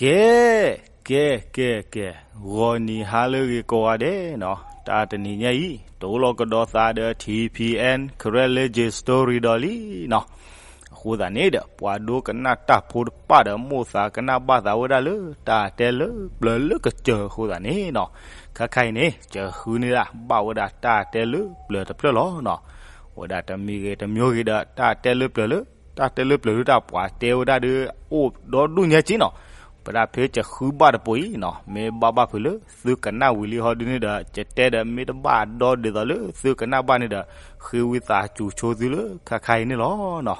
ကဲ, ကဲ, ကဲ, ကဲ, ဂီၤနံၤဟါလၢအဂ့ၤကိးဂၤဒဲးနီၤ, တၢ်တနံၤညါအံၤ တအိၣ်လီၤကဒီးသးဒီး ထံၣ်ဖံၣ်အဲၣ် Karen Legend Story ဒီးလံနီၤ. အဃိသတးန့ၣ်ဒီး ပှၤဒိကနၣ်တၢ်ဖိတဖၣ်ဒီး မိၣ်သးကနၣ်ဘၣ်သးဝဲဒၣ်လၢ တၢ်တဲလၢပျၢၤလၢကစၢၢ်အဃိသတးန့ၣ်နီၤ, ခဲခါအံၤန့ၣ် ယဃုန့ၢ်ဒၣ်ဘၣ်ဝဲဒၣ်တၢ်တဲလၢပျၢၤတဖျၢၣ်လီၤနီၤ. ဝဲဒၣ်တမံၤဂ့ၤတမံၤဂ့ၤဒီး တၢ်တဲလၢပျၢၤလၢ တၢ်တဲလၢပျၢၤလၢတၢ်ပှၤတဲဝဲဒၣ်ဒီး အိၣ်ဒီဒူၣ်ညါက့နီၤ. ပဒၣ်ဖဲယဃုဘၣ်တပိၤအံၤနီၤ, မ့ၢ်ဘၣ်ဘၣ်ဖုးလၢသုကနၣ်ဝံၤလံဟီဒုန့ၣ်ဒီး ယတဲဒီးမ့ၢ်တဘၣ်ဒီဒ်သိးလၢသုကနၣ်ဘၣ်န့ၣ်ဒီး ဃ့ဝံသးစူၤဆိသုလၢခဲခါအံၤန့ၣ်လီၤနီၤ.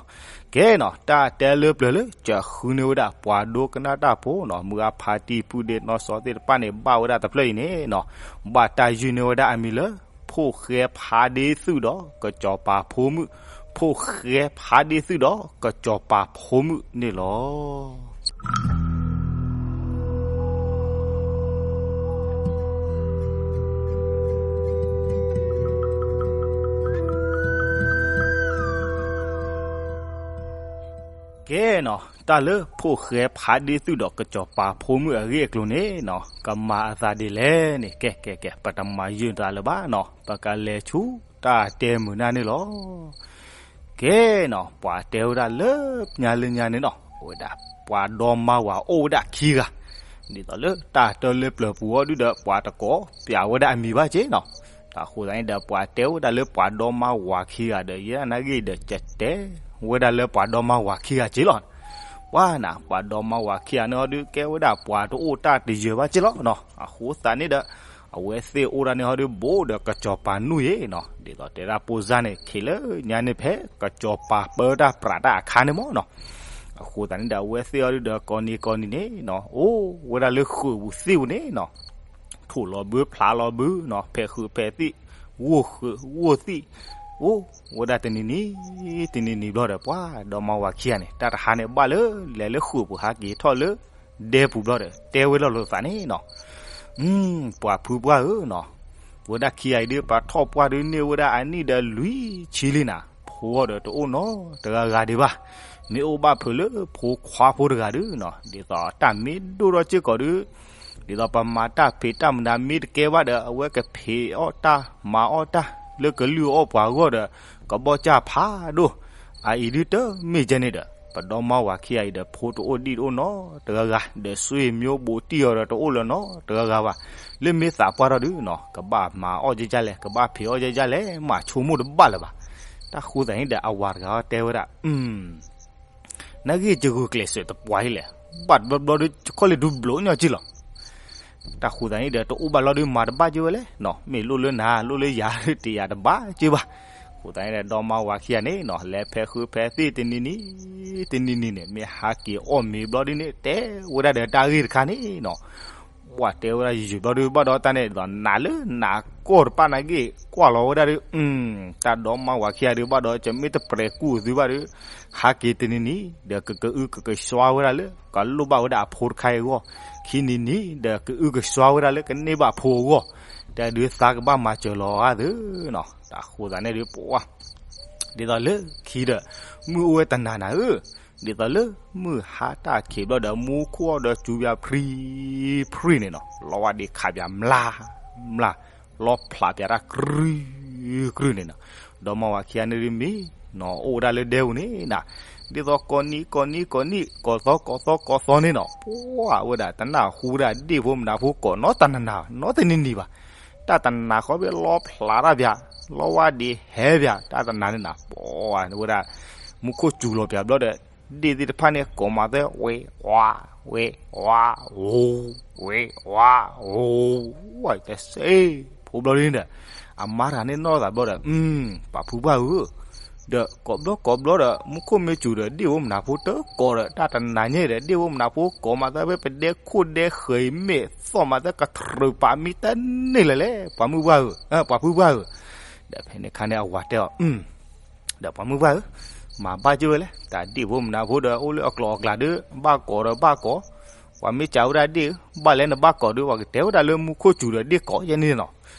ကဲနီၤ, တၢ်တဲလၢပျၢၤလၢ ယဃုန့ၢ်ဝဲဒၣ်ပှၤဒိကနၣ်တၢ်ဖိနီၤ, မုၢ်အါဖါတံၢ်ပုၢ်ဒ့နီၢ်စီသ့ၣ်တဖၣ်န့ၣ် ဘၣ်ဝဲဒၣ်တဖျၢၣ်အံၤန့ၣ်နီၤ, ဘၣ်တၢ်ယုၢ်န့ၢ်ဝဲဒၣ်အမံၤလၢ ဖိၣ်ဃဲဖးဒ့သုၣ်ဒီးကစီၤပၤဖိမုၣ်, ဖိၣ်ဃဲဖးဒ့သုၣ်ဒီးကစီၤပၤဖိမုၣ်န့ၣ်လီၤ. ကဲနီၤ, တၢ်လၢဖိၣ်ဃဲဖးဒ့သုၣ်ဒီးကစီၤပၤဖိမုၣ်အဂ့ၢ်အကျိၤန့ၣ်နီၤ, ကမၤအသးဒ်လဲၣ်န့ၣ် ကဲ ကဲ ကဲ ပတမၤယုၢ်တၢ်လၢၤဘၣ်နီၤ, ပကလဲၤဆူတၢ်တဲမုာ်နၢ်န့ၣ်လီၤ. ကဲနီၤ, ပှၤတဲဝဲဒၣ်လၢညါလၢညါန့ၣ်နီၤ, အဝဲဒၣ်ပှၤဒီမါဝၤအိၣ်ဝဲဒၣ်ခံဂၤ, ဒ်သိးလၢတၢ်တဲလၢပျၢၤပူၤအီၤဒုဒီး ပှၤတကိးပျးဝဲဒၣ်အမံၤဘၣ်က့နီၤ. တၢ်အဃိသတးန့ၣ်ဒီး ပှၤတဲဝဲဒၣ်လၢပှၤဒီမါဝၤခံဂၤဒီး ယဲဒၣ်နာ်ဂ့ၢ်ဒီး ယတဲဝဲဒၣ်လၢပှၤဒီမါဝၤခံဂၤက့လီၤ. ပှၤနၤ ပှၤဒီမါဝၤခံဂၤန့ၣ်ဟီဒု ကဲဝဲဒၣ်ပှၤတအိၣ်တၢ်တယၢၤဘၣ်က့လီၤနီၤ. အဃိသတးန့ၣ်ဒီး အဝဲသ့ၣ်အိၣ်ဒၣ်န့ၣ်ဟီဒု ဘူးဒီးကစီၤပၤနူၢ်ယ့ၤနီၤ, ဒ်သိးတဲဒၣ်ပိၢ်စၢ်န့ၣ် ခဲလၢာ်ညါန့ၣ်ဖဲ ကစီၤပၤပၢတၢ်ပြးတၢ်အခါန့ၣ်မ့ၢ်နီၤ. အဃိသတးန့ၣ်ဒီး အဝဲသ့ၣ်အီၤဒုဒီးကိးနံၤကိးနံၤန့ၣ်နီၤ, အိၣ်ဝဲဒၣ်လၢဃုာ်ပူၤသ့ၣ်ပူၤန့ၣ်နီၤ, ထိၣ်လီၤဘုဖျးလီၤဘုနီၤ, ဖဲးဃုာ်ဖဲးသံၣ်, ဂိၢ်ဃုာ်ဂိၢ်သံၣ်, အိၣ်ဝဲဒၣ်တနံၤနံၤ တနံၤနံၤဘျီဒီး ပှၤဒီမါဝၤခံဂၤန့ၣ် တၢ်တဟါန့ၣ်ဘၣ်လၢလဲၤလၢဃုာ်ပူၤဟးက့ၤထီၣ်လၢဒဲပူၤဘျီဒီး တဲဝဲလီၤလိာ်သးန့ၣ်နီၤ, ပှၤဖုပှၢ်ဧၢနီၤ, ဝဲဒၣ်ခံဂၤအံၤဒု ပှၤထီၣ်ပှၢ်ဒုန့ၢ်ဝဲဒၣ်အနံၣ်ဒီးလွံၢ်ဆံလံနၤ, ဖိအီၤဒီးတအိၣ်နီတဂၤဂၤဒံးဘၣ်, မ့ၢ်အိၣ်ဘၣ်ဖုးလၢဖိခွါဖိတဂၤဒုနီၤ, ဒ်သိးတၢ်မ့ၢ်ဒိၣ်ထီၣ်စ့ၢ်ကီးဒု ဒ်သိးပမၤတၢ်ဖံးတၢ်မနုၤမ့ၢ်တကဲဘၣ်ဒီး အဝဲကဖံးအီၣ်တၢ်မၤအီၣ်တၢ် လၢကလုၢ်အီၣ်ပှၤအဂီၢ်ဒီး ကဘီၣ်စၢ်ဖးဒိၣ်, အအံၤဒုတမ့ၢ်ကဲန့ၣ်ဒီး ပဒီမါဝၤခံဂၤအံၤဒီး ဖိတအိၣ်ဒံၣ်တအိၣ်နီတဂၤဂၤ, ဒီးဆွေမျိုးဘူးတံၢ်အီၤဒီးတအိၣ်လၢၤနီတဂၤဂၤဘၣ်, လၢမ့ၢ်သးပှၢ်ထီၣ်ဒုနီၤ ကဘၣ်မၤအီၣ်ဒ်လဲၣ် ကဘၣ်ဖံးအီၣ်ဒ်လဲၣ် မၤဆိကမိၣ်တဘၣ်လၢၤဘၣ်. တၢ်ဃိသတးန့ၣ်ဒီး အဝၤတဂၤတဲဝဲဒၣ် နာ်ဂ့ၢ်ယဂုာ်ကျဲးစၢးတပှၤအံၤလဲၣ်, ဘၣ်တဘျီဘျီဒီး ခီၣ်လဲၤဒုဘျိးညီက့လီၤ. တၢ်ဃိသတးန့ၣ်ဒီး တအိၣ်ဘၣ်လီၤဒု မၤတဘၣ်က့ဝဲလဲၣ်နီၤ, မ့ၢ်လိၣ်လၢနၤ လိၣ်လၢယၤ တယာ်တဘၣ်က့ဘၣ်. ဃိသတးန့ၣ်ဒီး ဒီမါဝၤခံဂၤန့ၣ်နီၤ လဲၤဖဲးဃုဖဲးသံၣ်တနံၤနံၤ တနံၤနံၤန့ၣ် မ့ၢ်ဟးက့ၤအီၣ်မ့ၤဘျီဒုန့ၣ် တဲဝဲဒၣ်ဒီးတၢ်ဂ့ၢ်တခါန့ၣ်နီၤ ပှၤတဲဝဲဒၣ်ယုၢ်ဘျီဒုဘၣ်ဒီးတၢ်န့ၣ်ဒီး နးလၢနးကီၢ်တပၣ်နာ်က့ ကွၢ်လီၤဝဲဒၣ်ဒု တၢ်ဒီမါဝၤခံဂၤဒုဘၣ်ဒီး ကမ့ၢ်တပြဲၤကူၣ်သုဘၣ်ဒု ဟးက့ၤတနံၤနံၤ ဒီးကကအုကကစွါဝဲဒၣ်လၢ ကလိၣ်ဘၣ်ဝဲဒၣ်အဖိတခါအံၤအဂီၢ်, ခံနံၤနံၤ ဒီးကအုကစွါဝဲဒၣ်လၢကန့ၢ်ဘၣ်ဖိအဂီၢ်, တၢ်ဒုးသးကဘၣ်မၤစၢၤလီၤဂာ်သုနီၤ. တၢ်ဃိသတးန့ၣ်ဒု ပှၤ ဒ်သိးလၢခံဒီး မုၢ်အိၣ်ဝဲတနၤနၤဧၢ, ဒ်သိးလၢမုၢ်ဟါတၢ်ခံးဘျီဒီး မူခိၣ်အီၤဒီးစူၤပၠးဖြံဖြံန့ၣ်နီၤ, လီဝါဒံးခးပၠးမျၢ်မျၢ်, လီဖျးပၠးတၢ်ကြုၢ်ကြုၢ်န့ၣ်နီၤ, ဒီမါဝၤခံဂၤန့ၣ်ဒုမ့ၢ်နီၤ အိၣ်ဝဲဒၣ်လၢဒဲပူၤန့ၣ်နီၤ, ဒ်သိးကိးနံၤကိးနံၤကိးနံၤ ကိးသီကိးသီကိးသီန့ၣ်နီၤ, ပှၤဝဲဒၣ်တနၢ်ဟူဝဲဒၣ်ဒ့ၣ်ဖိမနုၤဖိကိးနီတနၤနၤ နီတနံၤနံၤဘၣ်, တၢ်တနၤဃီဘ့ၣ်လီဖျးတၢ်ပၠး, လီဝါဒံးဟဲပၠး တၢ်တနၤန့ၣ်နီၤ, ပှၤဝဲဒၣ် မူခိၣ်စူၤလီၤပၠးဘျီဒီး ဒ့ၣ်သ့ၣ်တဖၣ်န့ၣ် ကိးမၤသဲ ဝဲၢ်ဝါ ဝဲၢ်ဝါ အိၣ် ဝဲၢ်ဝါ အိၣ်, ဝဲတစဲး ဖိဘျီဒ်န့ၣ်ဒီး အမါတဂၤန့ၣ်နီၢ်သးဘျီဒီး ပှၤဖုပှၢ်ဧၢ, ဒီးကိးဘျီကိးဘျီဒီး မူခိၣ်မ့ၢ်စူၤဒီး ဒ့ၣ်ဖိမနုၤဖိတကိးဒီး တၢ်တနၤညါဒီး ဒ့ၣ်ဖိမနုၤဖိကိးမၤသး ဖဲပဒဲခိၣ်ဒဲဃၢၤအံၤ မ့ၢ်သီၣ်မၤသး ကတြၢၤပာ်မံတန့ၢ်လၢၤလဲၣ် ပှၤမုၢ်ပှၢ်ဧၢ, ပှၤဖုပှၢ်ဧၢ, ဒီးဖဲန့ၣ်ခါန့ၣ် အဝၤတဲအီၤ ဒီးပှၤမုၢ်ပှၢ်ဧၢ, မၤဘၣ်က့ဝဲလဲၣ်, တၢ်ဒ့ၣ်ဖိမနုၤဖိဒီး အိၣ်လၢအကျိၤအကျဲဒုး ဘၣ်ကိးဒီးဘၣ်ကိး, ပှၤမ့ၢ်စံးဝဲဒၣ်ဒ့ၣ်ဧၢ, ဘၣ်လဲၣ်နဘၣ်ကိးဒုး ပှၤကတဲဝဲဒၣ်လၢမူခိၣ်စူၤဒီးဒ့ၣ်ကိးယဲန့ၣ်နီၤ,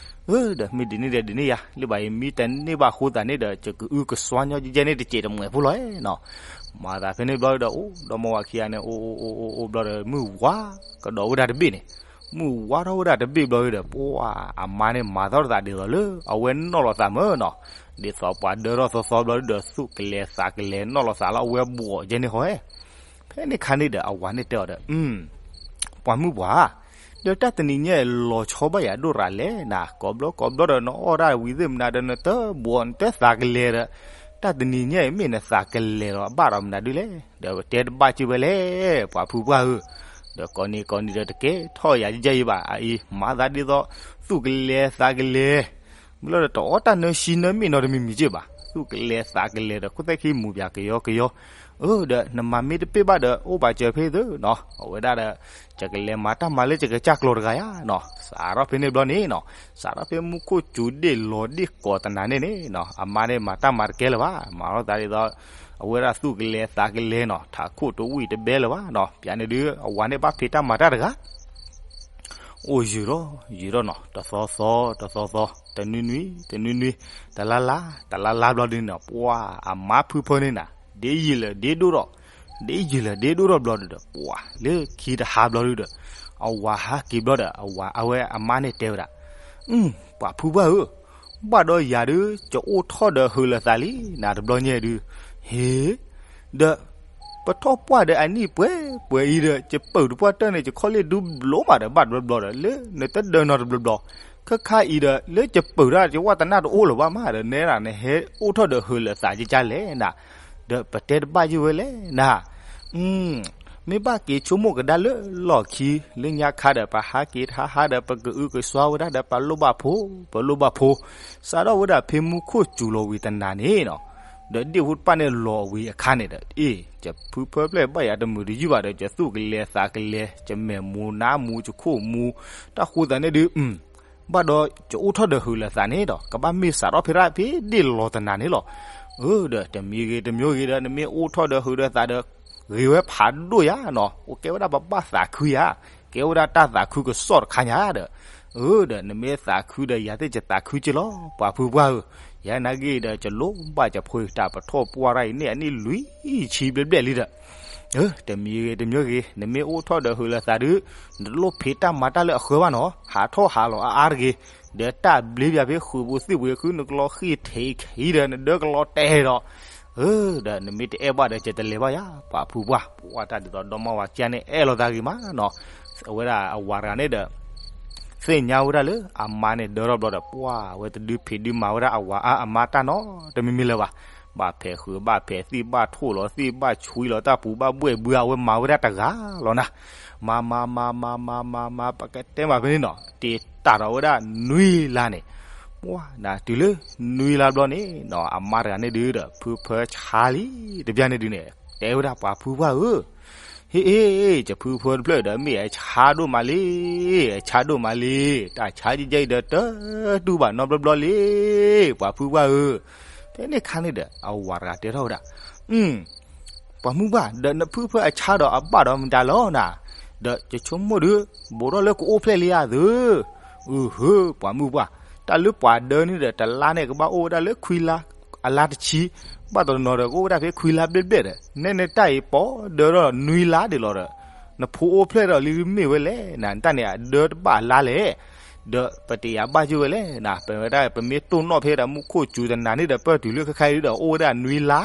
အၢ ဒီးမ့ၢ်ဒ်န့ၣ်ဒီးဒ်န့ၣ်ယါ, လၢဘၣ်အံၤမ့ၢ်တန့ၢ်ဘၣ်ဃိသးန့ၣ်ဒီး ယကအုကစွါညီကဲန့ၣ်တစဲးတမှဲၤဖိလီၤနီၤ. မၤသးဖဲန့ၣ်ဘျီဒီး အိၣ်ဒီးမါဝၤခံဂၤန့ၣ် အိၣ်အိၣ်အိၣ်အိၣ်အိၣ် ဘျီဒီး မုၢ်ဝါကဒီးဝဲဒၣ်တဘ့ၣ်န့ၣ်, မုၢ်ဝါထီၣ်ဝဲဒၣ်တဘ့ၣ်ဘျီဒီး ပှၤအမါန့ၣ်မၤသီတသးဒ်သိးလၢအဝဲနီၣ်လီၤသးမၢ်နီၤ. ဒ်သိးပှၤဒၢထီၣ်သီသီဘျီဒီး သူၣ်ကလဲၤသးကလဲၤနီၣ်လီၤသးလၢအဝဲဘှီးကဲန့ၣ်ဃီဧၢ. ဖဲန့ၣ်ခါန့ၣ်ဒီး အဝၤန့ၣ်တဲအီၤဒီး ပှၤမုၣ်ပှၢ်, ဒီးတၢ်တနံၤညါအံၤ လီၤဆီဘၣ်ယၤဒိၣ်ရၤလဲၣ်နၤ, ကိးဘျီကိးဘျီဒီး နအီၣ်တၢ်ဝံၤသ့ၣ်မနုၤဒီး နတဘှီးနတသးကလဲၤဒီး, တၢ်တနံၤညါအံၤ မ့ၢ်နသးကလဲၤလီၤအဘၣ်ဒီးမနုၤဒုလဲၣ်, ဒီးပတဲတဘၣ်က့ၢ်ဝဲလဲၣ် ပှၤဖုပှၢ်ဧၢ. ဒီးကိးနံၤကိးနံၤဒီး တကဲထီၣ်ယၤကဲအံၤဘၣ်, အအံၤ မၤသးဒ်သိး သူၣ်ကလဲၤသးကလဲၤ မ့ၢ်လီၤဒီး တအီၣ်တၢ်နၢဆံနၢမ့ၣ်နီတမံၤမံၤက့ၢ်ဘၣ်, သူၣ်ကလဲၤသးကလဲၤဒီး ခိၣ်သဲၣ်ခံမူၤပၠးကယီကယီ. အၢ ဒီးနမၤမ့ၢ်တပ့ၢ်ဘၣ်ဒီး အိၣ်ဘၣ်စၢၤဖဲသုနီၤ, အဝဲဒၣ်ဒီး ယကလဲၤမၤတၢ်မၤလၢယကစၢ်ကျိၤတဂၤယါနီၤ. စးထီၣ်ဖဲန့ၣ်ဘျီန့ၣ်နီၤ, စးထီၣ်ဖဲမူခိၣ်စူၤဒ့ၣ်လီၤဒ့ၣ်ကိးတနၤန့ၣ်န့ၣ်နီၤ, အမါန့ၣ်မၤတၢ်မၤတကဲလၢၤဘၣ်, မၤထီၣ်သးဒ်သိး အဝဲဒၣ်သူၣ်ကလဲၤသးကလဲၤနီၤ, ထးခိၣ်တဝံၣ်တဘဲလၢၤဘၣ်နီၤ. ပျးန့ၣ်ဒုး အဝၤန့ၣ်ဘၣ်ဖံးတၢ်မၤတၢ်တဂၤ အိၣ်ယုာ်ထီၣ်ယုာ်ထီၣ်နီၤ, တသီသီတသီသီ, တနွံနွံတနွံနွံ, တလါလါတလါလါဘျီဒုးနီၤ, ပှၤအမါဖုဖၢန့ၣ်နၤ, ဒ့ယံာ်လၢဒ့ဒိၣ်ထီၣ်, ဒ့ယံာ်လၢဒ့ဒိၣ်ထီၣ်ဘျီဒုးဒီး ပှၤလၢခံတဟါဘျီဒုးဒီး အဝၤဟးက့ၤဘျီဒီး အဝၤအဝဲအမါန့ၣ်တဲဝဲဒၣ်, ပှၤဖုပှၢ်ဧၢ, ဘၣ်ဒီးယၤဒုး ယအိၣ်ထီၣ်ဒီးဟုးလၢသးလံနၤတဘျီညါဒုး, ဟ့ ဒီး ပထီၣ်ပှၢ်ဒီးအနံၣ်ပှဲၤပှဲၤအံၤဒီး ယပုာ်တပှၢ်တၢၢ်န့ၣ် ယခီၣ်လ့ၣ်ဒုဘျိမးဒီး ဘၣ်တဘျီဘျီဒီး လၢနတဒၢနီတဘျီဘျီ, ခဲခါအံၤဒီး လၢယပုာ်တၢ် ယဝၣ်တနၢ်တအိၣ်လၢၤဘၣ်မးဒီး နဲဒၣ် နဟဲအိၣ်ထီၣ်ဒီးဟုးလၢသးကကလဲၣ်နၤ, ဒီးပတဲတဘၣ်ယုၢ်ဝဲလဲၣ်နၤ မ့ၢ်ဘၣ်က့ၤဆိကမိၣ်ကဒါလၢလီၢ်ခံ လၢညါခါဒီး ပဟးက့ၤတဟါဟါဒီး ပကအုကစွါဝဲဒၣ်ဒီးပလိၣ်ဘၣ်ဖိ, ပလိၣ်ဘၣ်ဖိ, စးထီၣ်ဝဲဒၣ်ဖဲမူခိၣ်စူၤလီၤဝံၤတနၤန့ၣ်နီၤ, ဒီးဒ့ၣ်ဖိတဖၣ်န့ၣ်လီၤဝံၤအခါန့ၣ်ဒီး အ့ၣ် ယဖုဖၢဖျဲၣ်ဘၣ်ယၤတမုာ်တယုၢ်ဘၣ်ဒီး ယသူၣ်ကလဲၤသးကလဲၤ ယမဲာ်မူၤနါမူၤယခိၣ်မူၤ, တၢ်ဃိသးန့ၣ်ဒုး ဘၣ်ဒီးယအိၣ်ထီၣ်ဒီးဟုးလၢသးန့ၣ်ဒီး ကဘၣ်မ့ၢ်စးထီၣ်ဖဲဒၣ်ဖဲဒ့ၣ်လီၤတနၤန့ၣ်လီၤ. အၢ ဒီးတမံၤဂ့ၤတမံၤဂ့ၤဒီး နမ့ၢ်အိၣ်ထီၣ်ဒီးဟုးဒီးသးဒီး ဂ့ၤဝဲဖးဒိၣ်ယါနီၤ, အိၣ်ကဲဝဲဒၣ်ပဘၣ်သးခုယါ, ကဲဝဲဒၣ်တၢ်သးခုကစီၣ်တခါညါဒီး, အၢ ဒီးနမ့ၢ်သးခုဒီး ယၤသ့ၣ်ယသးခုက့ၢ်လီၤ ပှၤဖုပှၢ်ဧၢ, ယဲနာ်က့ဒီး ယလိၣ်ဘၣ်ယဖိတၢ်ပထီၣ်ပှၢ်တၢ်အံၤန့ၣ် အနံၣ်လွံၢ်ဆံဘျဲၣ်ဘျဲၣ်လံဒီး တမံၤဂ့ၤတမံၤဂ့ၤ နမ့ၢ်အိၣ်ထီၣ်ဒီးဟုးလၢသးဒုး နတလိၣ်ဖံးတၢ်မၤတၢ်လၢအဃၢဘၣ်နီၤ, ဟးထီၣ်ဟးလီၤအါအါတဂ့ၤ, ဒီးတၢ်ဘျ့ဘၣ်ဖဲဃုာ်ပူၤသ့ၣ်ပူၤဃု နကလီၤဃံၢ်ထံးခံဒီး နဒၢကလီၤတဲာ်ဒီး, အၢ ဒီးနမ့ၢ်တအဲၣ်ဘၣ်ဒီး ယတလဲၤဘၣ်ယါ ပှၤဖုပှၢ်, ပှၤတၢ်ဒ်သိးဒီမါဝၤခံဂၤန့ၣ် အဲၣ်လိာ်သးဂ့ၤမးနီၤ, အဝဲဒၣ်အဝၤတဂၤန့ၣ်ဒီး သ့ၣ်ညါဝဲဒၣ်လၢအမါန့ၣ်ဒၢထီၣ်ဘျီဒီး ပှၤအဝဲတဒုးဖံးဒုးမၤဝဲဒၣ်အဝၤအါအမါတၢ်နီတမံၤမံၤလၢၤဘၣ်, ဘၣ်ဖဲးဃုာ်ဘၣ်ဖဲးသံၣ် ဘၣ်ထိၣ်လီၤသံၣ် ဘၣ်ဆွံလီၤတၢ်ပူၤ ဘၣ်ဘှဲၣ်ဘှုအဝဲမၤဝဲဒၣ်တဂၤလီၤနၤ, မၤမၤမၤမၤမၤမၤမၤ ပကတဲမးဖဲန့ၣ်နီၤ တ့ၢ်တၢ်ထီၣ်ဝဲဒၣ်နွံလါန့ၣ်, ပှၤနၤတုၤလၢနွံလါဘျီန့ၣ်နီၤ အမါတဂၤန့ၣ်ဒုးဒီး ဖုဖၢဆါလံ တဘျီန့ၣ်ဒုးန့ၣ် တဲဝဲဒၣ်ပှၤဖုပှၢ်ဧၢ ဟ့ၣ်အ့ၣ် ယဖုဖၢတဖျၢၣ်ဒီး မ့ၢ်အဆါဒိၣ်မးလံ, အဆါဒိၣ်မးလံ, တၢ်ဆါယဲအံၤဒီး တတူၢ်ဘၣ်နီတဘျီဘျီလံ, ပှၤဖုပှၢ်ဧၢ, ဖဲန့ၣ်ခါန့ၣ်ဒီး အဝၤတဂၤတဲထီၣ်ဝဲဒၣ်, ပှၤမုၣ်ပှၢ် ဒီးနဖုဖၢအဆါဒီးအဘၣ်ဒီးမတၤလီၤနၤ, ဒီးယဆိကမိၣ်ဒုး ဘူးထီၣ်လၢကအိၣ်ဖျဲၣ်လံဧါသု, အဟၢ ပှၤမုၣ်ပှၢ်, တၢ်လၢပှၤဒၢန့ၣ်ဒီး တလါန့ၣ်ကဘၣ်အိၣ်ဝဲဒၣ်လၢခွံလါ အလါတဆံ, ဘၣ်တနီၤဒီးကအိၣ်ဝဲဒၣ်ဖဲခွံလါဘျဲၣ်ဘျဲၣ်ဒီး နဲနတၢ်အံၤပီၣ်ဒၢထီၣ်နွံလါဒ်လီၤဒီး နဖိအိၣ်ဖျဲၣ်ထီၣ်လံမ့ၢ်ဝဲလဲၣ်, နတၢ်န့ၣ်အဒၢတဘၣ်အလါလဲၣ်, ဒီးပတယာ်ဘၣ်ယုၢ်ဝဲလဲၣ်နၤ, ပဝဲဒၣ်ပမ့ၢ်တိၢ်နီၣ်ဖဲဒၣ်မူခိၣ်စူၤတနၤန့ၣ်ဒီး ပၢၢ်တုၤလၢခဲခါအံၤဒီး အိၣ်ဝဲဒၣ်နွံလါ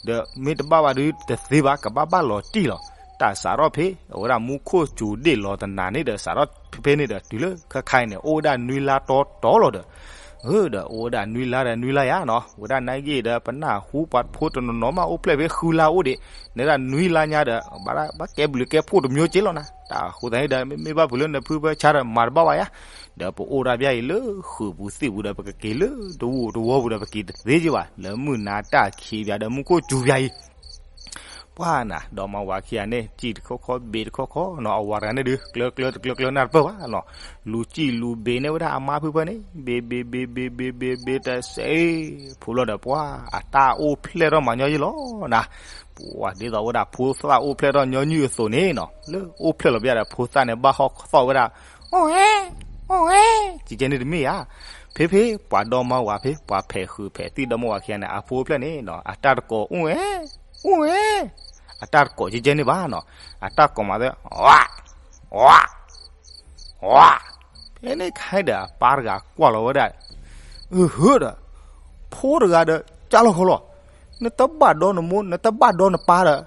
ဒီးမ့ၢ်တဘၣ်ဘၣ်ဒုးတသ့ဘၣ်, ကဘၣ်ဘၣ်လီၤတံၢ်လီၤ. တၢ်စးထီၣ်ဖဲ အဝဲဒၣ်မူခိၣ်စူၤဒ့ၣ်လီၤတနၤန့ၣ်ဒီး စးထီၣ်ဖဲန့ၣ်ဒီး တုၤလၢခဲခါအံၤန့ၣ် အိၣ်ဝဲဒၣ်နွံလါတီတီလီၤဒီး, ဒီးအိၣ်ဝဲဒၣ်နွံလါဒီးနွံလါယါနီၤ, ဝဲဒၣ်နာ်က့ဒီး ပနၢ်ဟူပှၤဖိတနီၤနီၤမး အိၣ်ဖျဲၣ်ဖဲဃုလါအိၣ်ဒံး, နဲဒၣ်နွံလါညါဒီး ဘၣ်ဘၣ်ကဲဘျုးကဲဖှိၣ်တမျိုးက့လီၤနၤ. တၢ်အဃိသတးန့ၣ်ဒီး မ့မ့ၢ်ဘၣ်ဖုးလၢနဖုဖၢဆါဒီးမၤတဘၣ်ဘၣ်ယါ, ဒီးပအိၣ်ဒၣ်ဘၣ်အံၤလၢဃုာ်ပူၤသ့ၣ်ပူၤဒီး ပကက့ၤလၢတဝူတဝီပူၤဒီး ပက့ၤတသ့က့ဘၣ်, လၢမုၢ်နၤတၢ်ခံးဘၣ်ဒီး မူခိၣ်စူၤဘၣ်အံၤ ပှၤနၤ ဒီမါဝၤခံဂၤန့ၣ် စံၣ်တခီခီဘ့ၣ်တခီခီနီၤ, အဝၤတဂၤန့ၣ်ဒုး ကျၢၤကျၢၤတကျၢၤကျၢၤနၢ်တပၢၢ်ဘၣ်နီၤ, လူၤစံၣ်လူၤဘ့ၣ်န့ၢ်ဝဲဒၣ်အမါဖုဖၢန့ၣ် ဘ့ၣ်ဘ့ၣ်ဘ့ၣ်ဘ့ၣ်ဘ့ၣ်ဘ့ၣ်ဘ့ၣ်တစဲး, ဖုလီၤဒီးပှၤ အတၢ်အိၣ်ဖျဲၣ်ထီၣ်မၤညီယံၤလီၤနၤ, ပှၤဒ်သိးဝဲဒၣ်ဖိသၣ်အိၣ်ဖျဲၣ်ထီၣ်ညီနုၢ်အသိးန့ၣ်နီၤ, လၢအိၣ်ဖျဲၣ်လီၤဘၣ်ဒီး ဖိသၣ်န့ၣ် ဘၣ်ဟီၣ်သီၣ်ဝဲဒၣ်, အိၣ်ဟဲ အိၣ်ဝဲ, ကကဲန့ၣ်တမ့ၢ်ဧါ. ဖဲဖဲပှၤဒီမါဝၤဖဲ ပှၤဖဲးဃုာ်ဖဲးသံၣ်ဒီမါဝၤခံဂၤန့ၣ် အဖိအိၣ်ဖျဲၣ်န့ၣ်နီၤ အတၢ်တကိးအိၣ်ဝဲ, အိၣ်ဝဲ, အတၢ်တကိးကကဲန့ၣ်ဘၣ်နီၤ, အတၢ်ကိးမးသဲ, ဝါ, ဝါ, ဝါ, ဖဲန့ၣ်ခဲဒီးအပၢ်တဂၤကွၢ်လီၤဝဲဒၣ်, အဟၢဒီး, ဖိတဂၤဒီး ကၢ်လီၤခီလီၤ, နတဘၣ်ဒီနမိၢ် နတဘၣ်ဒီနပၢ်ဒီး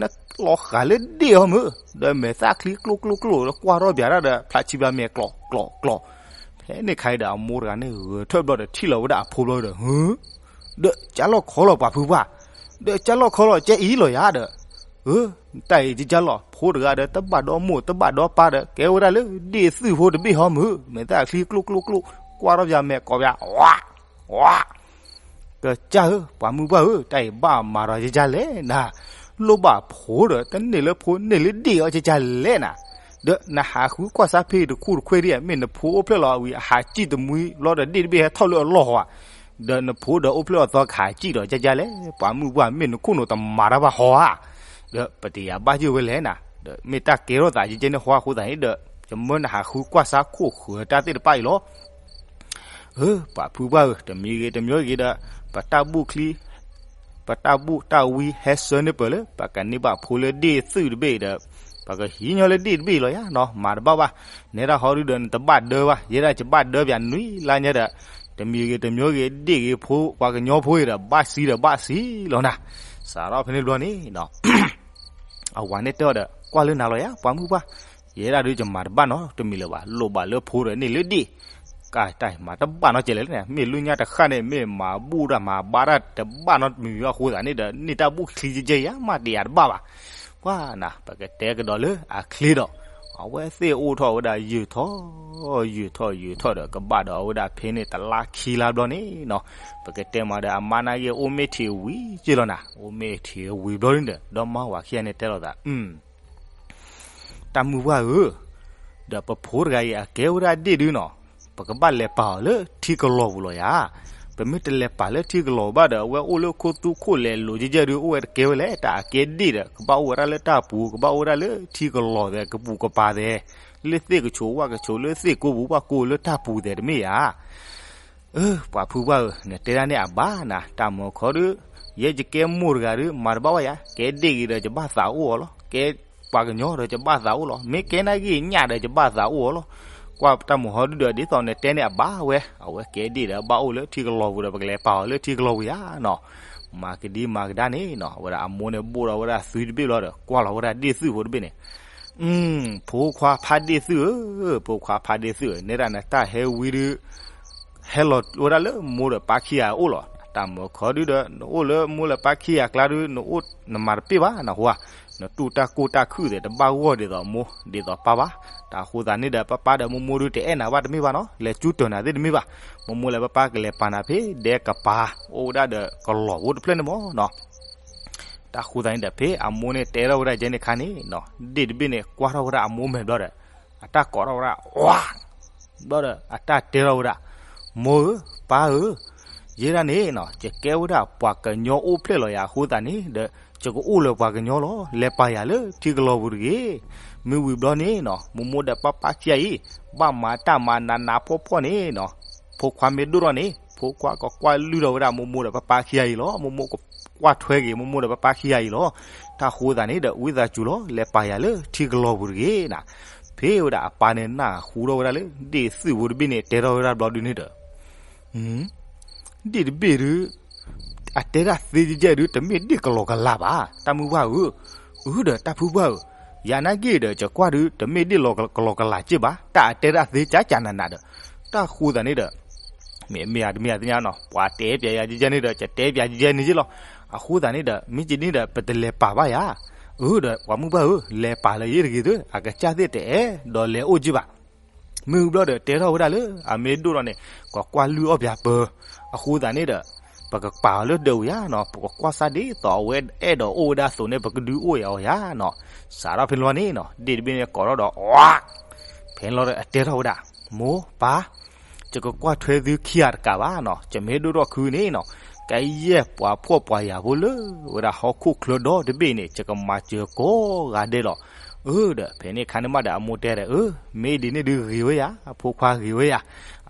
နလီၤဃာ်လၢဒ့ၣ်အီၤမုၢ်, ဒီးမဲာ်သၣ်ချံကျိကျိကျိဒီးကွၢ်ထီၣ်ပၠးတၢ်ဒီး ဖျါဆံဘျါမဲာ်ကျီၢ်ကျီၢ်ကျီၢ်, ဖဲန့ၣ်ခါဒီးအမိၢ်တဂၤန့ၣ်ဂဲၤထၢၣ်ဘျီဒီးထံၣ်လီၤဝဲဒၣ်အဖိဘျီဒီး ဟၢ, ဒီးကၢ်လီၤခီလီၤပှၤဖုပှၢ်, ဒီးကၢ်လီၤခီလီၤကဲအံၤလီၤယၤဒီး, အၢ, တၢ်အံၤကကၢ်လီၤ ဖိတဂၤဒီးတဘၣ်ဒီမိၢ်တဘၣ်ဒီပၢ်ဒီး ကဲဝဲဒၣ်လၢဒ့ၣ်သုးဖိတဘ့ၣ်ဟီမုၢ်, မဲာ်သၣ်ချံကျိကျိကျိ, ကွၢ်ထီၣ်ပၠးမဲာ်ကိးပၠး, ဝါ, ဝါ ကစၢ်ဧၢ, ပှၤမုၢ်ပှၢ်ဧၢ, တၢ်အံၤဘၣ်မၤဒီးကကၢ်လဲၣ်နၤ, လိၣ်ဘၣ်ဖိဒီး တန့ၢ်လၢဖိန့ၢ်လၢဒ့ၣ်အီၤကကၢ်လဲၣ်နၤ, ဒီးနဟးဃုကွၢ်စါဖဲတခူၣ်တခွဲဒ်အံၤ မ့ၢ်နဖိအိၣ်ဖျဲၣ်လီၤဝံၤ အဟးစံၣ်တမှံဘျီဒီးဒ့ၣ်တဘ့ၣ်ဟဲထီၣ်လၢအလီၢ်ဟီဧါ, ဒီးနဖိဒီးအိၣ်ဖျဲၣ်အီၤသီကဟးစံၣ်ဒီးကကၢ်လဲၣ်, ပှၤမုၢ်ပှၢ်မ့ၢ်နခိၣ်နူာ်တမၤတၢ်ဘၣ်ဟီဧါ, ဒီးပတယၤဘၣ်ယိၣ်ဝဲလဲၣ်နၤ, ဒီးမ့ၢ်တၢ်ကဲထီၣ်သးကကဲန့ၣ်ဟီအဃိသတးန့ၣ်ဒီး ယမၢနဟးဃုကွၢ်စါခိၣ်ဃၢၤတၢ်သ့ၣ်တဖၣ်အံၤလီၤ. အၢ ပှၤဖုပှၢ်ဧၢ, တမံၤဂ့ၤတမံၤဂ့ၤဒီး ပတၢ်ဘူၣ်ချံ ပတၢ်ဘူၣ်တၢ်ဝံဟဲဆၢန့ၢ်ပၢၢ်လၢ ပကန့ၢ်ဘၣ်ဖိလၢဒ့ၣ်သုးတဘ့ၣ်ဒီး ပကဟံးညီလၢဒ့ၣ်တဘ့ၣ်လီၤယါနီၤ, မၤတဘၣ်ဘၣ်, နဲဒၣ်ဟီဒုဒီး နတဘၣ်ဒၢဘၣ်, ယဲဒၣ်ယဘၣ်ဒၢပၠးနွံလါညါဒီး တမံၤဂ့ၤတမံၤဂ့ၤ ဒ့ၣ်ဂ့ၤဖိ ပှၤကညီဖိဂ့ၤဒီး ဘၣ်စံဒီးဘၣ်စံလီၤနၤ. စးထီၣ်ဖဲန့ၣ်ဘျီန့ၣ် အဝၤန့ၣ်တဲအီၤဒီး ကွၢ်လၢနၤလီၤယါ ပှၤမုၢ်ပှၢ်, ယဲဒၣ်ဒုးယမၤတဘၣ်နီတမံၤလၢၤဘၣ်, လိၣ်ဘၣ်လၢဖိဒီးန့ၢ်လၢဒ့ၣ်, ကတၢ်မၤတဘၣ်နီတစဲးလဲၣ်န့ၣ်, မ့ၢ်လၢညါတဃၣ်န့ၣ် မ့ၢ်မၤဘူၣ်တၢ်မၤဘါတၢ်တဘၣ်နီတမံၤအဃိသတးန့ၣ်ဒီး န့ၢ်တၢ်ဘူၣ်ချံကကဲယါ မ့ၢ်တယၤတဘၣ်ဘၣ်. ပှၤနၤ ပကတဲကဒီးလၢအချ့ဒီး အဝဲသ့ၣ်အိၣ်ထီၣ်ဝဲဒၣ်ယုၢ်ထီၣ် ယုၢ်ထီၣ်ယုၢ်ထီၣ်ဒီး ကဘၣ်ဒီးအဝဲဒၣ်ဖဲန့ၣ်တလါခံလါဘျီန့ၣ်နီၤ, ပကတဲမးဒီးအမါနာ်က့ၤအိၣ်မ့ၢ်ထံးဝံၤက့လီၤနၤ, အိၣ်မ့ၢ်ထံးဝံၤဘျီန့ၣ်ဒီး ဒီမါဝၤခံဂၤန့ၣ်တဲလိာ်သး တၢ်မုၢ်ပှၢ်ဧၢ, ဒီးပဖိတဂၤအံၤအကဲဝဲဒၣ်ဒ့ၣ်ဒုနီၤ, ပကဘၣ်လဲၤပာ်အီၤလၢထံကလီၤပူၤလီၤယါ. ပမ့ၢ်တလဲၤပာ်လၢထံကလီၤပူၤဘၣ်ဒီး အဝဲအိၣ်လၢခိသူခိၣ်လဲၤလိၤကဲကဲဒု အိၣ်ဝဲတကဲဝဲလဲၣ်, တၢ်အကဲဒ့ၣ်ဒီး ကဘၣ်အိၣ်ဝဲဒၣ်လၢတၢ်ပူၤ, ကဘၣ်အိၣ်ဝဲဒၣ်လၢထံကလီၤသဲး ကပူၤကပၤသဲး, လၢသ့ၣ်ကဆိးဝၣ်ကဆိးလၢသ့ၣ်ကိးပူၤဘၣ်ကိးလၢတၢ်ပူၤသဲးတမ့ၢ်ယါ. အၢ ပှၤဖုပှၢ်ဧၢ, နတဲဒၣ်န့ၣ်အဘၣ်နၤ, တၢ်မၤခီဒု, ယဲယကဲမိၢ်တဂၤဒု မၤတဘၣ်ဝဲယါ, ကဲဒ့ၣ်ဂ့ၤဒီးယဘၣ်သးအိၣ်အီၤလီၤ, ကဲပှၤကညီဒီးယဘၣ်သးအိၣ်လီၤ, မ့ၢ်ကဲနာ်က့ၤညၣ်ဒီးယဘၣ်သးအိၣ်အီၤလီၤ. ကွၢ်တၢ်မၤခီဒုဒီး ဒ်သိးနတဲန့ၣ်အဘၣ်ဝဲ, အဝဲကဲဒ့ၣ်ဒီးဘၣ်အိၣ်လၢထံကလီၤပူၤဒီး ပကလဲၤပာ်အီၤလၢထံကလီၤပူၤယါနီၤ. မၤကဒံမၤကဒါန့ၣ်နီၤ, အဝဲဒၣ်အမိၢ်န့ၣ်ဘိၣ်ဒီးဝဲဒၣ်သွံတဘ့ၣ်ဘျီဒီး ကွၢ်လီၤဝဲဒၣ်ဒ့ၣ်သုးဖိတဘ့ၣ်န့ၣ် ဖိခွါဖးဒ့ၣ်သုးဧၢ, ဖိခွါဖးဒ့ၣ်သုးဧၢ, နဲဒၣ်နတၢ်ဟဲဝံဒု, ဟဲလီၤဝဲဒၣ်လၢမိၢ်ဒီးပၢ်ခံဂၤအအိၣ်လီၤ. တၢ်မၤခီဒုဒီး နအိၣ်လၢမိၢ်လၢပၢ်ခံဂၤအကျါဒု နအိၣ်နမၤတပ့ၢ်ဘၣ်နဟူဧါ, နတူၢ်တၢ်ကိၢ်တၢ်ခုၣ်သဲးတဘၣ်ဂီၢ်ဒ်သိးမိၢ်ဒ်သိးပၢ်ဘၣ်. တၢ်အဃိသတးန့ၣ်ဒီး ပၢ်ပၢ်ဒီးမိၢ်မိၢ်ဒုတအဲၣ်နၤဘၣ်တမ့ၢ်ဘၣ်နီၤ, လဲၤကၠူတၢၤနၤသ့ၣ်တမ့ၢ်ဘၣ်. မိၢ်မိၢ်လၢပၢ်ပၢ်ကလဲၤပာ်နၤဖဲဒဲကပၤ အိၣ်ဝဲဒၣ်ဒီးကလီၤဖိတဖျၢၣ်န့ၣ်မ့ၢ်နီၤ. တၢ်ဃိသတးန့ၣ်ဒီး ဖဲအမိၢ်န့ၣ်တဲထီၣ်ဝဲဒၣ်ကဲန့ၣ်ခါန့ၣ်နီၤ, ဒ့ၣ်တဘ့ၣ်န့ၣ် ကွၢ်ထီၣ်ဝဲဒၣ်အမိၢ်မဲာ်ဘျီဒီး အတၢ်ကိးထီၣ်ဝဲဒၣ် ဝါ ဘျီဒီး အတၢ်တဲထီၣ်ဝဲဒၣ်, မိၢ်ဧၢ, ပၢ်ဧၢ, ယဲဒၣ်န့ၣ်နီၤ ယကဲဝဲဒၣ်ပှၤကညီအိၣ်ဖျဲၣ်လီၤယၤအဃိသတးန့ၣ်ဒီး ယကအိၣ်လၢပှၤကညီလီၤ. လဲၤပာ်ယၤလၢထံကလီၤပူၤတဂ့ၤ. မ့ၢ်ဝံၤဘျီန့ၣ်နီၤ မိၢ်မိၢ်ဒီးပၢ်ပၢ်ခံဂၤအံၤ ဘၣ်မၤတၢ်မၤနးနးဖှီၣ်ဖှီၣ်န့ၣ်နီၤ, ဖိခွါမ့ၢ်ဒိၣ်ထီၣ်န့ၣ် ဖိခွါကကွၢ်လုၢ်ထီၣ်ဝဲဒၣ်မိၢ်မိၢ်ဒီးပၢ်ပၢ်ခံဂၤအံၤလီၤ. မိၢ်မိၢ်ကကွၢ်ထွဲက့ၤမိၢ်မိၢ်ဒီးပၢ်ပၢ်ခံဂၤအံၤလီၤ. တၢ်ဃိသတးန့ၣ်ဒီး ဝံသးစူၤလီၤ လဲၤပာ်ယၤလၢထံကလီၤပူၤတဂ့ၤနၤ. ဖဲဝဲဒၣ်အပၢ်န့ၣ်နၢ်ဟူထီၣ်ဝဲဒၣ်လၢ ဒ့ၣ်သုးဖိတဘ့ၣ်န့ၣ် တဲထီၣ်ဝဲဒၣ်ဘျီဒုန့ၣ်ဒီး ဒ့ၣ်တဘ့ၣ်ဒု အတဲဒၣ်သ့ကဲကဲဒု တမ့ၢ်ဒ့ၣ်ကလီၤကလးဘၣ် တၢ်မုၢ်ပှၢ်ဧၢ. အၢဒီးတၢ်ဖုပှၢ်ဧၢ, ယၤနာ်က့ၤဒီး ယကွၢ်ဒု တမ့ၢ်ဒ့ၣ်လီၤကလီၤကလးက့ၤဘၣ်, တၢ်အတဲဒၣ်သ့ကကနးနးဒီး တၢ်ဃိသတးန့ၣ်ဒီး မ့ၢ်မ့ၢ်ဧါတမ့ၢ်ဧါသ့ၣ်ညါနီၤ, ပှၤတဲပျးယၤကဲကဲန့ၣ်ဒီး ယတဲပျးကဲကဲန့ၣ်က့ၤလီၤ. အဃိသတးန့ၣ်ဒီး မ့ၢ်က့ၤန့ၣ်ဒီး ပတလဲၤပာ်ဘၣ်ယၤ. အၢဒီး ပှၤမုၢ်ပှၢ်ဧၢ, လဲၤပာ်လၢယ့ၣ်တဂ့ၤသ့, အကစၢ်သ့ၣ်တအဲၣ်ဒိးလဲၤအိၣ်က့ၤဘၣ်. မ့ၢ်ဝံၤဘျီဒီး တဲထီၣ်ဝဲဒၣ်လၢ အမ့ၢ်ဒိၣ်ထီၣ်န့ၣ် ကကွၢ်လုၢ်အီၣ်ပၠးပၢၤ. အဃိသတးန့ၣ်ဒီး ပကပာ်အီၤလၢဒၢးဝံၤဧါနီၤ, ပကကွၢ်စၢ်ဒ်သိးအဝဲအဲၣ်ဒိးအိၣ်ဝဲဒၣ်အသိးန့ၣ် ပကဒုးအိၣ်အီၤယၤနီၤ. စးထီၣ်ဖဲန့ၣ်လီၤန့ၣ်နီၤ, ဒ့ၣ်တဘ့ၣ်န့ၣ်ကိးထီၣ်ဒီး ဝါ, ဖဲန့ၣ်လီၤဒီး အတဲထီၣ်ဝဲဒၣ်, မိၢ်ပၢ်, ယကကွၢ်ထွဲသုခံဂၤတကးဘၣ်နီၤ, ယမ့ၢ်ဒိၣ်ထီၣ်ခုန့ၣ်နီၤ, ကယဲၢ်ပှၤဖှီၣ်ပှၤယာ်ဖိလၢ ဝဲဒၣ်ဟီၣ်ခိၣ်ချၢဒီတဘ့ၣ်န့ၣ် ယကမၤစၢၤကိးဂၤဒဲးလီၤ. အၢ ဒီးဖဲန့ၣ်အခါန့ၣ်မးဒီးအမိၢ်တဲဒီး အၢ မ့ၢ်ဒ်န့ၣ်ဒုးဂ့ၤဝဲယၤ, အဖိခွါဂ့ၤဝဲယၤ.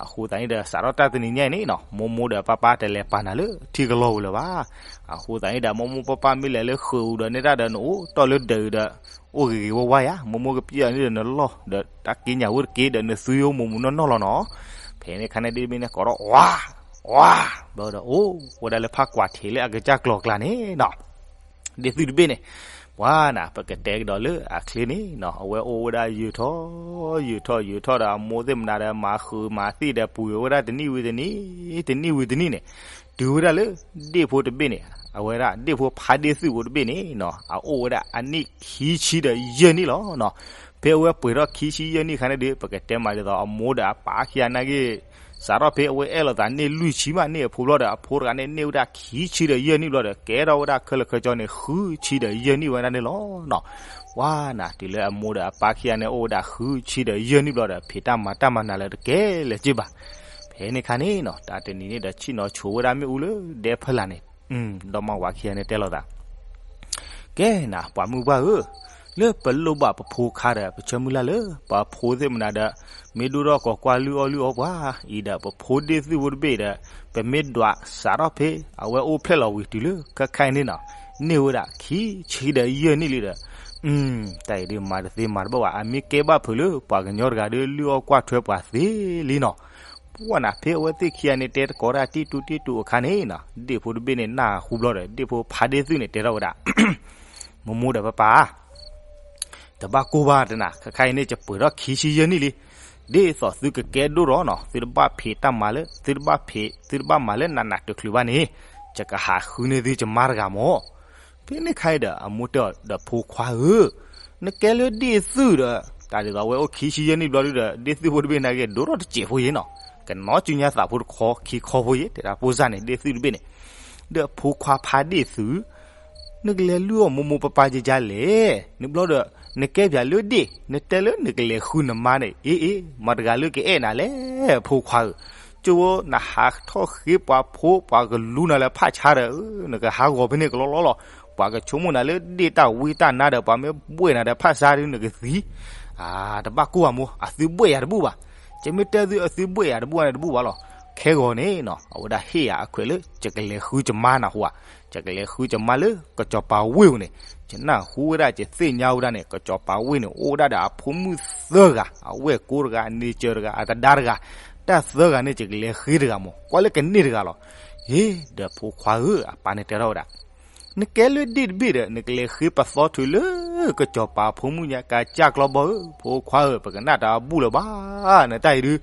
အဃိသတးန့ၣ်ဒီး စးထီၣ်တၢ်တနံၤညါအံၤန့ၣ်နီၤ မိၢ်မိၢ်ဒီးပၢ်ပၢ်တလဲၤပာ်နၤလၢထံကလီၤဝံၤလၢၤဘၣ်. အဃိသတးန့ၣ်ဒီး မိၢ်မိၢ်ပၢ်ပၢ်မ့ၢ်လဲၤလၢဃုာ်အူဒီးန့ၢ်တၢ်ဒီး နအိၣ်တီၢ်လၢဒၢးအံၤဒီး အိၣ်ဂ့ၤဂ့ၤဝါဝါယၤ, မိၢ်မိၢ်ကပျဲအီၤန့ၣ်ဒီးနလီၢ်ဒီး တၢ်က့ညၣ်ဝဲတက့ၢ်ဒီး နသွံအိၣ်မိၢ်မိၢ်နီၢ်နီၢ်လီၤနီၤ. ဖဲန့ၣ်အခါန့ၣ်ဒ်မ့ၢ်န့ၣ် ကိးထီၣ်ဝါ ဝါ ဘျီဒီး အိၣ်ဝဲဒၣ်လၢဖးကွၢ်ထံးလၢအကစၢ်ကျီၤကျါန့ၣ်နီၤ ဒ့ၣ်သုၣ်တဘ့ၣ်န့ၣ်, ပှၤနၤ ပကတဲကဒီးလၢအချ့န့ၣ်နီၤ အဝဲအိၣ်ဝဲဒၣ်ယုာ်ထီၣ် ယုာ်ထီၣ်ယုာ်ထီၣ်ဒီး အမိၢ်သ့ၣ်မနၤဒီး မၤဃုာ်မၤသံၣ်ဒီး ပှ့ၤဝဲဒၣ်တနံၣ်ဝံၤတနံၣ် တနံၣ်ဝံၤတနံၣ်န့ၣ်, တုၤဝဲဒၣ်လၢ ဒ့ၣ်ဖိတဘ့ၣ်န့ၣ် အဝဲဒၣ်ဒ့ၣ်ဖိဖးဒ့ၣ်သုၣ်ဖိတဘ့ၣ်န့ၣ်နီၤ အအိၣ်ဝဲဒၣ်အနံၣ်ခံဆံဒီးယဲၢ်နံၣ်လီၤနီၤ. ဖဲအဝဲပှဲၤထီၣ်ခံဆံယဲၢ်နံၣ်အခါန့ၣ်ဒီး ပကတဲမးဒ်သိးအမိၢ်ဒီးအပၢ်ခံဂၤနာ်က့ စးထီၣ်ဖဲအဝဲအဲၣ်လိာ်သးန့ၢ်လွံၢ်ဆံမး န့ၢ်အဖိဘျီဒီး အဖိတဂၤန့ၣ် န့ၢ်ဝဲဒၣ်ခံဆံဒီးယဲၢ်နံၣ်ဘျီဒီး ကဲထီၣ်ဝဲဒၣ်ခဲလၢာ်ခဲဆ့န့ၣ် ဃုဆံဒီးယဲၢ်နံၣ်ဝဲဒၣ်န့ၣ်လီၤနီၤ. ပှၤနၤ တုၤလၢအမိၢ်ဒီးအပၢ်ခံဂၤန့ၣ် အိၣ်ဝဲဒၣ်ဃုဆံဒီးယဲၢ်နံၣ်ဘျီဒီး ဖံးတၢ်မၤတၢ်မၤနၤလၢတကဲလၢၤက့ဘၣ်. ဖဲန့ၣ်အခါန့ၣ်နီၤ တၢ်တနံၤန့ၣ်ဒီး ဆ့ၣ်နီၤဆိးဝဲဒၣ်မ့ၣ်အူလၢဒဲဖီလာ်န့ၣ် ဒီမါဝၤခံဂၤန့ၣ်တဲလိာ်သး ကဲနၤ ပှၤမုၣ်ပှၢ်ဧၢ, လၢပလိၣ်ဘၣ်ပဖိခါဒီး ပဆၢမုၢ်လၢ်လၢ ပှၤဖိသ့ၣ်မနၤဒီး မ့ၢ်ဒိၣ်ထီၣ်ကီးကွၢ်လုၢ်အီၣ်လုၢ်အီပှၤအံၤဒီး ပဖိဒ့ၣ်သုၣ်ဖိတဘ့ၣ်ဒီး ပမ့ၢ်ဒွးစးထီၣ်ဖဲ အဝဲအိၣ်ဖျဲၣ်လီၤဝံၤတုၤလၢခဲခါအံၤန့ၣ်နီၤ န့ၢ်ဝဲဒၣ်ခံဆံဒီးယဲၢ်နံၣ်လံဒီး တၢ်အံၤဒုးမၤတသ့မၤတဘၣ်ဘၣ် အမ့ၢ်ကဲဘၣ်ဖုးလၢပှၤကညီတဂၤဒီး လုၢ်အီၣ်ကွၢ်ထွဲပှၤသ့လံနီၤ. ပှၤနၤ ဖဲအဝဲသ့ၣ်ခံဂၤန့ၣ် တဲတကိးတၢ်တံၢ်တူတံၢ်တူအခါန့ၣ်နီၤ ဒ့ၣ်ဖိတဘ့ၣ်န့ၣ် နၢ်ဟူဘျီဒီး ဒ့ၣ်ဖိဖးဒ့ၣ်သုၣ်န့ၣ် တဲထီၣ်ဝဲဒၣ် မိၢ်မိၢ်ဒီးပၢ်ပၢ် တဘၣ်ကိၢ်ဘၣ်တနၤ ခဲခါအံၤန့ၣ် ယပှဲၤထီၣ်ခံဆံယဲၢ်နံၣ်လံ. ဒ်သိးသုကကဲဒိၣ်ထီၣ်နီၤ သုတဘၣ်ဖံးတၢ်မၤလၢ သုတဘၣ်ဖံး သုတဘၣ်မၤလၢနးနးတချုးဘၣ်န့ၣ် ယကဟးဃုန့ၢ်သုယမါတဂၤမၢ်. ဖဲန့ၣ်ခါအံၤဒီး အမိၢ်တဲအီၤဒီး ဖိခွါဧၢ, နကဲလၢဒ့ၣ်သုၣ်ဒီး တၢ်ဒ်သိးအဝဲအိၣ်ခံဆံယဲၢ်နံၣ်ဘျီဒုဒီး ဒ့ၣ်သုၣ်ဖိတဘ့ၣ်နာ်က့ ဒိၣ်ထီၣ်တစဲးဖိယ့ၣ်နီၤ, ကနီၤစုညါသးဖိတခီခံခီဖိယ့ၣ် တဲဒၣ်ဖိစၢ်န့ၣ် ဒ့ၣ်သုၣ်တဘ့ၣ်န့ၣ် ဒီးဖိခွါဖးဒ့ၣ်သုၣ် နကလဲၤလုၢ်အီၣ်မိၢ်မိၢ်ပၢ်ပၢ်ယဲယဲလဲၣ်, နဘျီဒီး နကဲပၠးလၢဒ့ၣ် နတဲလၢနကလဲၤဃုနမါန့ၣ် အ့အ့ မတၤတဂၤလၢကအဲၣ်နၤလဲၣ် ဖိခွါဧၢ, ကၠိဝဲနဟးထီၣ်ဃ့ပှၤဖိ ပှၤကလူနၤလၢဖးဆါဒီး နကဟးဂီၤဖဲန့ၣ်ကလီလီလီၤ, ပှၤကဆိကမိၣ်နၤလၢဒ့ၣ်တၢ်ဝံတၢ်နါဒီး ပှၤမ့ၢ်ဘှဲၣ်နၤဒီးဖးဆါဒုးနကသံ, တဘၣ်ကိၢ်ဘၣ်မိၢ် အသုဘှဲၣ်ယၤတဘူၣ်ဘၣ်, ယမ့ၢ်တဲသုအသုဘှဲၣ်ယၤတဘူၣ်ဘၣ်န့ၣ်တဘူၣ်ဘၣ်လီၤ. ခဲဂီၤန့ၣ်နီၤ အဝဲဒၣ်ဟ့ၣ်ယၤအခွဲးလၢ ယကလဲၤဃုယမါနၢ်ဟူဧါ, ယကလဲၤဃုယမါလၢကစီၤပၤဝ့ၢ်ပူၤန့ၣ်, ယနၢ်ဟူဝဲဒၣ် ယသ့ၣ်ညါဝဲဒၣ်န့ၣ် ကစီၤပၤဝ့ၢ်န့ၣ် အိၣ်ဝဲဒၣ်ဒီးအဖိမုၣ်သၢဂၤ, အဝဲၢ်ကိတဂၤ, အန့ဆၢတဂၤ, အသဒါတဂၤ, တၢ်သၢဂၤန့ၣ် ယကလဲၤဃ့တဂၤမၢ်, ကွၢ်လၢကန့ၢ်တဂၤလီၤ. ဟ့ၣ် ဒီးဖိခွါဧၢ, အပၢ်န့ၣ်တဲထီၣ်ဝဲဒၣ် နကဲလၢဒ့ၣ်တဘ့ၣ်ဒီး နကလဲၤဃ့ပသီထုးလၢကစီၤပၤဖိမုၣ်ညါကစၢ်ကျီဘီဧၢ, ဖိခွါဧၢ, ပကနၣ်တၢ်အဘူၣ်လၢၤဘၣ်, နတၢ်အံၤဒုး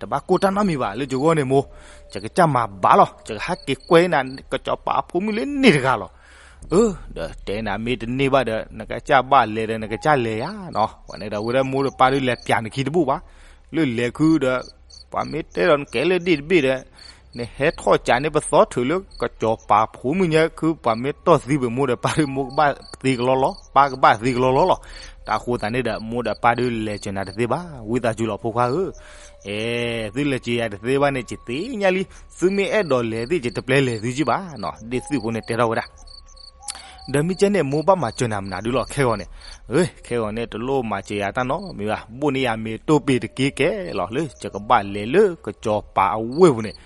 တဘၣ်ကိၢ်တၢ်နီတမံၤဘၣ်, လၢယဂီၢ်န့ၣ်မိၢ်, ယကစၢ်မၤဘၣ်လီၤ, ယကဟဲက့ၤကွဲနၤ ကစီၤပၤဖိမုၣ်လၢန့ၢ်တဂၤလီၤ. အၢ ဒီးတဲနၤမ့ၢ်တန့ၢ်ဘၣ်ဒီး နကစၢ်ဘၣ်လဲၤဒီး နကစၢ်လဲၤယၤနီၤ, ပှၤန့ၣ်ဒီး ဝဲဒၣ်မိၢ်ဒီးပၢ်ဒုးလဲၤပၠးနခံတဘူၣ်ဘၣ်, လၢလဲၤခုဒီး ပှၤမ့ၢ်တဲဒီးနကဲလၢဒ့ၣ်တဘ့ၣ်ဒီး နဟဲထီၣ်ကးန့ၢ်ပသီထုးလၢကစီၤပၤဖိမုၣ်ညါခု ပှၤမ့ၢ်တီၢ်သံပမိၢ်ဒီးပၢ်ဒုး မိၢ်ကဘၣ်သံကလီလီၤ, ပၢ်ကဘၣ်သံကလီလီၤလီၤ. တၢ်ဃိသးန့ၣ်ဒီး မိၢ်ဒီးပၢ်ဒုးလဲၤစၢၤနၤတသ့ဘၣ်, ဝံသးစူၤလီၤဖိခွါဧၢ, အဲ သုလဲၤစၢၤယၤတသ့ဘၣ်န့ၣ် ယသ့ၣ်ညါလံ, သုမ့ၢ်အဲၣ်ဒိးလဲၤသ့ၣ် ယတပျဲလဲၤသုကံဘၣ်နီၤ, ဒ့ၣ်သုၣ်ဖိန့ၣ်တဲထီၣ်ဝဲဒၣ် ဒီးမ့ၢ်ကဲန့ၣ် မိၢ်ဘၣ်မၤစၢၤနၤမနုၤဒုလီၤခဲဂီၤန့ၣ်, အ့ ခဲဂီၤန့ၣ် တလိၣ်မၤစၢၤယၤတၢ်နီတမံၤဘၣ်, ဘိၣ်န့ၢ်ယၤမ့ၤတိၢ်ပ့ၤတက့ၢ်ကဲလီၤ, လၢယကဘၣ်လဲၤလၢကစီၤပၤအဝ့ၢ်ပူၤန့ၣ်,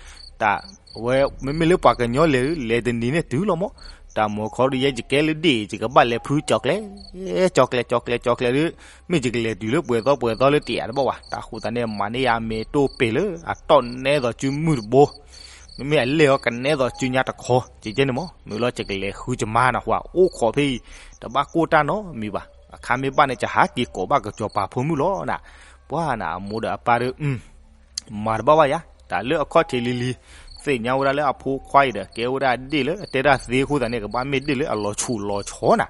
တၢ်ဝဲ မ့မ့ၢ်လၢပှၤကညီလဲၤ လဲၤတနံၤန့ၣ်တုၤလီၤမၢ်, တၢ်မၤခီဒုးယဲ ယကဲလၢဒ့ၣ် ယကဘၣ်လဲၤဖုကၠီၤကျဲ ကၠီၤကျဲ ကၠီၤကျဲ ကၠီၤကျဲဒုး, မ့ၢ်ယကလဲၤတုၤလၢပှဲၤသီပှဲၤသီလၢတယာ်တဘၣ်ဘၣ်, တၢ်ဃိသးန့ၣ် မၤန့ၢ်ယၤမ့ၤတိၢ်ပ့ၤလၢအတီၢ်နဲသိးစုမုၢ်တဘိ မ့မ့ၢ်အလဲၢ်အီၤကနဲသိးစုညါတခီ, ကဲန့ၣ်မၢ်, မ့ၢ်လီၤ ယကလဲၤဃုကမါနၢ်ဟူဧါ, အိၣ်ခိးဖဲအံၤ တဘၣ်ကိၢ်တၢ်နီတမံၤဘၣ်, အခါမ့ၢ်ဘၣ်န့ၣ် ယဟးက့ၤကိးဘၣ်ကစီၤပၤဖိမုၣ်လီၤနၤ. ပှၤနၤ အမိၢ်ဒီးအပၢ်ဒီး မၤတဘၣ်ဘၣ်ယၤ, တၢ်လၢအခီၣ်ထံးလံၤလံၤ, သ့ၣ်ညါဝဲဒၣ်လၢအဖိခွါအံၤဒီး ကဲဝဲဒၣ်ဒ့ၣ်လၢအတဲတၢ်သ့အဃိသတးန့ၣ် ကဘၣ်မ့ၢ်ဒ့ၣ်လၢအလီၤဆူၣ်လီၤဆီနၤ.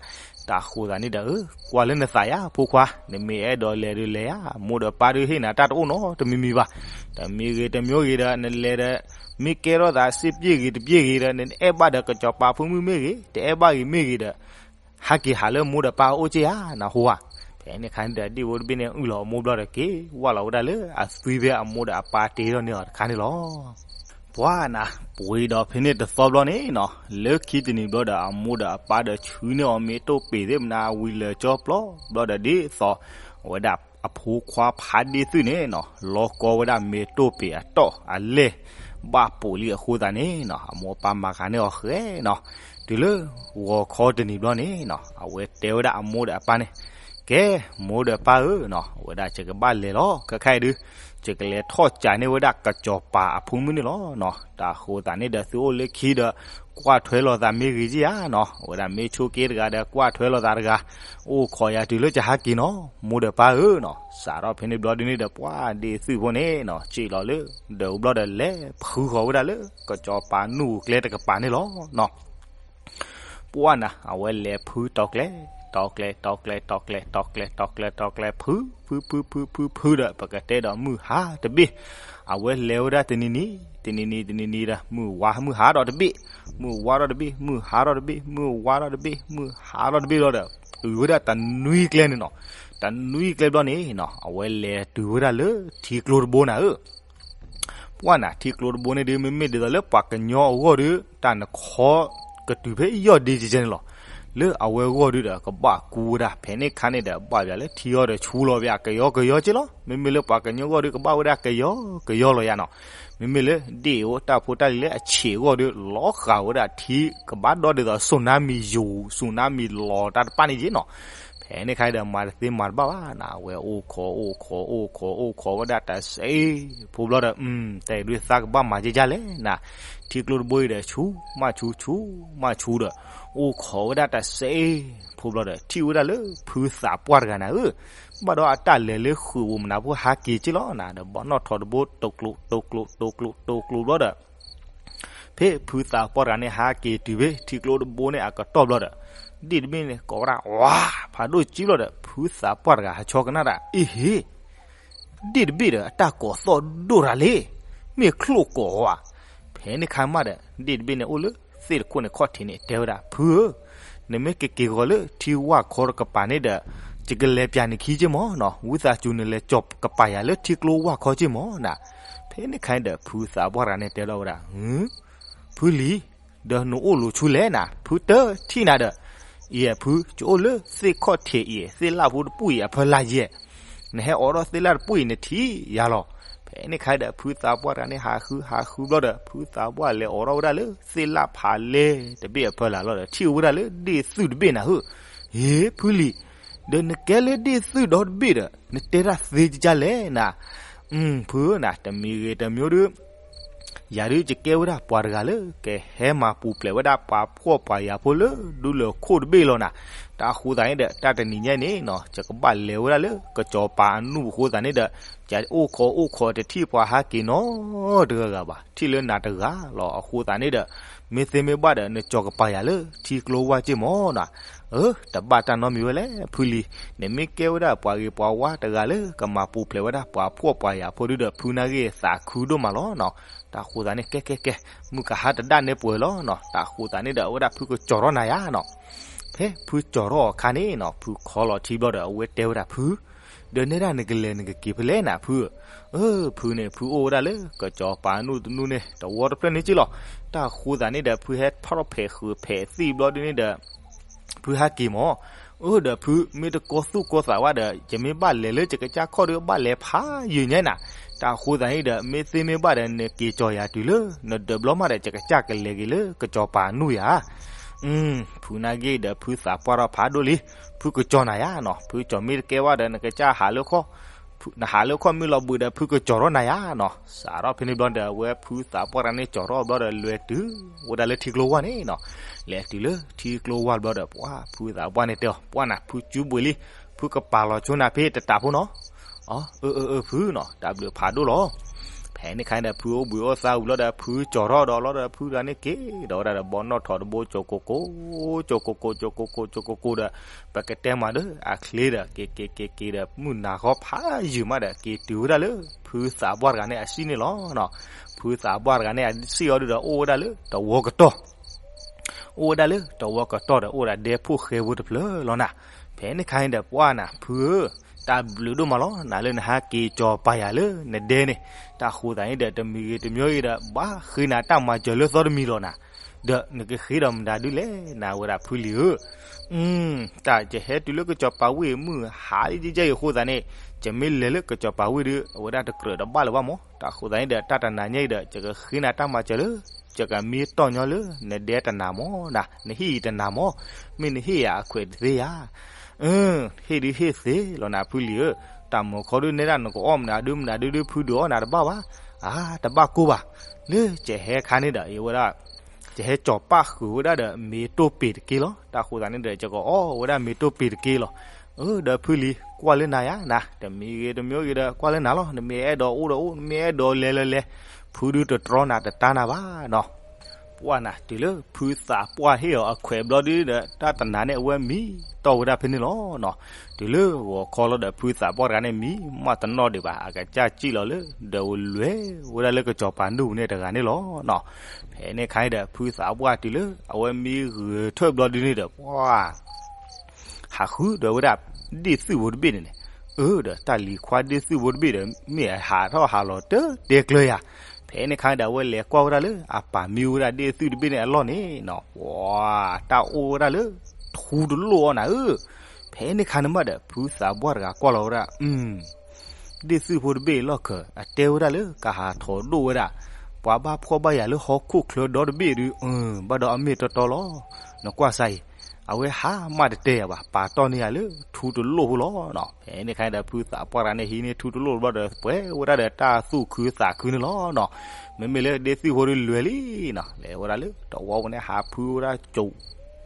တၢ်ဃိသတးန့ၣ်ဒီး ကွၢ်လၢနသးယၤ ဖိခွါ, နမ့ၢ်အဲၣ်ဒိးလဲၤဒုးလဲၤယၤ, မိၢ်ဒီးပၢ်ဒုးဟ့ၣ်နၤတၢ်တအိၣ်နီတမံၤမံၤဘၣ်, တမံၤဂ့ၤတမံၤဂ့ၤဒီး နလဲၤဒီး မ့ၢ်ကဲထီၣ်သးစ့ပျ့ၢ်ဂ့ၤတပျ့ၢ်ဂ့ၤဒီး နအဲၣ်ဘၣ်ဒီးကစီၤပၤဖိမုၣ်မ့ၢ်ဂ့ၤ, တအဲၣ်ဘၣ်ဂ့ၤမ့ၢ်ဂ့ၤဒီး ဟဲက့ၤဟးလၢမိၢ်ဒီးပၢ်အအိၣ်က့ဧါ, နၢ်ဟူဧါ. ဖဲန့ၣ်အခါန့ၣ်ဒီး ဒ့ၣ်ဖိတဘ့ၣ်န့ၣ် အုၣ်လီၤအမိၢ်ဘျီဒီးက့ၤ ဝၢ်လီၤဝဲဒၣ်လၢအသွံဖဲအမိၢ်ဒီးအပၢ်တ့ထီၣ်န့ၢ်အီၤတခါန့ၣ်လီၤ. ပှၤနၤ ပှ့ၤဒီးဖဲန့ၣ်တသီဘျီန့ၣ်နီၤ, လၢခံတနံၤဘျီဒီး အမိၢ်ဒီးအပၢ်ဒီးဆှၢန့ၢ်အီၤမ့ၢ်တိၢ်ပ့ၤသ့ၣ်မနၤ ဝံၤလၢာ်ကၠီပျီဘျီဒီး ဒ်သိး အဝဲဒၣ်အဖိခွါဖးဒ့ၣ်သုၣ်န့ၣ်နီၤ လီၤကီဝဲဒၣ်မ့ၢ်တိၢ်ပ့ၤအတီၢ်အလဲၢ် ဘၣ်ပိာ်လံအဃိသတးန့ၣ်နီၤ အမိၢ်အပၢ်မၤကၤန့ၢ်အီၤဃဲနီၤ, တုၤလၢဂီၤခီတနံၤဘျီန့ၣ်နီၤ အဝဲတဲဝဲဒၣ်အမိၢ်ဒီးအပၢ်န့ၣ်, ကဲ မိၢ်ဒီးပၢ်ဧၢနီၤ အဝဲဒၣ်ယကဘၣ်လဲၤလီၤ ခဲခါအံၤဒုး ယကလဲၤထီၣ်ကးန့ၢ်ဝဲဒၣ်ကစီၤပၤအဖိမုၣ်န့ၣ်လီၤနီၤ, တၢ်ဃိသတးန့ၣ်ဒီး သုအိၣ်လၢခံဒီး ကွၢ်ထွဲလိာ်သးမ့ၢ်ဂ့ၤက့ဧါနီၤ, အဝဲဒၣ်မ့ၢ်ဆိးက့တဂၤဒီး ကွၢ်ထွဲလိာ်သးတဂၤ, အိၣ်ခိးယၤတုၤလၢယဟးက့ၤနီၤ မိၢ်ဒီးပၢ်ဧၢနီၤ, စးထီၣ်ဖဲန့ၣ်ဘျီဒုန့ၣ်ဒီး ပှၤဒ့ၣ်သုၣ်ဖိန့ၣ်နီၤ စံၣ်လီၤလၢ ဒီးဘျီဒီးလဲၤဖုဃီၤဝဲဒၣ်လၢ ကစီၤပၤနူၢ်ကျဲတကပၤန့ၣ်လီၤနီၤ ပှၢ်နၤ အဝဲလဲၤဖုတီၤကျဲ, တီၤကျဲ တီၤကျဲ တီၤကျဲ တီၤကျဲ တီၤကျဲ တီၤကျဲ ဖု ဖု ဖု ဖု ဖု ဖုဒီး ပကတဲဒီးမုၢ်ဟါတဘ့ၣ်, အဝဲလဲၤဝဲဒၣ်တနံၤနံၤ တနံၤနံၤ တနံၤနံၤဒီး မုၢ်ဝါမုၢ်ဟါထီၣ်တဘ့ၣ်, မုၢ်ဝါထီၣ်တဘ့ၣ် မုၢ်ဟါထီၣ်တဘ့ၣ် မုၢ်ဝါထီၣ်တဘ့ၣ် မုၢ်ဟါထီၣ်တဘ့ၣ်လီၤဒီး အုၣ်ဝဲဒၣ်တနွံကျဲန့ၣ်နီၤ, တနွံကျဲဘျီန့ၣ်နီၤ အဝဲလဲၤတုၤဝဲဒၣ်လၢထံကျိတဘိနၤဧၢ ပှၢ်နၤ ထံကျိတဘိန့ၣ်ဒုး မ့မ့ၢ်ဒ်သိးလၢပှၤကညီအဂီၢ်ဒီး တၢ်နခီကတုၤဖဲယီၢ်ဒ့ကဲန့ၣ်လီၤ. လၢအဝဲအဂီၢ်ဒုးဒီး ကဘၣ်ကူဝဲဒၣ် ဖဲန့ၣ်ခါန့ၣ်ဒီး ဘၣ်ယၤလၢထံအီၤဒီးဆူလီၤဘၣ် ကယီကယီက့လီၤ. မ့မ့ၢ်လၢပှၤကညီအဂီၢ်ဒုး ကဘၣ်ဝဲဒၣ်ကယီကယီလီၤယၤနီၤ. မ့မ့ၢ်လၢဒ့ၣ်အိၣ်တၢ်ဖိတၢ်လံၤလၢအဆံးအဂီၢ်ဒီး လီၤဃာ်ဝဲဒၣ်ထံ ကဘၣ်ဒီဒ်သိး tsunami ယိၤ tsunami လီၤတၢ်တပၣ်န့ၣ်က့နီၤ. ဖဲန့ၣ်ခါဒီး မၤတသ့မၤတဘၣ်ဘၣ်နၤ အဝဲအိၣ်ခိး အိၣ်ခိး အိၣ်ခိး အိၣ်ခိးဝဲဒၣ်တစဲးဖိဘျီဒီး တၢ်အံၤဒုးသးကဘၣ်မၤကဲကဲလဲၣ်နၤ. ထံကျိတဘိအံၤဒီး ဆူ မးဆူ ဆူ မးဆူဒီး အိၣ်ခိးဝဲဒၣ်တစဲးဖိဘျီဒီး ထံၣ်ဝဲဒၣ်လၢဖုသးပှၢ်တဂၤနၤဧၢ, ဘၣ်ဒီးအတၢ်လဲၤလၢဃုာ်ပူၤမနၤဖိဟးက့ၤက့လီၤနၤ ဒီးဘီနီၣ်ထိးတဘိ တိကျိတိကျိတိကျိတိကျိဘျီဒီး ဖဲဖုသးပှၢ်တဂၤန့ၣ် ဟးက့ၤတုၤဖဲထံကျိတဘိန့ၣ်အကတီၢ်ဘျီဒီး ဒ့ၣ်တဘ့ၣ်န့ၣ် ကိးဝဲဒၣ် ဝါ ဖးဒိၣ်ကံဘျီဒီး ဖုသးပှၢ်တဂၤဟးဆီကနၣ်တၢ် အ့ဟ့ ဒ့ၣ်တဘ့ၣ်ဒီး အတၢ်ကိးသီၣ်ဒိၣ်တၢ်လံ, မ့ၢ်ချိၣ်ကိးဧါ. ဖဲန့ၣ်ခါမးဒီး ဒ့ၣ်တဘ့ၣ်န့ၣ် အိၣ်လၢသ့ၣ်တခိၣ်န့ၣ်ခီၣ်ထံးန့ၣ် တဲဝဲဒၣ် ဖုဧၢ, နမ့ၢ်ကက့ၤဂီၤလၢထံဝၢ်ခီတကပၤန့ၣ်ဒီး ယကလဲၤပျးနခံက့မၢ်နီၤ, ဝံသးစူၤနလဲၤကၠီၤကပာ်ယၤလၢထံကျိဝၢ်ခီက့မၢ်နၤ. ဖဲန့ၣ်ခါန့ၣ်ဒီး ဖုသးပှၢ်တဂၤန့ၣ်တဲလီၤဝဲဒၣ် ဖုလံၤ ဒီးနအိၣ်လိၤဆူလဲၣ်နၤ, ဖုတထံၣ်နၤဒီး, ယဲၢ်ဖု ယအိၣ်လၢသ့ၣ်ခီၣ်ထံးအံၤ သ့ၣ်လၣ်ဖိတပူၤအံၤအဖီလာ်ယဲၢ်, နဟဲအိးထီၣ်သ့ၣ်လၣ်တပူၤအံၤနထံၣ်ယၤလီၤ. ဖဲန့ၣ်ခါဒီး ဖုသးပှၢ်တဂၤန့ၣ် ဟးဃုဟးဃုဘျီဒီး ဖုသးပှၢ်လဲၤအိးထီၣ်ဝဲဒၣ်လၢသ့ၣ်လၣ်ဖးလဲၢ်တဘ့ၣ်အဖီလာ်လီၤဒီး ထံၣ်ဝဲဒၣ်လၢဒ့ၣ်သုၣ်တဘ့ၣ်နၤဧၢ, ဟ့ ဖုလံၤ, ဒီးနကဲလၢဒ့ၣ်သုၣ်ဒီတဘ့ၣ်ဒီး နတဲတၢ်သ့ကကလဲၣ်နၤ, ဖုဧၢနၤ တမံၤဂ့ၤတမံၤဒုး ယၤဒုးယကဲဝဲဒၣ်ပှၤတဂၤလၢ ကဟဲမၤပူၤဖျဲးဝဲဒၣ်ပှၤဖှီၣ်ပှၤယာ်ဖိလၢဒူလၢၢ်ခိၣ်တဘ့ၣ်လီၤနၤ. တၢ်ဃိသတးန့ၣ်ဒီး တၢ်တနံၤညါန့ၣ်နီၤ ယကဘၣ်လဲၤဝဲဒၣ်လၢကစီၤပၤအနူၢ်အဃိသတးန့ၣ်ဒီး ယအိၣ်ခိးအိၣ်ခိးတထံၣ်ပှၤဟးက့ၤနီတဂၤဂၤဘၣ်, ထံၣ်လၢနၤတဂၤလီၤ. အဃိသတးန့ၣ်ဒီး မ့ၢ်သ့မ့ၢ်ဘၣ်ဒီး နကၠီၤကပာ်ယၤလၢထံကျိဝၢ်က့မၢ်နၤ. အၢ တဘၣ်တၢ်နီတမံၤဝဲလဲၣ် ဖုလံၤ, နမ့ၢ်ကဲဝဲဒၣ်ပှၤဂ့ၤပှၤဝါတဂၤလၢ ကမၤပူၤဖျဲးဝဲဒၣ်ပှၤဖှီၣ်ပှၤယာ်ဖိဒုဒီး ဖုနာ်ဂ့ၢ်သးခုဒိၣ်မးလီၤနီၤ. တၢ်ဃိသတးန့ၣ် ကဲကဲကဲ, မုၢ်ကဟါတဒၣ်နဲပှဲၤလီၤနီၤ. တၢ်ဃိသတးန့ၣ်ဒီး အဝဲဒၣ်ဖုကကၠီၤထီၣ်နၤယၤနီၤ. ဖဲဖုကၠီၤထီၣ်အခါန့ၣ်နီၤ ဖုခီလီၤထံဘျီဒီး အဝဲတဲဝဲဒၣ်ဖု, ဒီးနဲဒၣ်နကလဲၤနကက့ၤဖဲလဲၣ်နၤဖု, အၢ ဖုန့ၣ် ဖုအိၣ်ဝဲဒၣ်လၢကစီၤပၤနူၢ်တနူၢ်န့ၣ် တဝီတဖျၢၣ်န့ၣ်က့လီၤ. တၢ်ဃိသတးန့ၣ်ဒီး ဖုဟဲထီၣ်ဖဲးဃုာ်ဖဲးသံၣ်ဘျီဒုန့ၣ်ဒီး ဖုဟးက့ၤမၢ်, အၢ ဒီးဖုမ့ၢ်တကီသူၣ်ကီသးဝဲဒီး ယမ့ၢ်ဘၣ်လဲၤလၢယကစၢ်ခီၣ်ဒီး ဘၣ်လဲၤဖးယံာ်ညါနၤ. တၢ်ဃိသတးန့ၣ်ဒီး မ့ၢ်သ့မ့ၢ်ဘၣ်ဒီး နက့ၤကၠီၤယၤတုၤလၢ နဒၢးဘျီမးဒီး ယကစၢ်ကလဲၤက့ၤလၢကစီၤပၤနူၢ်ယၤ. ဖုနာ်ဂ့ၢ်ဒီး ဖုသးပှၢ်ထီၣ်ဖးဒိၣ်လံ, ဖုကကၠီၤနၤယၤနီၤ, ဖုကၠီၤမ့ၢ်တကဲဝဲဒီး နကစၢ်ဟးလၢခီၣ် နဟးလၢခီၣ်မ့ၢ်လီၤဘှံးဒီး ဖုကကၠီၤထီၣ်နၤယၤနီၤ. စးထီၣ်ဖဲန့ၣ်ဘျီဒီး အဝဲဖုသးပှၢ်တဂၤန့ၣ် ကၠီၤထီၣ်ဘျီဒီး လဲၤတုၤဝဲဒၣ်လၢထံကျိဝၢ်န့ၣ်နီၤ. လဲၤတုၤလၢထံကျိဝၢ်ဘျီဒီး ပှၤဖုသးပှၢ်န့ၣ်တဲအီၤ ပှၢ်နၤ ဖုကၠူဘှံးလံ, ဖုကပာ်လီၤဆိနၤဖဲတတးဖိနီၤ. အၢ အၢ အၢ ဖုနီၤ, တၢ်ဘျုးဖးဒိၣ်လီၤ. ဖဲန့ၣ်ခါန့ၣ်ဒီး ဖုအိၣ်ဘှံးအိၣ်သါဝံၤလီၤဒီး ဖုကၠီၤထီၣ်ဒီးလီၤဒီး ဖုတဂၤန့ၣ်က့ၤဒီးဝဲဒၣ်ဒီး ဘီနီၣ်ထိးတဘိ ကၠိကိကိ ကၠိကိကိ ကၠိကိကိ ကၠိကိကိဒီး ပကတဲမးဒီး အချ့ဒီး က့ၤက့ၤက့ၤက့ၤဒီး မုၢ်နၤဃီဖးယံာ်မးဒီး က့ၤတုၤဝဲဒၣ်လၢ ဖုသးပှၢ်တဂၤန့ၣ်အစံၣ်န့ၣ်လီၤနီၤ. ဖုသးပှၢ်တဂၤန့ၣ်အစံၣ်အီၤဒုဒီး အိၣ်ဝဲဒၣ်လၢတဝီကတီၢ် အိၣ်ဝဲဒၣ်လၢတဝီကတီၢ်ဒီး အိၣ်ဝဲဒၣ်ဒဲဖိၣ်ဃဲဖိတဖျၢၣ်လီၤနၤ. ဖဲန့ၣ်ခါန့ၣ်ဒီး ပှၢ်နၤ ဖုဧၢ, တ တၢ်ဘျုးဒိၣ်မးလီၤနၤ လၢနဟဲက့ၤကၠီၤပၤယၤလၢနဒဲန့ၣ်. တၢ်ဃိသးန့ၣ်ဒီး တမံၤဂ့ၤတမံၤဂ့ၤဒီး ဘၣ်ဃ့နၤတၢ်မၤစၢၤလၢသီတမံၤလီၤနၤ. ဒီးနကဃ့ဒီးမတၤဒုလဲၣ် နၤဝဲဒၣ်ဖုလံၤဧၢ. တၢ်ယဟဲတုၤလၢကစီၤပၤဝ့ၢ်မုၢ်ဟါယဲၢ်ယဲၢ်အံၤအဃိသတးန့ၣ်, ယမ့ၢ်လဲၤလၢကစီၤပၤဝ့ၢ်ဒီး အဝဲဒၣ်တကြၢးတဘၣ်လၢၤဘၣ်မး. တၢ်ဃိသတးန့ၣ်ဒီး တၢ်တနၤညါအံၤဒီး ယကဃ့နၤတၢ်မၤစၢၤလၢ ယကမံတီၢ်ညီလၢ နဒဲတနၤမးနၤ, နဟ့ၣ်ယၤတနၤမး, မ့ၢ်နဟ့ၣ်ယၤအခွဲးတသ့ဧါ. အၢ, ဟ့ၣ်ဒုးဟ့ၣ်သ့လီၤနၤဖုလံၤဧၢ. တၢ်မုာ်ခီဒုးနဲဒၣ်နကအီၣ်မနုၤဒုးမနုၤဒုးဒုး ဖုဒုးအီၣ်နၤတဘၣ်ဘၣ်. အါ, တဘၣ်ကိၢ်ဘၣ်. လၢယဟဲခါန့ၣ်ဒီး ယဝဲဒၣ် ယဟဲကၠီၤပာ်ဃုာ်ဝဲဒၣ်ဒီး မ့ၤတိၢ်ပ့ၤတက့ၢ်လီၤ. တၢ်ဃိသတးန့ၣ်ဒီး ယကအီၣ်ဝဲဒၣ်မ့ၤတိၢ်ပ့ၤတက့ၢ်လီၤ. အၢ, ဒီးဖုလံၤ ကွၢ်လၢနၤယါနၤ, တမံၤဂ့ၤတမံၤဂ့ၤဒီး ကွၢ်လၢနၤလီၤ. နမ့ၢ်အဲၣ်ဒိးအိၣ်ဒီးအိၣ်, နမ့ၢ်အဲၣ်ဒိးလဲၤလၢလဲၤ, ဖုဒုးတတြီနၤတတၢ်နၤဘၣ်နီၤ. ပှၢ်နၤ တုၤလၢဖုသးပှၢ်ဟ့ၣ်အီၤအခွဲးဘျီဒုးဒီး တၢ်တနၤန့ၣ် အဝဲမံတီၢ်ဝဲဒၣ်ဖဲန့ၣ်လီၤနီၤ. တုၤလၢဂီၤခီလီၤဒီး ဖုသးပှၢ်တဂၤန့ၣ် မံမးတနီၣ်ဒံးဘၣ်, အကစၢ်စံၣ်လီၤလၢ ဒီးဝဲလဲၤဝဲဒၣ်လၢကစီၤပၤနူၢ်ပူၤန့ၣ်တဂၤန့ၣ်လီၤနီၤ. ဖဲန့ၣ်ခါအံၤဒီး ဖုသးပှၢ်တုၤလၢ အဝဲမံဂုာ်ထၢၣ်ဘျီဒုးန့ၣ်ဒီး ပှၢ် ဟးဃုဒီးဝဲဒၣ် ဒ့ၣ်သုၣ်ဖိတဘ့ၣ်န့ၣ်န့ၣ်, အၢ ဒီးတၢ်လံၤခွါဒ့ၣ်သုၣ်ဖိတဘ့ၣ်ဒီး မ့ၢ်အဟးထီၣ်ဟးလီၤတတဲကျၢၤယၤ. ဖဲန့ၣ်ခါဒီး အဝဲလဲၤကွၢ်ဝဲဒၣ်လၢ အပၢ်မံဝဲဒၣ်ဒ့ၣ်သုၣ်တဘ့ၣ်န့ၣ်အလီၢ်န့ၣ်နီၤ, ပှၤ တၢ်အိၣ်ဝဲဒၣ်လၢ ထူတလိၣ်အီၤနၤဧၢ. ဖဲန့ၣ်ခါန့ၣ်မးဒီး ဖုသးပှၢ်တဂၤကွၢ်လီၤဝဲဒၣ် ဒ့ၣ်သုၣ်ဖိတဘ့ၣ်အလီၢ်ခၢး အတဲဝဲဒၣ်လၢကဟးထီၣ်ဒိၣ်ဝဲဒၣ် ပှၤဘၣ်ဖှီၣ်ဘၣ်ယာ်လၢဟီၣ်ခိၣ်ချၢဒီတဘ့ၣ်ဒုး, ဘၣ်ဒီးအမ့ၢ်တီတီလီၤ. နကွၢ်စၢ်အံၤ, အဝဲဟးမးတတဲယၤဘၣ်, ပာ်တီၢ်န့ၢ်ယၤလၢထူတလိၣ်ဖိလီၤနီၤ. ဖဲန့ၣ်ခါဒီး ဖုသးပှၢ်တဂၤန့ၣ် ဟံးန့ၢ်ထူတလိၣ်တဘျီဒီး ပှဲၤဝဲဒၣ်ဒီးတၢ်သူၣ်ခုသးခုန့ၣ်လီၤနီၤ. မ့မ့ၢ်လၢဒ့ၣ်သုၣ်ဖိဒုးလဲၤလံနီၤ, လဲၤဝဲဒၣ်လၢတဝီပူၤန့ၣ် ဟးဖုဝဲဒၣ် ကၠိး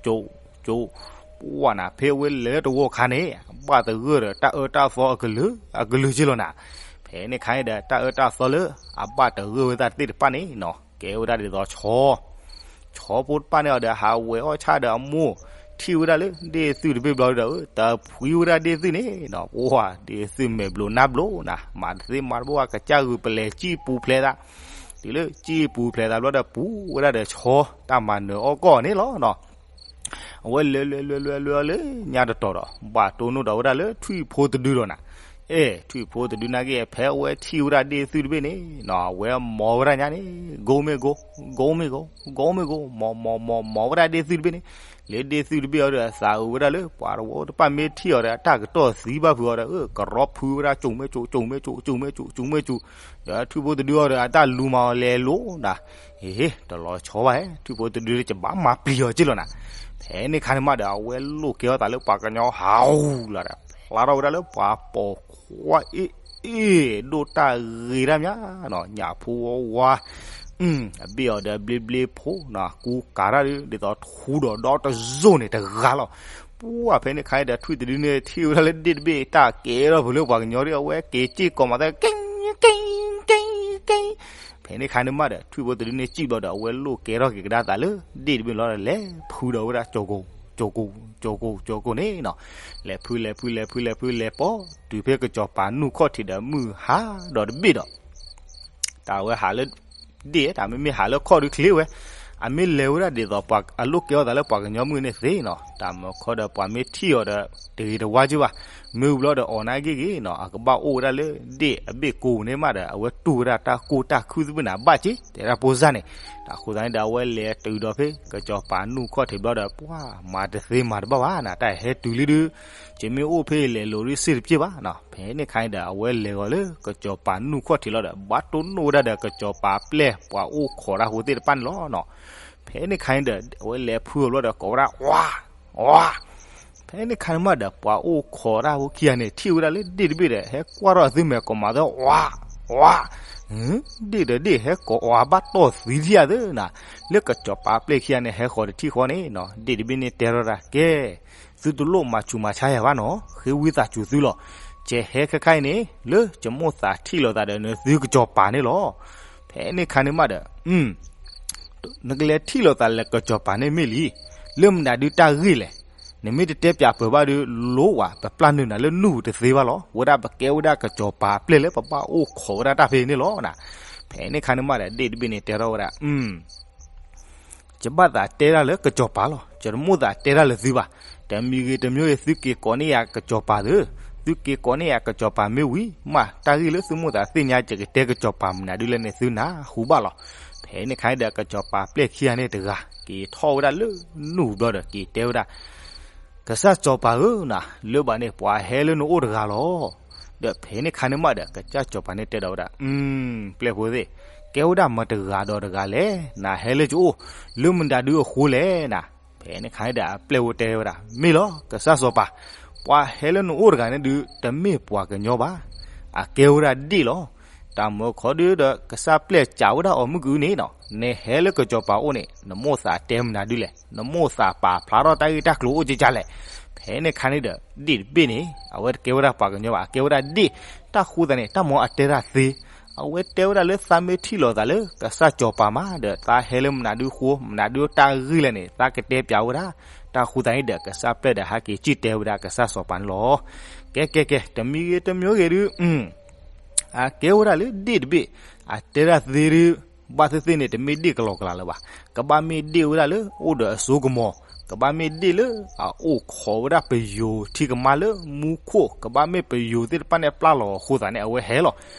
ကၠိး ကၠိး, ပှၢ်နၤ ဖဲအဝဲလဲၤလၢတဝီခါန့ၣ် ဘၣ်သဂၢၢ်ဒီးတၢ်အၢတၢ်သီအကလုာ် အကလုာ်က့လီၤနၤ. ဖဲန့ၣ်ခါအံၤဒီး တၢ်အၢတၢ်သီလၢအဘၣ်တဂၢၢ်ဝဲသးသ့ၣ်တဖၣ်န့ၣ်နီၤ ကဲဝဲဒၣ်ဒ်သိးဆီ ဆီဖိတဖၣ်န့ၣ်အီၤဒီး ဟးဝဲၤအီၣ်ဆၣ်ဒီးအမိၢ် ထံၣ်ဝဲဒၣ်လၢဒ့ၣ်သုၣ်တဘ့ၣ်ဘျီဒီး တဖှံဝဲဒၣ်ဒ့ၣ်သုၣ်န့ၣ်နီၤ, ပှၢ် ဒ့ၣ်သုၣ်မဲာ်ဘျိးနါဘျိးနၤ, မၤတသ့မၤတဘၣ် ကစၢ်ဂုာ်ပလဲၤစံၣ်ပူၤဖျဲးသး, တုၤလၢစံၣ်ပူၤဖျဲးသးဘျီဒီး ပူၤဝဲဒၣ်ဒီးဆီ တၢ်မၤနၢၤအီၣ်ကီၢ်န့ၣ်လီၤနီၤ. အဝဲလဲၤလဲၤလဲၤလဲၤလဲၤလဲၤလၢညါတတီၤဒီး ဘၣ်တိၢ်နီၣ်ဒီးဝဲဒၣ်လၢထွံၣ်ဖိတဒုဒီးနၤ, အဲ ထွံၣ်ဖိတဒုနာ်က့ ဖဲအဝဲထံၣ်ဝဲဒၣ်ဒ့ၣ်သုၣ်တဘ့ၣ်န့ၣ်နီၤ အဝဲမီၤဝဲဒၣ်ညါန့ၣ် ကိးမ့ၢ်ကိး ကိးမ့ၢ်ကိး ကိးမ့ၢ်ကိး မီၤမီၤမီၤမီၤဝဲဒၣ် ဒ့ၣ်သုၣ်တဘ့ၣ်န့ၣ်, လၢဒ့ၣ်သုၣ်တဘ့ၣ်အီၤဒီး အသးအုးဝဲဒၣ်လၢ ပှၤတဝီတဖၣ်မ့ၢ်ထံၣ်အီၤဒီး အတၢ်ကတီၢ်သံဘၣ်ဖုးအီၤဒီး ကရီဖုဝဲဒၣ် ကၠိးမ့ၢ်ကၠိး ကၠိးမ့ၢ်ကၠိး ကၠိးမ့ၢ်ကၠိး ကၠိးမ့ၢ်ကၠိး, ဒီးထွံၣ်ဖိတဒုအီၤဒီး အတၢ်လူၤမၤအီၤလဲၤလိၤနၤ, ဟ့ တလီၤဆီဘၣ်ဧဲ ထွံၣ်ဖိတဒုလၢ ယဘၣ်မၤပျံၤအီၤက့လီၤနၤ. ဖဲန့ၣ်ခါန့ၣ်မးဒီး အဝဲလိၣ်ကဲအီၤသးလၢပှၤကညီဟးဂူာ်လီၤဒီး ဖျါထီၣ်ဝဲဒၣ်လၢပှၤပိာ်ခွါအ့ၣ်အ့ၣ် ဒိၣ်တၢ်ဂ့ၤတၢ်မးနီၤ, ညၣ်ဖိဝါဝါ အဘ့ၣ်အီၤဒီးဘျ့ဘျ့ဖိနီၤ, ကူကၤတၢ်ဒုး ဒ်သိးထူဒီးဒီတစိၢ်န့ၣ်တဂၤလီၤ. ပှၢ် ဖဲန့ၣ်ခါအံၤဒီး ထွံၣ်တဒုန့ၣ် ထံၣ်ဝဲဒၣ်လၢဒ့ၣ်တဘ့ၣ် တၢ်ကဲထီၣ်ဖုးလၢပှၤကညီဒုး အဝဲက့ၤစ့ၢ်ကီးမၤသး က့ က့ က့ က့ ဖဲန့ၣ်ခါန့ၣ်မးဒီး ထွံၣ်ဖိတဒုန့ၣ်စံၣ်ဘျီဒီး အဝဲလိၣ်ကဲထီၣ်က့ၤကဒါသးလၢဒ့ၣ်တဘ့ၣ်လီၤဒီး လဲၤဖုဒီးဝဲဒၣ် ကၠိးကိး ကၠိးကိး ကၠိးကိး ကၠိးကိးန့ၣ်နီၤ. လဲၤဖု လဲၤဖု လဲၤဖု လဲၤဖု လဲၤပိာ်တုၤဖဲကစီၤပၤနူၢ်ခီၣ်ထံးဒီးမုၢ်ဟါဒီးတဘ့ၣ်ဒီး တၢ်ဝဲဟးလၢဒ့ၣ် တၢ်မ့မ့ၢ်ဟးလၢခီၣ်ဒုးချ့ဝဲ, အမ့ၢ်လဲၤဝဲဒၣ်ဒ်သိးပှၤအလိၣ်ကဲအီၤသးလၢပှၤကညီမုၣ်န့ၣ်သ့နီၤ, တၢ်မုာ်ခီဒီးပှၤမ့ၢ်ထံၣ်အီၤဒီး တဂ့ၤတဝါက့ဘၣ်, မ့ၢ်ဝံၤဘျီဒီးအီၣ်နၢ်ဂ့ၢ်ဂ့ၢ်နီၤ, အကဘၣ်အိၣ်ဝဲဒၣ်လၢဒ့ၣ်အဘ့ၣ်ကိးန့ၣ်မးဒီး အဝဲတူၢ်ဝဲဒၣ်တၢ်ကိၢ်တၢ်ခုသ့ၣ်မနၤဘၣ်က့ တဲဒၣ်ဖိစၢ်န့ၣ်, တၢ်ဃိသတးန့ၣ်ဒီး အဝဲလဲၤတုၤဒီးဖဲကစီၤပၤနူၢ်ခီၣ်ထံးဘျီဒီး ပှၢ်မၤတသ့မၤတဘၣ်ဘၣ်နၤ, တၢ်ဟဲတုၤလံဒုး ယမ့ၢ်အိၣ်ဖဲလဲၤလိၤဒုးစ့ၢ်တပျ့ၢ်ဘၣ်နီၤ. ဖဲန့ၣ်ခါအံၤဒီး အဝဲလဲၤဂီၤလၢကစီၤပၤနူၢ်ခီၣ်ထံးလီၤဒီး ဘၣ်တိၢ်နီၣ်ဝဲဒၣ်ဒီးကစီၤပၤပျဲၢ်ပှၤအိၣ်ခိးတၢ်ဖိသ့ၣ်တဖၣ်န့ၣ်လီၤနီၤ. ဖဲန့ၣ်ခါအံၤဒီး အဝဲလဲၤဖုအီၤဘျီဒီး ကိးဝဲဒၣ် ဝါ ဝါ ဖဲန့ၣ်ခါန့ၣ်မးဒီး ပှၤအိၣ်ခိးတၢ်ဖိခံဂၤန့ၣ် ထံၣ်ဝဲဒၣ်လၢဒ့ၣ်တဘ့ၣ်ဒီး ဟဲကွၢ်ထီၣ်အသုမဲာ်ကိးမးသီ ဝါ ဝါ ဒ့ၣ်ဒီးဒ့ၣ်ဟဲကိးအီၤဘၣ်တီၢ်သံထံၣ်အသၢနၤ, လၢကစီၤပၤပျဲၢ်ခံဂၤန့ၣ် ဟဲဃီၤတထံၣ်ဃီန့ၣ်နီၤ, ဒ့ၣ်တဘ့ၣ်န့ၣ်တဲထီၣ်ဒၣ်ကဲ သုတလိၣ်မၤဆူးမၤဆါယၤဘၣ်နီၤ, ဃ့ဝံသးစူၤသုလီၤ. ယဟဲခဲခါအံၤန့ၣ် လၢယမိၣ်သးထံၣ်လိာ်သးဒီးနသုကစီၤပၤန့ၣ်လီၤ. ဖဲန့ၣ်ခါန့ၣ်မးဒီး နကလဲၤထံၣ်လိာ်သးလၢကစီၤပၤန့ၣ်မ့ၢ်လံ, လၢမနုၤဒုးတၢ်ဂ့ၢ်လဲၣ်, နမ့ၢ်တတဲပၠးပၢၤဘၣ်ဒီး လိဝဲ ပပျၢ်နုာ်နၤလၢနူၢ်ပူၤတသ့ဘၣ်လီၤ. ဝဲဒၣ်ပကဲဝဲဒၣ်ကစီၤပၤပျဲၢ်လၢပဘၣ်အိၣ်ခိးဝဲဒၣ်တၢ်ဖဲန့ၣ်လီၤနၤ. ဖဲန့ၣ်ခါန့ၣ်မးဒီး ဒ့ၣ်တဘ့ၣ်န့ၣ်တဲထီၣ်ဝဲဒၣ် ယဘၣ်သးတဲဒၣ်လၢကစီၤပၤလီၤ. ယတမိၣ်သးတဲဒၣ်လၢသုဘၣ်. တမံၤဂ့ၤတမံၤဂ့ၤ သုက့ၤကိးန့ၢ်ယၤကစီၤပၤသု, သုက့ၤကိးန့ၢ်အကစီၤပၤမ့ၢ်ဝံၤမး တၢ်ဂ့ၢ်လၢသုမိၣ်သးသ့ၣ်ညါ ယကတဲကစီၤပၤမနုၤဒ်လဲၣ်န့ၣ် သုနၢ်ဟူဘၣ်လီၤ. ဖဲန့ၣ်ခါဒီး ကစီၤပၤပျဲၢ်ခံဂၤန့ၣ်တဂၤ က့ၤထီၣ်ဝဲဒၣ်လၢနူၢ်ဘျီဒီး က့ၤတဲဝဲဒၣ် ကစၢ်စီၤပၤဧၢ, နၤလၢဘၣ်န့ၣ် ပှၤဟဲလၢနအိၣ်တဂၤလီၤ. ဒီးဖဲန့ၣ်ခါန့ၣ်မးဒီး ကစၢ်စီၤပၤန့ၣ်တဲဒီးဝဲဒၣ်, ပျဲၢ်ဖိသ့ၣ်, ကဲဝဲဒၣ်မတၤတဂၤဒီးတဂၤလဲၣ်, နၤဟဲလၢယအိၣ် လၢမနုၤဒုအဃိလဲၣ်နၤ. ဖဲန့ၣ်ခါန့ၣ်ဒီး အပျဲၢ်ဖိတဲဝဲဒၣ်, မ့ၢ်လီၤ ကစၢ်စီၤပၤ, ပှၤဟဲလၢနအိၣ်တဂၤန့ၣ်ဒု တမ့ၢ်ပှၤကညီဘၣ်, အကဲဝဲဒၣ်ဒ့ၣ်လီၤ. တၢ်မၢခီဒုဒီး ကစၢ်ပျဲၢ်စံးဝဲဒၣ်အီၤမုၢ်ကနံၤန့ၣ်နီၤ, နဟဲလၢကစီၤပၤအိၣ်န့ၣ် နမိၣ်သးတဲမနုၤဒုလဲၣ်, နမိၣ်သးပာ်ဖျါထီၣ်တၢ်ဂ့ၢ်တၢ်ကျိၤအိၣ်ကကလဲၣ်. ဖဲန့ၣ်ခါန့ၣ်ဒီး ဒ့ၣ်တဘ့ၣ်န့ၣ် အဝဲတကဲဝဲဒၣ်ပှၤကညီဘၣ်, အကဲဝဲဒၣ်ဒ့ၣ်, တၢ်ဃိသးန့ၣ် တၢ်မၤအတဲတၢ်သ့, အဝဲတဲဝဲဒၣ်လၢသးမ့ၢ်ထံၣ်လိာ်သးလၢကစၢ်စီၤပၤမးဒီး သးဟဲလၢမနုၤဒုဃိ မနုၤဒုတၢ်ဂ့ၢ်လဲၣ်န့ၣ် သးကတဲပျးဝဲဒၣ်. တၢ်ဃိသးန့ၣ်ဒီး ကစၢ်ပျဲၢ်ဒီးဟဲက့ၤစံၣ်တဲဝဲဒၣ်ကစၢ်စီၤပၤန့ၣ်လီၤ. ကဲကဲကဲ တမံၤဂ့ၤတမံၤဂ့ၤဒု အကဲဝဲဒၣ်လၢဒ့ၣ်တဘ့ၣ်, အတဲဒၣ်သ့ဒု ဘၣ်သ့ၣ်သ့ၣ်န့ၣ် တမ့ၢ်ဒ့ၣ်ကလီကလီလၢၤဘၣ်, ကဘၣ်မ့ၢ်ဒ့ၣ်ဝဲဒၣ်လၢအိၣ်ဒီးအစိကမီၤ, ကဘၣ်မ့ၢ်ဒ့ၣ်လၢအအိၣ်ခိးဝဲဒၣ်ပယိၤထံကမါလၢမူခိၣ်, ကဘၣ်မ့ၢ်ပယိၤသ့ၣ်တဖၣ်န့ၣ်ပျၢ်လီၤအဃိသးန့ၣ် အဝဲဟဲလီၤ.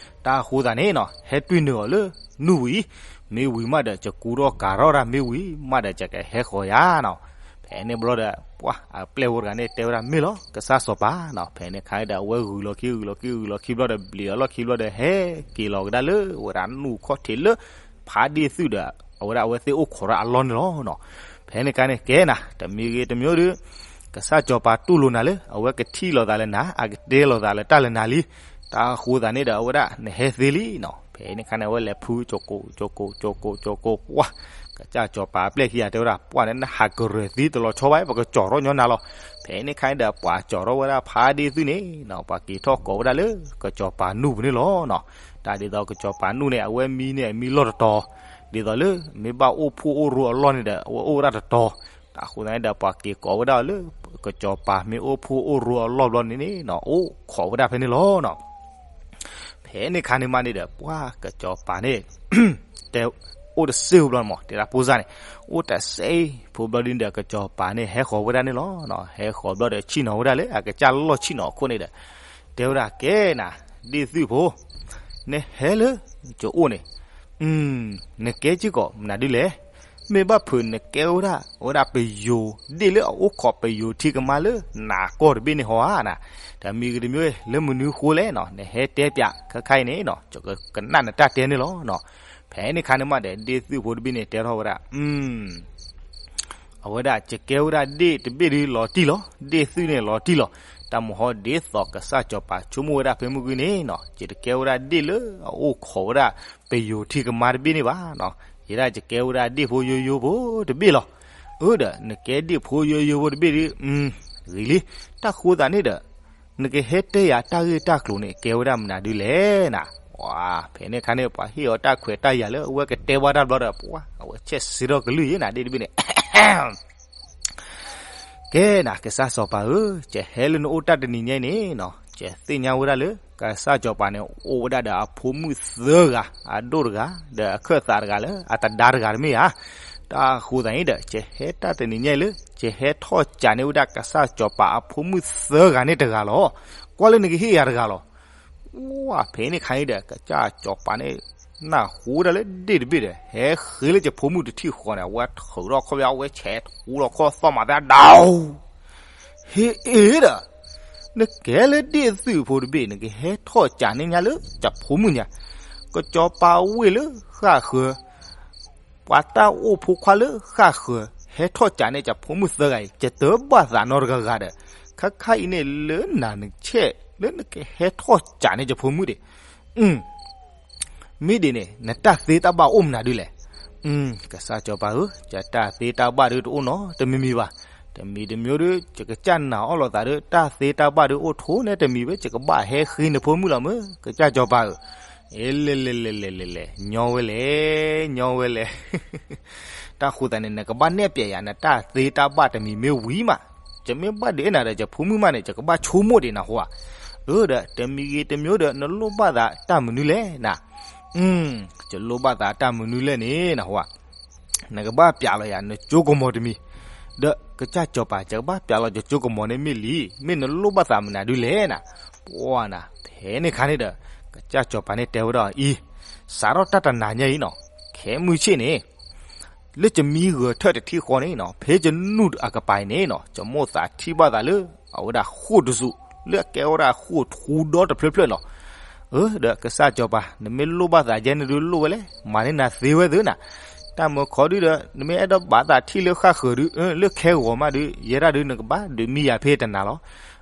တၢ်ဃိသးန့ၣ်နီၤ ဟဲတွံၢ်နုာ်အီၤလၢနူၢ်ဝံၤ, မ့ၢ်ဝံၤမးဒီး ယကူထီၣ်ကၤထီၣ်တၢ်မ့ၢ်ဝံၤမးဒီး ယကဟဲဃီၤယၤနီၤ. ဖဲန့ၣ်ဘျီဒီး ပှၤအပျဲၢ်ဖိတဂၤန့ၣ် တဲဝဲဒၣ်မ့ၢ်လီၤ ကစၢ်စီၤပၤနီၤ. ဖဲန့ၣ်ခါဒီး အဝဲဂုာ်လီၤခံ ဂုာ်လီၤခံ ဂုာ်လီၤခံဘျီဒီး ဘျံးအလီၢ်ခံဘျီဒီး ဟဲက့ၤလီၤကဒါလၢ ဝဲဒၣ်နူၢ်ခီၣ်ထံးလၢ ဖါဒ့ၣ်သုးဒီး အဝဲဒၣ်အဝဲသ့ၣ်အိၣ်ခိးတၢ်အလီၢ်န့ၣ်လီၤနီၤ. ဖဲန့ၣ်ခါန့ၣ် ကဲနၤ တမံၤဂ့ၤတမံၤဒီး ကစၢ်စီၤပၤတူၢ်လိာ်နၤလၢ အဝဲကထံၣ်လိာ်သးလၢနၤ အကတဲလိာ်သးလၢတၢ်လၢနၤလံ. တၢ်ဃိသးန့ၣ်ဒီး အဝဲဒၣ်နဟဲသ့လံနီၤ. ဖဲန့ၣ်ခါန့ၣ် အဝဲလဲၤဖုကၠီၤကိး ကၠီၤကိး ကၠီၤကိး ကၠီၤကိး ပှၤ ကစၢ်စီၤပၤအပျဲၢ်ခံဂၤတဲဝဲဒၣ် ပှၤန့ၣ် နဟးကရၢၢ်သံတလီၤဆီဘၣ် ပကကၠီၤထီၣ်ညီနၤလီၤ. ဖဲန့ၣ်ခါန့ၣ်ဒီး ပှၤကၠီၤထီၣ်ဝဲဒၣ်ဖါဒ့ၣ်သုးန့ၣ်နီၤ ပှၤက့ၤထီၣ်ကိးဝဲဒၣ်လၢ ကစီၤပၤနူၢ်ပူၤန့ၣ်လီၤနီၤ. တၢ်ဒ်သိးကစီၤပၤနူၢ်န့ၣ် အဝဲမံန့ၣ် အမံလီၢ်တတီၤ, ဒ်သိးလၢ မ့ၢ်ဘၣ်အိၣ်ဖှိၣ်အိၣ်ရိအလီၢ်န့ၣ်ဒီး အဝဲအိၣ်ဝဲဒၣ်တတီၤ. တၢ်ဃိသးန့ၣ်ဒီး ပှၤက့ၤကိးဝဲဒၣ်အီၤလၢ ကစီၤပၤမ့ၢ်အိၣ်ဖှိၣ်အိၣ်ရိအလီၢ်ဘျီန့ၣ်န့ၣ်နီၤ အိၣ်ခိးဝဲဒၣ်ဖဲန့ၣ်လီၤနီၤ. ဖဲန့ၣ်ခါန့ၣ်မးန့ၣ်ဒီး ပှၤကစီၤပၤန့ၣ် တဲ အိၣ်တစ့ဖိဘျီန့ၣ်မး တဲဒၣ်ဖိစၢ်န့ၣ် အိၣ်တစ့ဖိဘျီဒ်န့ၣ်ဒီး ကစီၤပၤန့ၣ် ဟဲဃီၤဝဲဒၣ်န့ၣ်လီၤနီၤ. ဟဲဃီၤဘျီဒီး ဆ့ၣ်နီၤဝဲဒၣ်လၢအကစၢ်လီၢ်ဆ့ၣ်နီၤအခိၣ်န့ၣ်ဒီး တဲဝဲဒၣ် ကဲနၤ ဒ့ၣ်သုးဖိ နဟဲလၢယအိၣ်န့ၣ် နကဲစ့ၢ်ကီးမနုၤဒ်လဲၣ်. မ့ၢ်ဘၣ်ဖုးနကဲဝဲဒၣ် အဝဲဒၣ်ပယိၤဒ့ၣ်လၢအအိၣ်ခိးပယိၤထံကမါလၢနၤကီၢ်တဘ့ၣ်န့ၣ်ဟီဧါနၤ. တမံၤဂ့ၤတမံၤဂ့ၤ လၢမနုၤဃိလဲၣ်နီၤ နဟဲတဲပျးခဲခါအံၤန့ၣ်နီၤ ယကကနၣ်နတၢ်တဲန့ၣ်လီၤနီၤ. ဖဲန့ၣ်ခါန့ၣ်မးဒီး ဒ့ၣ်သုးဖိတဘ့ၣ်န့ၣ် တဲထီၣ်ဝဲဒၣ် အဝဲဒၣ် ယကဲဝဲဒၣ်ဒ့ၣ်တဘ့ၣ်ဒုလီၤတံၢ်လီၤ, ဒ့ၣ်သုးန့ၣ်လီၤတံၢ်လီၤ. တၢ်မဟီဒ်သိးကစၢ်စီၤပၤဆိကမိၣ်ဝဲဒၣ်ဖဲမုၢ်ဂီၢ်န့ၣ်နီၤ ယတကဲဝဲဒၣ်ဒ့ၣ်လၢအအိၣ်ခိးဝဲဒၣ်ပယိၤထံကမါတဘ့ၣ်န့ၣ်ဘၣ်နီၤ. ယဲဒၣ်ယကဲဝဲဒၣ်ဒ့ၣ်ဖိယိယိဖိတဘ့ၣ်လီၤ. အၢဒီး နကဲဒ့ၣ်ဖိယိယိဖိတဘ့ၣ်ဒု ဂ့ၤလံ. တၢ်ဃိသးန့ၣ်ဒီး နကဟဲတဲယၤတၢ်ဂ့ၢ်တၢ်ကျိၤန့ၣ် ကဲဝဲဒၣ်မနုၤဒုလဲၣ်နၤ. ဝါ ဖဲန့ၣ်ခါန့ၣ် ပှၤဟ့ၣ်အီၤတၢ်ခွဲးတၢ်ယာ်လၢအဝဲကတဲဘၣ်တၢ်ဘျီဒီး ပှၤ အဝဲဆဲးစံးထီၣ်ကလုၢ်ယဲနၤ ဒ့ၣ်တဘ့ၣ်န့ၣ် ကဲနၤ ကစၢ်စီၤပၤဧၢ, ယဟဲလၢနအိၣ်တၢ်တနံၤညါအံၤန့ၣ်နီၤ ယသ့ၣ်ညါဝဲဒၣ်လၢ ကစၢ်စီၤပၤန့ၣ် အိၣ်ဝဲဒၣ်ဒီးအဖိမုၣ်သၢဂၤ, အဒိၣ်တဂၤ, ဒီးအခၢၣ်သးတဂၤလၢအတဒါတဂၤတမ့ၢ်ဧါ. တၢ်ဃိသးန့ၣ်ဒီး ယဟဲတၢ်တနံၤညါအံၤလၢ ယဟဲထီၣ်ကးန့ၢ်ဝဲဒၣ်ကစၢ်စီၤပၤအဖိမုၣ်သၢဂၤန့ၣ်တဂၤလီၤ. ကွၢ်လၢနကဟ့ၣ်ယၤတဂၤလီၤ. ဝါ ဖဲန့ၣ်ခါန့ၣ်ဒီး ကစၢ်စီၤပၤန့ၣ် နၢ်ဟူဝဲဒၣ်လၢဒ့ၣ်တဘ့ၣ်ဒီး ဟဲဃ့လၢယဖိမုၣ်တထံၣ်ဃီန့ၣ် အဝဲထုးထီၣ်ခီၣ်ဘၣ် အဝဲဆဲးထူလီၤခီၣ်သီၣ်မၤသးဒၣ် ဟ့ၣ်အ့ၣ်ဒီး နကဲလၢဒ့ၣ်သုးဖိတဘ့ၣ် နကဟဲထီၣ်ကးန့ၢ်ညါလၢယဖိမုၣ်ညါ, ကစီၤပၤဝ့ၢ်လၢဃၣ်ဃၢၤ ပှၤတၢ်အိၣ်ဖိခွါလၢဃၣ်ဃၢၤ ဟဲထီၣ်ကးန့ၢ်ယဖိမုၣ်သၢဂၤအံၤ ယတဘၣ်သးနီတဂၤဂၤဒီး ခါခါအံၤန့ၣ်လၢနၤနဆဲးလၢနကဟဲထီၣ်ကးန့ၢ်ယဖိမုၣ်ဒံး မ့ၢ်ဒ်န့ၣ် နတၢ်သ့တၢ်ဘၣ်အိၣ်မနုၤဒ်လဲၣ်. ကစၢ်စီၤပၤဧၢ, ယတၢ်သ့တၢ်ဘၣ်ဒုတအိၣ်နီတမံၤမံၤဘၣ်. တမံၤတမံၤဒီး ယကစၢ်နာ်အီၣ်လိာ်သးဒီး တၢ်သ့တၢ်ဘၣ်ဒုအိၣ်ထီၣ်န့ၣ်တမံၤဘၣ် ယကဘၣ်ဟဲဃ့နဖိမုၣ်လီၤမ့ၢ် ကစၢ်စီၤပၤဧၢ. အ့ လဲၤလဲၤလဲၤလဲၤလဲၤလဲၤ ညီဝဲလဲၣ် ညီဝဲလဲၣ် တၢ်ဃိသတးန့ၣ် နကဘၣ်နဲၣ်ပျဲးယၤနတၢ်သ့တၢ်ဘၣ်တမံၤမ့ၢ်ဝံၤမး, ယမ့ၢ်ဘၣ်ဒုးအဲၣ်နၤဒီး ယဖိမုၣ်မးန့ၣ် ယကဘၣ်ဆိကမိၣ်ဒံးနၢ်ဟူဧါ. အၢဒီး တမံၤဂ့ၤတမံၤဒီး နလိၣ်ဘၣ်သးတၢ်မနုၤလဲၣ်နၤ. ယလိၣ်ဘၣ်သးတၢ်မနုၤလဲၣ်န့ၣ်နၢ်ဟူဧါ. နကဘၣ်ပျးလီၤယၤနကၠိကမီၤတမံၤ, ဒီးကစၢ်စီၤပၤ ယကဘၣ်ပျးလီၤယကၠိကမီၤန့ၣ်မ့ၢ်လံ, မ့ၢ်နလိၣ်ဘၣ်သးမနုၤဒုလဲၣ်နၤ. ပှၢ်နၤ ဖဲန့ၣ်ခါန့ၣ်ဒီး ကစၢ်စီၤပၤန့ၣ်တဲဝဲဒၣ်အံၤ, စးထီၣ်တၢ်တနၤညါအံၤနီၤ, ခဲမုၢ်ဆ့ၣ်န့ၣ် လၢယမံဂဲၤထၢၣ်တထံၣ်ဃီန့ၣ်နီၤ, ဖဲယနူၢ်အကပၤအံၤန့ၣ်နီၤ, ယမိၣ်သးထံၣ်ဘၣ်သးလၢ အဝဲဒၣ်ဃိၣ်တစူး လၢအကဲဝဲဒၣ်ဃိၣ်ထူဒီတဖျၢၣ်ဖျၢၣ်နီၤ. အၢ ဒီးကစၢ်စီၤပၤ နမ့ၢ်လိၣ်ဘၣ်သးယဲန့ၣ်ဒုးလိၣ်ဝဲလဲၣ်, မၤန့ၢ်နၤသ့ဝဲသ့နီၤ. တၢ်မၢခီဒုဒီး နမ့ၢ်အဲၣ်ဒိးဘၣ်သးထံၣ်လၢဃၣ်ဃၢၤဒုး လၢခဲဂီၤမးဒုး ယဲဒၣ်ဒုးနကဘၣ်ဒုးမံယၤဖဲတနၤလီၤ.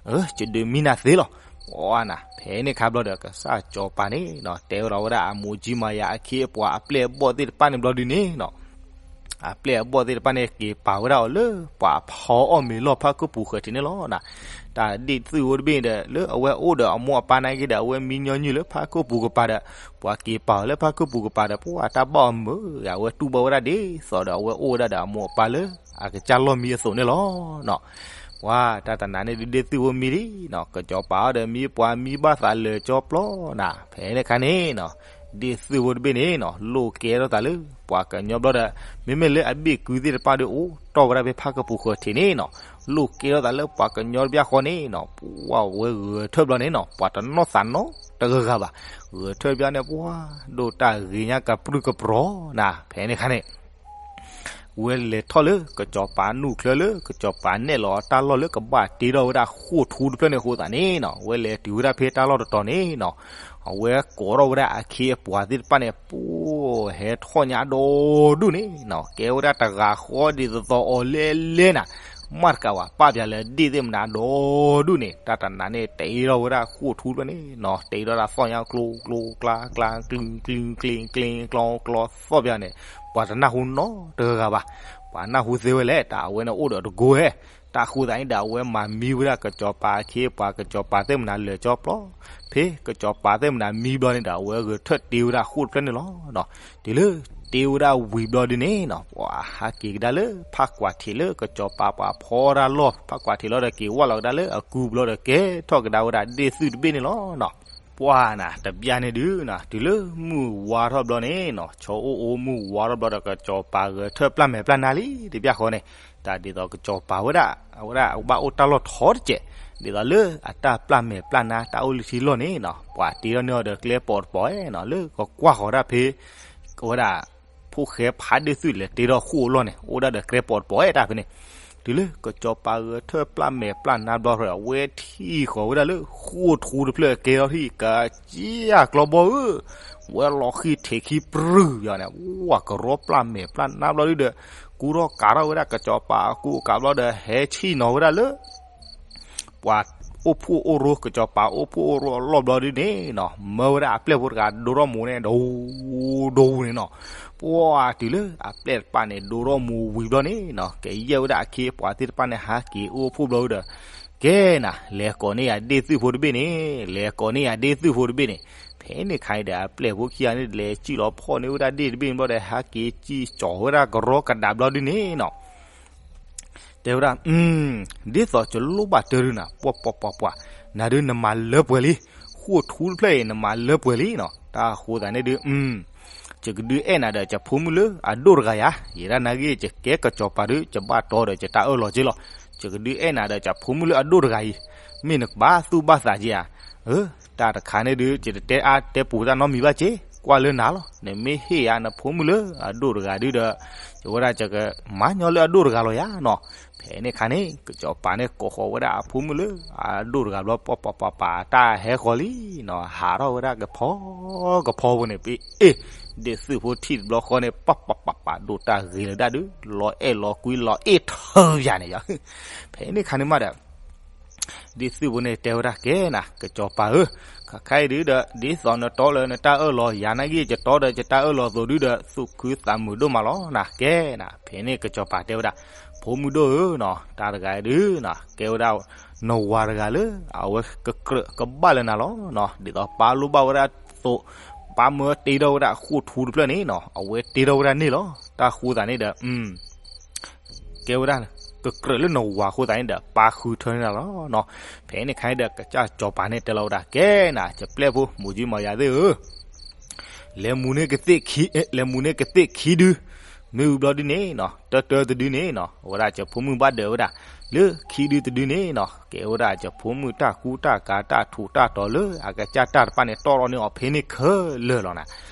အၢ ယဒုးမံနၤသ့လီၤ. ပှၢ်နၤ ဖဲန့ၣ်ခါဘျီဒီး ကစၢ်စီၤပၤန့ၣ်နီၤ တဲဝဲဒီးဝဲဒၣ်အမိၢ်ကၠံမၤယၤအခ့အပှၤအပျဲၢ်အဘီၣ်သ့ၣ်တဖၣ်န့ၣ်ဘျီဒုးန့ၣ်နီၤ အပျဲၢ်အဘီၣ်သ့ၣ်တဖၣ်န့ၣ် က့ၤပာ်ဝဲဒၣ်အီၤလၢ ပှၤဖီအီၣ်မ့ၤလီၢ်ဖးခိၣ်ပူၤဃၢၤထံးန့ၣ်လီၤ. တၢ်ဒ့ၣ်သုၣ်ဖိတဘ့ၣ်န့ၣ်ဒီး လၢအဝဲအိၣ်ဒီးအမိၢ်အပၢ်နာ်က့ဒီး အဝဲမံညီနုၢ်လၢဖးခိၣ်ပူၤကပၤဒီး ပှၤက့ၤပာ်အီၤလၢဖးခိၣ်ပူၤကပၤဒီး ပှၢ်တၢ်ဘၣ်အီၤမုာ် အဝဲတူၢ်ဘၣ်ဝဲဒၣ်ဒ်သိးဒီး အဝဲအိၣ်ဝဲဒၣ်ဒီးအမိၢ်အပၢ်လၢ အကစၢ်လီၢ်မံအသိးန့ၣ်လီၤ. ပှၢ်တၢ်တနၤန့ၣ်ဒုး ဒ့ၣ်သုၣ်ဖိမံဒ်နီၤ ကစီၤပၤအီၤဒီးမံပှၤမံဘၣ်သးလၢာ်ကၠီပျီနၤ ဖဲန့ၣ်ခါန့ၣ်နီၤ ဒ့ၣ်သုၣ်ဖိတဘ့ၣ်န့ၣ်နီၤ လိၣ်ကဲထီၣ်သးလၢ ပှၤကညီဘျီဒီး မ့မ့ၢ်လၢအဘ့ၣ်ကုသ့ၣ်တဖၣ်ဒီး အိၣ်တီၢ်ဝဲဒၣ်ဖဲဖးခိၣ်ပူၤဃၢၤထံးန့ၣ်နီၤ လိၣ်ကဲထီၣ်သးလၢပှၤကညီတဘျီဃီန့ၣ်နီၤ ပှၢ်ဝဲဂဲၤထၢၣ်ဘျီန့ၣ်နီၤ ပှၤတနီၢ်သးနီတဂၤဂၤဘၣ်. ဂဲၤထၢၣ်တဘျီန့ၣ် ပှၢ်ဒိၣ်တၢ်ဂ့ၤညါကပြုၢ်ကပြီၤနၤ ဖဲန့ၣ်ခါန့ၣ် ဝဲလဲၤထီၣ်လၢကစီၤပၤနူၢ်ချၢလၢ ကစီၤပၤနဲၣ်လီၤတၢ်လီၢ်လၢကဘၣ်တ့ထီၣ်ဝဲဒၣ်ဃိၣ်ထူတဖျၢၣ်န့ၣ်အဃိသတးန့ၣ်နီၤ ဝဲလဲၤတုၤဝဲဒၣ်ဖဲတၢ်လီၢ်တတီၤန့ၣ်နီၤ အဝဲကိးထီၣ်ဝဲဒၣ်အခ့အပှၤသ့ၣ်တဖၣ်န့ၣ် ပှၢ်ဟဲထီၣ်ညါဒီဒူၣ်န့ၣ်နီၤ ကဲဝဲဒၣ်တဂၤဃီဒ်သိးသိးအီၤလဲလဲနၤ မ့ၢ်တကးဝဲ ပာ်ပၠးလၢဒ့ၣ်သ့ၣ်မနၤဒီဒူၣ်န့ၣ် တၢ်တနၤန့ၣ် တ့ထီၣ်ဝဲဒၣ်ဃိၣ်ထူတဖျၢၣ်န့ၣ်နီၤ တ့ထီၣ်ဒၣ်သီၣ်ညါကျိကျိကျါကျါ ကျူကျူကျူကျူကျူကျူကျူသီၣ်ပၠးန့ၣ် ပှၤတနၢ်ဟူနီတဂၤဂၤဘၣ်. ပှၤနၢ်ဟူသ့ဝဲလဲၣ် တၢ်အဝဲန့ၣ်အိၣ်ဒီးတကိးဝဲ တၢ်ဃိသတးန့ၣ်ဒီး အဝဲမၤမံဝဲဒၣ်ကစီၤပၤအခ့အပှၤ ကစီၤပၤသ့ၣ်မနၤလၢာ်ကၠီပျီ ဖဲကစီၤပၤသ့ၣ်မနၤမံဘျီန့ၣ်ဒီး အဝဲဂဲၤထၢၣ်တ့ဝဲဒၣ်ဃိၣ်တဖျၢၣ်န့ၣ်လီၤ. တုၤလၢတ့ဝဲဒၣ်ဝံၤဘျီဒုးန့ၣ်နီၤ ပှၤဟးက့ၤကဒါလၢဖးကွၢ်ထံးလၢကစီၤပၤပှၤဖီဒၣ်လီၢ် ဖးကွၢ်ထံးလီၤဒီး က့ၤဝဲလီၤကဒါလၢအကူဘျီဒီး ကဲထီၣ်ကဒါဝဲဒၣ်ဒ့ၣ်သုၣ်တဘ့ၣ်န့ၣ်လီၤနီၤ. ပှၢ်နၤ တဘျီန့ၣ်ဒုးနီၤ တုၤလၢမုၢ်ဝါထီၣ်ဘျီန့ၣ်နီၤ ဆီအိၣ်အိၣ်မုၢ်ဝါထီၣ်ဘျီဒီး ကစီၤပၤဂဲၤထၢၣ်ပျၢ်မဲာ်ပျၢ်နါလံ တဘျီဃီန့ၣ် တၢ်ဒ်သိးကစီၤပၤဝဲဒၣ် အဝဲဒၣ်ဘၣ်အိၣ်တၢ်လီၢ်ထီတစဲး ဒ်သိးလၢအတၢ်ပျၢ်မဲာ်ပျၢ်နါတၢ်အိၣ်လၢထံလီၢ်န့ၣ်နီၤ ပှၤတ့ထီၣ်န့ၢ်အီၤဒီးကျဲပိာ်တပိာ်နီၤ လၢကကွၢ်ဃီၤဒၣ်ဖဲ အဝဲဒၣ် ဖိၣ်ဃဲဖးဒ့ၣ်သုၣ်လဲၤတ့ထီၣ်ဃိၣ်အလီၢ်န့ၣ် အိၣ်ဒၣ်ဒီးကျဲပိာ်တပိာ်ဝဲတၢ်ဖဲန့ၣ် တုၤလၢကစီၤပၤဂဲၤထၢၣ်ပျၢ်မဲာ်ပျၢ်နါဘျီဒီး အဝဲထံၣ်ဃီၤဝဲဒၣ်လၢဃိၣ်ထူတဖျၢၣ်ကဲထီၣ်ထံၣ် ကစၢ်ကျီဘီဧၢ ဝဲလီၤဃံၢ်ထံးခံပြူၢ်ယီၤန့ၣ် ဝဲကရီပျၢ်မဲာ်ပျၢ်နါဘျီဒုဒီး ကူထီၣ်ကးထီၣ်ဝဲဒၣ်ကစီၤပၤအကူအကးဘျီဒီး ဟဲဆ့ၣ်နီၤဝဲဒၣ်လၢ ပှၤအိၣ်ဖှိၣ်အိၣ်ရိ ကစီၤပၤအိၣ်ဖှိၣ်အိၣ်ရိအလီၢ်ဘျီဒုန့ၣ်နီၤ မၢဝဲဒၣ်အပျဲၢ်ဖိတဂၤဒိထီၣ်မူန့ၣ် ဒိဒိန့ၣ်နီၤ. ပှၢ်တုၤလၢအပျဲၢ်တဖၣ်န့ၣ် ဒိထီၣ်မူဝံၤဘျီန့ၣ်နီၤ ကယဲၢ်ဝဲဒၣ်အခ့အပှၤသ့ၣ်တဖၣ်န့ၣ် ဟးက့ၤအိၣ်ဖှိၣ်ဘျီဒီး ကဲနၤ လဲၤကိးန့ၢ်ယၤဒ့ၣ်သုၣ်ဖိတဘ့ၣ်န့ၣ် လဲၤကိးန့ၢ်ယၤဒ့ၣ်သုၣ်ဖိတဘ့ၣ်န့ၣ် ဖဲန့ၣ်ခါအံၤဒီး အပျဲၢ်ဖိခံဂၤန့ၣ် လဲၤစံၣ်လီၤဖီၣ်န့ၢ်ဝဲဒၣ်ဒ့ၣ်တဘ့ၣ်န့ၣ်ဘျီဒီး ဟဲက့ၤစံၣ်ကၠီၤဝဲဒၣ်ကရီကဒါဘျီဒုန့ၣ်နီၤ တဲဝဲဒၣ် ဒ်သိးယလိၣ်ဘၣ်တၢ်ဒုနၤ ပှၢ်ပှၢ်ပှၢ်ပှၢ် နၤဒုနမၤလၢပှဲၤလံ, ဃိၣ်ထူတဖျၢၣ်အံၤ နမၤလၢပှဲၤလံနီၤ. တၢ်ဃိသးန့ၣ်ဒု ယကဒုးအဲၣ်နၤဒီးယဖိမုၣ်လၢအဒိၣ်တဂၤယၤ, ယဲဒၣ်နာ်ဂ့ၢ် ယကဲကစီၤပၤဒု ယဘၣ်တီဒီးယတၢ်အၢၣ်လီၤက့လီၤ. ယကဒုးအဲၣ်နၤဒီးယဖိမုၣ်လၢအဒိၣ်တဂၤအံၤ, မ့ၢ်နကဘၣ်သူၣ်ဘၣ်သးက့ဧါ. တၢ်တခါန့ၣ်ဒု ယတတဲအါတဲပူၤတၢ်နီတမံၤဘၣ်က့, ကွၢ်လၢနၤလီၤ. နမ့ၢ်ဟ့ၣ်ယၤနဖိမုၣ်လၢအဒိၣ်တဂၤဒုဒီး ယဝဲဒၣ်ယကမၤညီလၢအဒိၣ်တဂၤလီၤယၤနီၤ. ဖဲန့ၣ်ခါန့ၣ် ကစီၤပၤန့ၣ်ကိးဃီၤဝဲဒၣ်အဖိမုၣ်လၢအဒိၣ်တဂၤဘျီ ပှၢ်ပှၢ်ပှၢ်ပှၢ် တၢ်ဟဲဃီၤလံနီၤ. ဟးထီၣ်ဝဲဒၣ်ကဖီကဖီဖိန့ၣ် ပအ့ၣ် ဒ့ၣ်သုၣ်ဖိထံၣ်တဘျီဃီန့ၣ် ပှၢ်ပှၢ်ပှၢ်ပှၢ် ဒိၣ်တၢ်ဂ့ၤလၢဒၣ်ဒု လီၤအဲၣ်လီၤကွံလီၤအ့ၣ်ထၢယၤန့ၣ်ယၤ. ဖဲန့ၣ်ခါန့ၣ်မးဒီး ဒ့ၣ်သုၣ်ဖိန့ၣ်တဲဝဲဒၣ် ကဲနၤ ကစီၤပၤဧၢ, ခါခါအံၤဒုဒီး ဒ်သိးနတီလၢနတၢ်အၢၣ်လီၤယၤနာ်ဂ့ၢ် ယတီဒီးယတၢ်အၢၣ်လီၤအသိးဒုဒီး သူၣ်ခုသးမုာ်ဒိၣ်မးလီၤနၤ. ကဲနၤ ဖဲန့ၣ်ကစီၤပၤတဲဝဲဒၣ် ဖိမုၣ်ဒိၣ်ဧၢနီၤ, တၢ်တဂၤအံၤဒုနီၤ ကဲဝဲဒၣ် နဝၤတဂၤလၢ အဝဲကကြၢးကဘၣ်လၢနၤလီၤနီၤ. ဒ်သိးပၢ်လိၣ်ဘၣ်ဝဲဒၣ်သိး ပၢ်မၢတ့ထီၣ်ဝဲဒၣ်ဃိၣ်ထူတဖျၢၣ်န့ၣ်နီၤ အဝဲတ့ထီၣ်ဝဲဒၣ်န့ၣ်လီၤ. တၢ်ဃိသးန့ၣ်ဒီး ကဲဝဲဒၣ် ကကြၢးလၢနဝၤအဃိသတးန့ၣ်ဒီး ပၢ်ဃုထၢန့ၢ်နၤလီၤနီၤ. ဖဲန့ၣ်ခါန့ၣ်ဒီး ကစၢ်စီၤပၤန့ၣ်တဲလီၤဝဲဒၣ် ကဲနၤ ယပျဲၢ်ဖိ မိၢ်ကၠံမၤယၤသ့ၣ်ဧၢ, လဲၤမူန့ၢ်ကသ့ၣ်ခံ, လဲၤမူန့ၢ်ကသ့ၣ်ခံဒု, မ့ၢ်ဝံၤဘျီဒုန့ၣ်နီၤ တၢတၢတဒုန့ၣ်နီၤ အဝဲဒၣ်ယဖိမုၣ်ဘၣ်ဒၢးဝဲဒၣ် လၢခံဒုတဒုန့ၣ်နီၤ ကဲဝဲဒၣ်ယဖိမုၣ်တၢ်ကူတၢ်ကၤတၢ်ထူးတၢ်တီၤလၢအကစၢ်တၢ်တဖၣ်န့ၣ် တီၣ်ထီၣ်န့ၢ်အီၤဖဲန့ၣ်ခဲလၢာ်လီၤနၤ.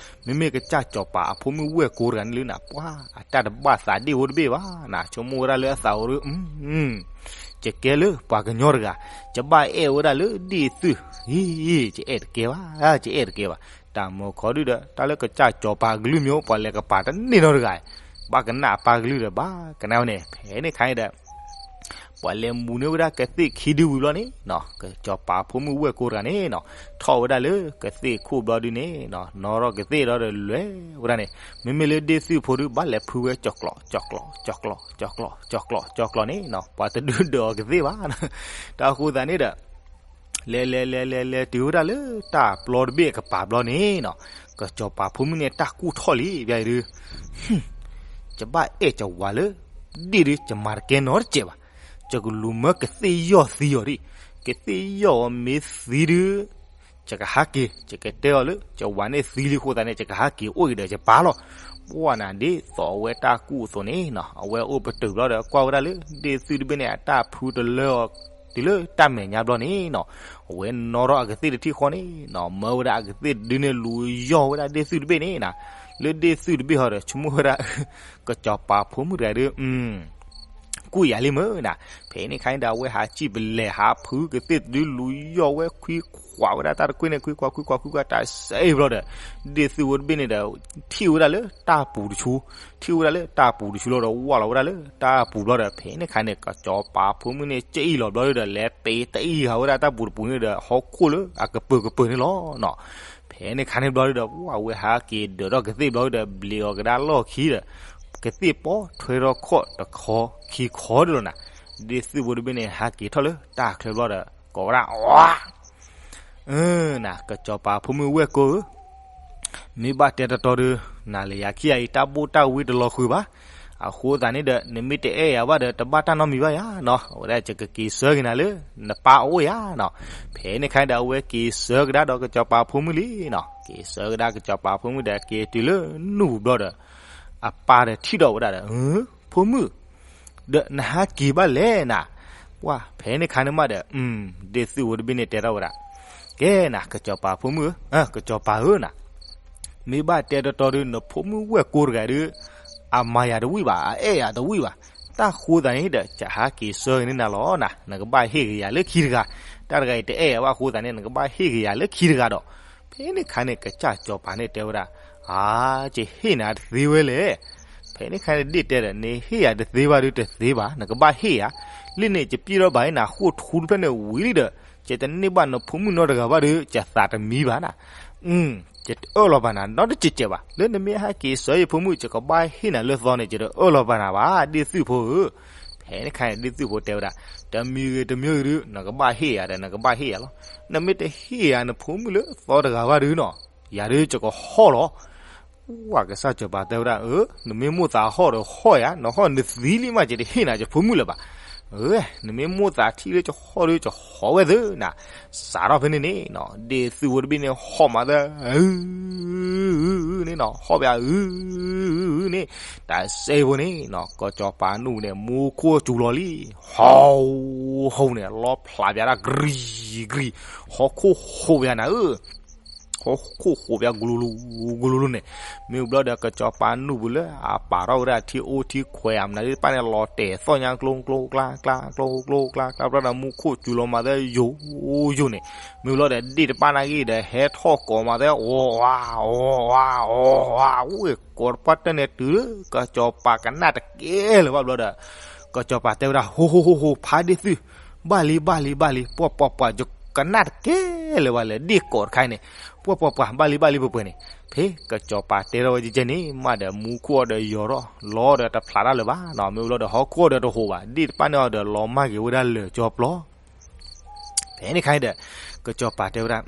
မ့မ့ၢ်ကစၢ်စီၤပၤအဖိမုၣ်ဝဲၢ်ကိတဂၤန့ၣ်လၢနၤ ပှၤအတၢ်တဘၣ်သးဒ့ၣ်ဖိတဘ့ၣ်ဘၣ်နၤ ဆိကမိၣ်ဝဲဒၣ်လၢအသးအိၣ်ဒီး ယကဲလၢပှၤကညီတဂၤ ယဘၣ်အဲၣ်ဝဲဒၣ်လၢဒ့ၣ်သုး ဟ့ၣ် ယအဲၣ်တကဲဘၣ် ယအဲၣ်တကဲဘၣ်. တၢ်မၤခီဒုဒီး တၢ်လၢကစၢ်စီၤပၤအကလုၢ်မ့ၢ်အိၣ် ပှၤလဲၤကပၤတန့ၢ်နီတဂၤ ဘၣ်ကနၣ်အပၢ်ကလုၢ်ဒီးဘၣ်ကနၣ်ဝဲန့ၣ် ဖဲန့ၣ်ခါအံၤဒီး ပှၤလဲၤမူၤန့ၢ်ဝဲဒၣ်ကသ့ၣ်ခံဒုဝံၤဘျီန့ၣ်နီၤ ကစီၤပၤဖိမုၣ်ဝဲၢ်ကိတဂၤန့ၣ်နီၤ ထီၣ်ဝဲဒၣ်လၢကသ့ၣ်ခိၣ်ဘျီဒုန့ၣ်နီၤ နီၣ်ထီၣ်ကသ့ၣ်ဒီးဒီးလဲၤဝဲဒၣ်န့ၣ် မ့မ့ၢ်လၢဒ့ၣ်သုးဖိဒု ဘၣ်လဲၤဖုဝဲကၠီၤကျီး ကၠီၤကျီး ကၠီၤကျီး ကၠီၤကျီး ကၠီၤကျီးန့ၣ်နီၤ ပှၤတဒုဒၢးအီၤကသ့ၣ်ဘၣ်. တၢ်ဃိသတးန့ၣ်ဒီး လဲၤလဲၤလဲၤလဲၤလဲၤတုၤဝဲဒၣ်လၢတၢ်ပျီတဘ့ၣ်အကပၤဘျီန့ၣ်နီၤ ကစီၤပၤဖိမုၣ်န့ၣ်တၢ်ကူၣ်ထီၣ်လံ ပျီအံၤဒု ယဘၣ်အဲၣ်ကဝၤလၢ ဒ့ၣ်ဒု ယမၤတကဲနီတစဲးဘၣ်. ယကလူၤမၢကသ့ၣ်ယီၢ်သံအီၤဒံး ကသ့ၣ်ယီၢ်အီၤမ့ၢ်သံဒု ယကဟးက့ၤ ယကတဲအီၤလၢ ယဝၤန့ၣ်သံလံအဃိသတးန့ၣ် ယကဟးက့ၤအိၣ်က့ၤဒီးယပၢ်လီၤ. ပှၢ်နၤဒ်သိးအဝဲတၢ်ကူၣ်အသိးန့ၣ်နီၤ အဝဲအိၣ်ပတုာ်ဘျီဒီးကွၢ်ဝဲဒၣ်လၢ ဒ့ၣ်သုးတဘ့ၣ်န့ၣ် အတၢ်ဖုတလၢအီၤ တုၤလၢတၢ်မဲာ်ညါဘျီန့ၣ်နီၤ အဝဲနီၣ်ထီၣ်အကသ့ၣ်တထံၣ်ဃီန့ၣ်နီၤ မၢဝဲဒၣ်အကသ့ၣ်တဒုန့ၣ် လူၤယီၢ်ဝဲဒၣ်ဒ့ၣ်သုးတဘ့ၣ်န့ၣ်နီၤ လၢဒ့ၣ်သုးတဘ့ၣ်ဟီဒီး ဆိကမိၣ်ဝဲဒၣ် ကစီၤပၤဖိမုၣ်တဂၤဒု ကူၣ်ယၤလံမုၢ်နၤ. ဖဲန့ၣ်ခါန့ၣ်ဒီး အဝဲဟးစံၣ်ပလဲၤဟးဖုကသ့ၣ်တဒု လူၤယီၢ်ဝဲခွံခွးဝဲဒၣ်တၢ်တကွ့ၢ်န့ၣ် ခွံခွးခွံခွးခွံခွးတၢ်စဲအံၤဘျီဒီး ဒ့ၣ်သုးဖိတဘ့ၣ်န့ၣ်ဒီး ထံၣ်ဝဲဒၣ်လၢတၢ်ပူၤတဆူ ထံၣ်ဝဲဒၣ်လၢတၢ်ပူၤတဆူလီၤဒီး ဝၢ်လီၤဝဲဒၣ်လၢတၢ်ပူၤဘျီဒီး ဖဲန့ၣ်ခါန့ၣ် ကစီၤပၤဖိမုၣ်န့ၣ် စံၣ်လီၤဘျီဒီး လဲၤတ့တအံၤဃာ်ဝဲဒၣ်တၢ်ပူၤတပူၤန့ၣ်ဒီး ဟီၣ်ခိၣ်လၢအကပၢၤကပၢၤန့ၣ်လီၤနီၤ. ဖဲန့ၣ်ခါန့ၣ်ဘျီဒီး ဝၢ်ဝဲဟးက့ၤဒၢးထီၣ်ကသ့ၣ်ဘျီဒီး ဘျ့းအီၤကဒါလီၢ်ခံဒီး ကသ့ၣ်ပီထွဲထီၣ်ခီၣ်တခီခံခီဒၣ်လီၤနၤ. ဒ့ၣ်သုးဖိတဘ့ၣ်န့ၣ် ဟးက့ၤထီၣ်လၢတၢ်ချၢဘျီဒီး ကိးဝဲဒၣ် အၢ နၤ ကစီၤပၤဖိမုၣ်ဝဲၢ်ကိဧၢ, မ့ၢ်ဘၣ်တဲတီတီဒီး နၤလၢယၤခံဂၤအံၤ တၢ်ဘူၣ်တၢ်ဝံတလီၤဃုာ်ဘၣ်. အဃိသတးန့ၣ်ဒီး နမ့ၢ်တအဲၣ်ယၤဘၣ်ဒီး တဘၣ်တၢ်နီတမံၤဘၣ်ယၤနီၤ. အဝဲဒၣ်ယကက့ၤဆှၢက့ၤနၤလၢ နပၢ်အအိၣ်ယၤနီၤ. ဖဲန့ၣ်ခါဒီး အဝဲက့ၤဆှၢကဒါဒီးကစီၤပၤဖိမုၣ်လံနီၤ. က့ၤဆှၢကဒါကစီၤပၤဖိမုၣ်ဒီး က့ၤတုၤလၢနူၢ်ပူၤဘျီဒီး အပၢ်ဒီးထံၣ်ဒီးဝဲဒၣ်ဒီး ဖိမုၣ် ဒီးနဟးက့ၤဘၣ်လဲၣ်နၤ. ပှၢ်ဖဲန့ၣ်ခါန့ၣ်မးဒီး ဒ့ၣ်သုးဖိတဘ့ၣ်န့ၣ်တဲထီၣ်ဝဲဒၣ်, ကဲနၤ ကစီၤပၤဖိမုၣ်ဧၢ, ကစီၤပၤဧၢနၤ, မ့ၢ်ဘၣ်တဲတီတီဒီး နဖိမုၣ်ဝဲၢ်ကိတဂၤဒီး အမၤယၤတဝံၣ်ဘၣ်, အအဲၣ်ယၤတဝံၣ်ဘၣ်. တၢ်ဃိသးန့ၣ်ဒီး ယဟးက့ၤဆှၢက့ၤန့ၢ်နၤလီၤနၤ, နကဘၣ်ဟ့ၣ်က့ၤယၤလၢခံတဂၤ. တၢ်တဂၤအံၤတအဲၣ်ယၤဘၣ်အဃိသးန့ၣ် နကဘၣ်ဟ့ၣ်က့ၤယၤလၢခံတဂၤဒီး ဖဲန့ၣ်ခါန့ၣ် ကစၢ်စီၤပၤန့ၣ်တဲဝဲဒၣ်, အါ, ယဟ့ၣ်နၤတသ့ဝဲလဲၣ်. ဖဲန့ၣ်ခါန့ၣ် ဒ့ၣ်တဲဒီး နဟ့ၣ်ယၤတသ့ဘၣ်ဒီးတသ့ဘၣ်, နကဘၣ်ဟ့ၣ်ယၤ. လၢန့ၣ် ယပျံၢ်ထီၣ်ဘၣ်အံၤနၤ ဃိာ်ထူတဖျၢၣ်န့ၣ်ဝံၤလံဒီး ယတန့ၢ်ဘၣ်နဖိမုၣ်နီတဂၤဘၣ်ဒီး ယသးတမံဘၣ်နၤ. ယတအၢၣ်လီၤဘၣ်နၤ နီတစဲးစဲးဘၣ်. လၢနမ့ၢ်ဟဲက့ၤဆှၢယဖိမုၣ် ယကဘၣ်ဟ့ၣ်နၤလၢသီန့ၣ် ယတအၢၣ်လီၤဘၣ်နၤဘၣ် ဒ့ၣ်သုးဖိဧၢ. ဖဲန့ၣ်ခါန့ၣ် ဒ့ၣ်သုးဖိတဲဝဲဒၣ်, တမံၤဂ့ၤတမံၤဂ့ၤဒီး နကဘၣ်ဟ့ၣ်ယၤဒီး နကဘၣ်ဟ့ၣ်ယၤလီၤ. နမ့ၢ်တဟ့ၣ်ယၤနဖိမုၣ်လၢသီတဂၤဘၣ်ဒီးနီၤ, ယၤဒီးယကဟီၣ်လီၤ. ဝဲကစၢ်စီၤပၤတဲဝဲဒၣ်, နမ့ၢ်မိၣ်သးဟီၣ်ဒီးဟီၣ်ယၤ, နဟီၣ်နသံလံမး ယတဟ့ၣ်နၤယဖိမုၣ်လၢၤဘၣ်. နမ့ၢ်မိၣ်သးထံၣ်လၢယဟီၣ်ဒီးယဟီၣ်ဝဲသ့နၤ. စးထီၣ်ဖဲန့ၣ်န့ၣ်နီၤ ဒ့ၣ်သုးဖိတဘ့ၣ်န့ၣ် ဟီၣ်မးသၢ အု န့ၣ်နီၤ ဟီၣ်ဘၣ်အုန့ၣ်, တၢ်စဲဖိန့ၣ်နီၤ ကစီၤပၤနူၣ်န့ၣ် မူခိၣ်စူၤလီၤလံ. ဟီၣ် ဟီၣ်န့ၣ် လီဖျးပၠးဒၣ် ကရံၤ ကရံၤ, ဟီၣ်ခိၣ်ဟိးပၠးနၤဧၢ ဟီၣ်ခိၣ်ဟိးပၠး ကလူလူ ကလူလူန့ၣ်, မ့ၢ်ဘျီဒီး ကစီၤပၤနူၣ်ပူၤလၢအပာ်ထီၣ်ဝဲဒၣ်ထံအိၣ်ထံခွဲးအမနုၤသ့ၣ်တဖၣ်န့ၣ် လီၤတဲာ်သီၣ်ညါ ကျိကျိကျါကျါ ကျိကျိကျါကျါ ဘျီဒီး မူခိၣ်စူၤလီၤမးသၢ ယိာ်ယိာ်န့ၣ်, မ့ၢ်ဘျီဒီး ဒ့ၣ်တပၣ်နာ်က့ဒီး ဟဲထီၣ်ကိးမးသၢ အီဝါ အီဝါ အီဝါ ဝ့ၢ်ကိးတပၣ်တၢၢ်န့ၣ်တုၤလၢ ကစီၤပၤကနၣ်တကဲလၢၤဘၣ်ဘျီဒီး ကစီၤပၤတဲဝဲဒၣ် ဟိဟိဟိဟိ ဖါဒ့ၣ်သုး, ဘၣ်လံ ဘၣ်လံ ဘၣ်လံ ပှၢ်ပှၢ်ပှၢ် ယကနၣ်တကဲလၢၤဘၣ်လၢ ဒ့ၣ်ကိးတခါအံၤန့ၣ်, ပှၢ်ပှၢ်ပှၢ် ဘၣ်လံ ဘၣ်လံ ပှဲၤပှဲၤန့ၣ်, ဖဲကစီၤပၤတဲထီၣ်ဝဲကဲကဲန့ၣ် မးဒီးမူခိၣ်အီၤဒီးယီၤထီၣ် လီဒီးတဖျးတၢ်လၢၤဘၣ်နီၤ, မ့ၢ်ဘျီဒီး ဟီၣ်ခိၣ်အီၤဒီးတဟိးဘၣ် ဒ့ၣ်တပၣ်န့ၣ်အီၤဒီး လီၤမၢ်က့ၤဝဲဒၣ်လၢာ်ကၠီပျီ ဖဲန့ၣ်ခါအံၤဒီး ကစီၤပၤတဲဝဲဒၣ်,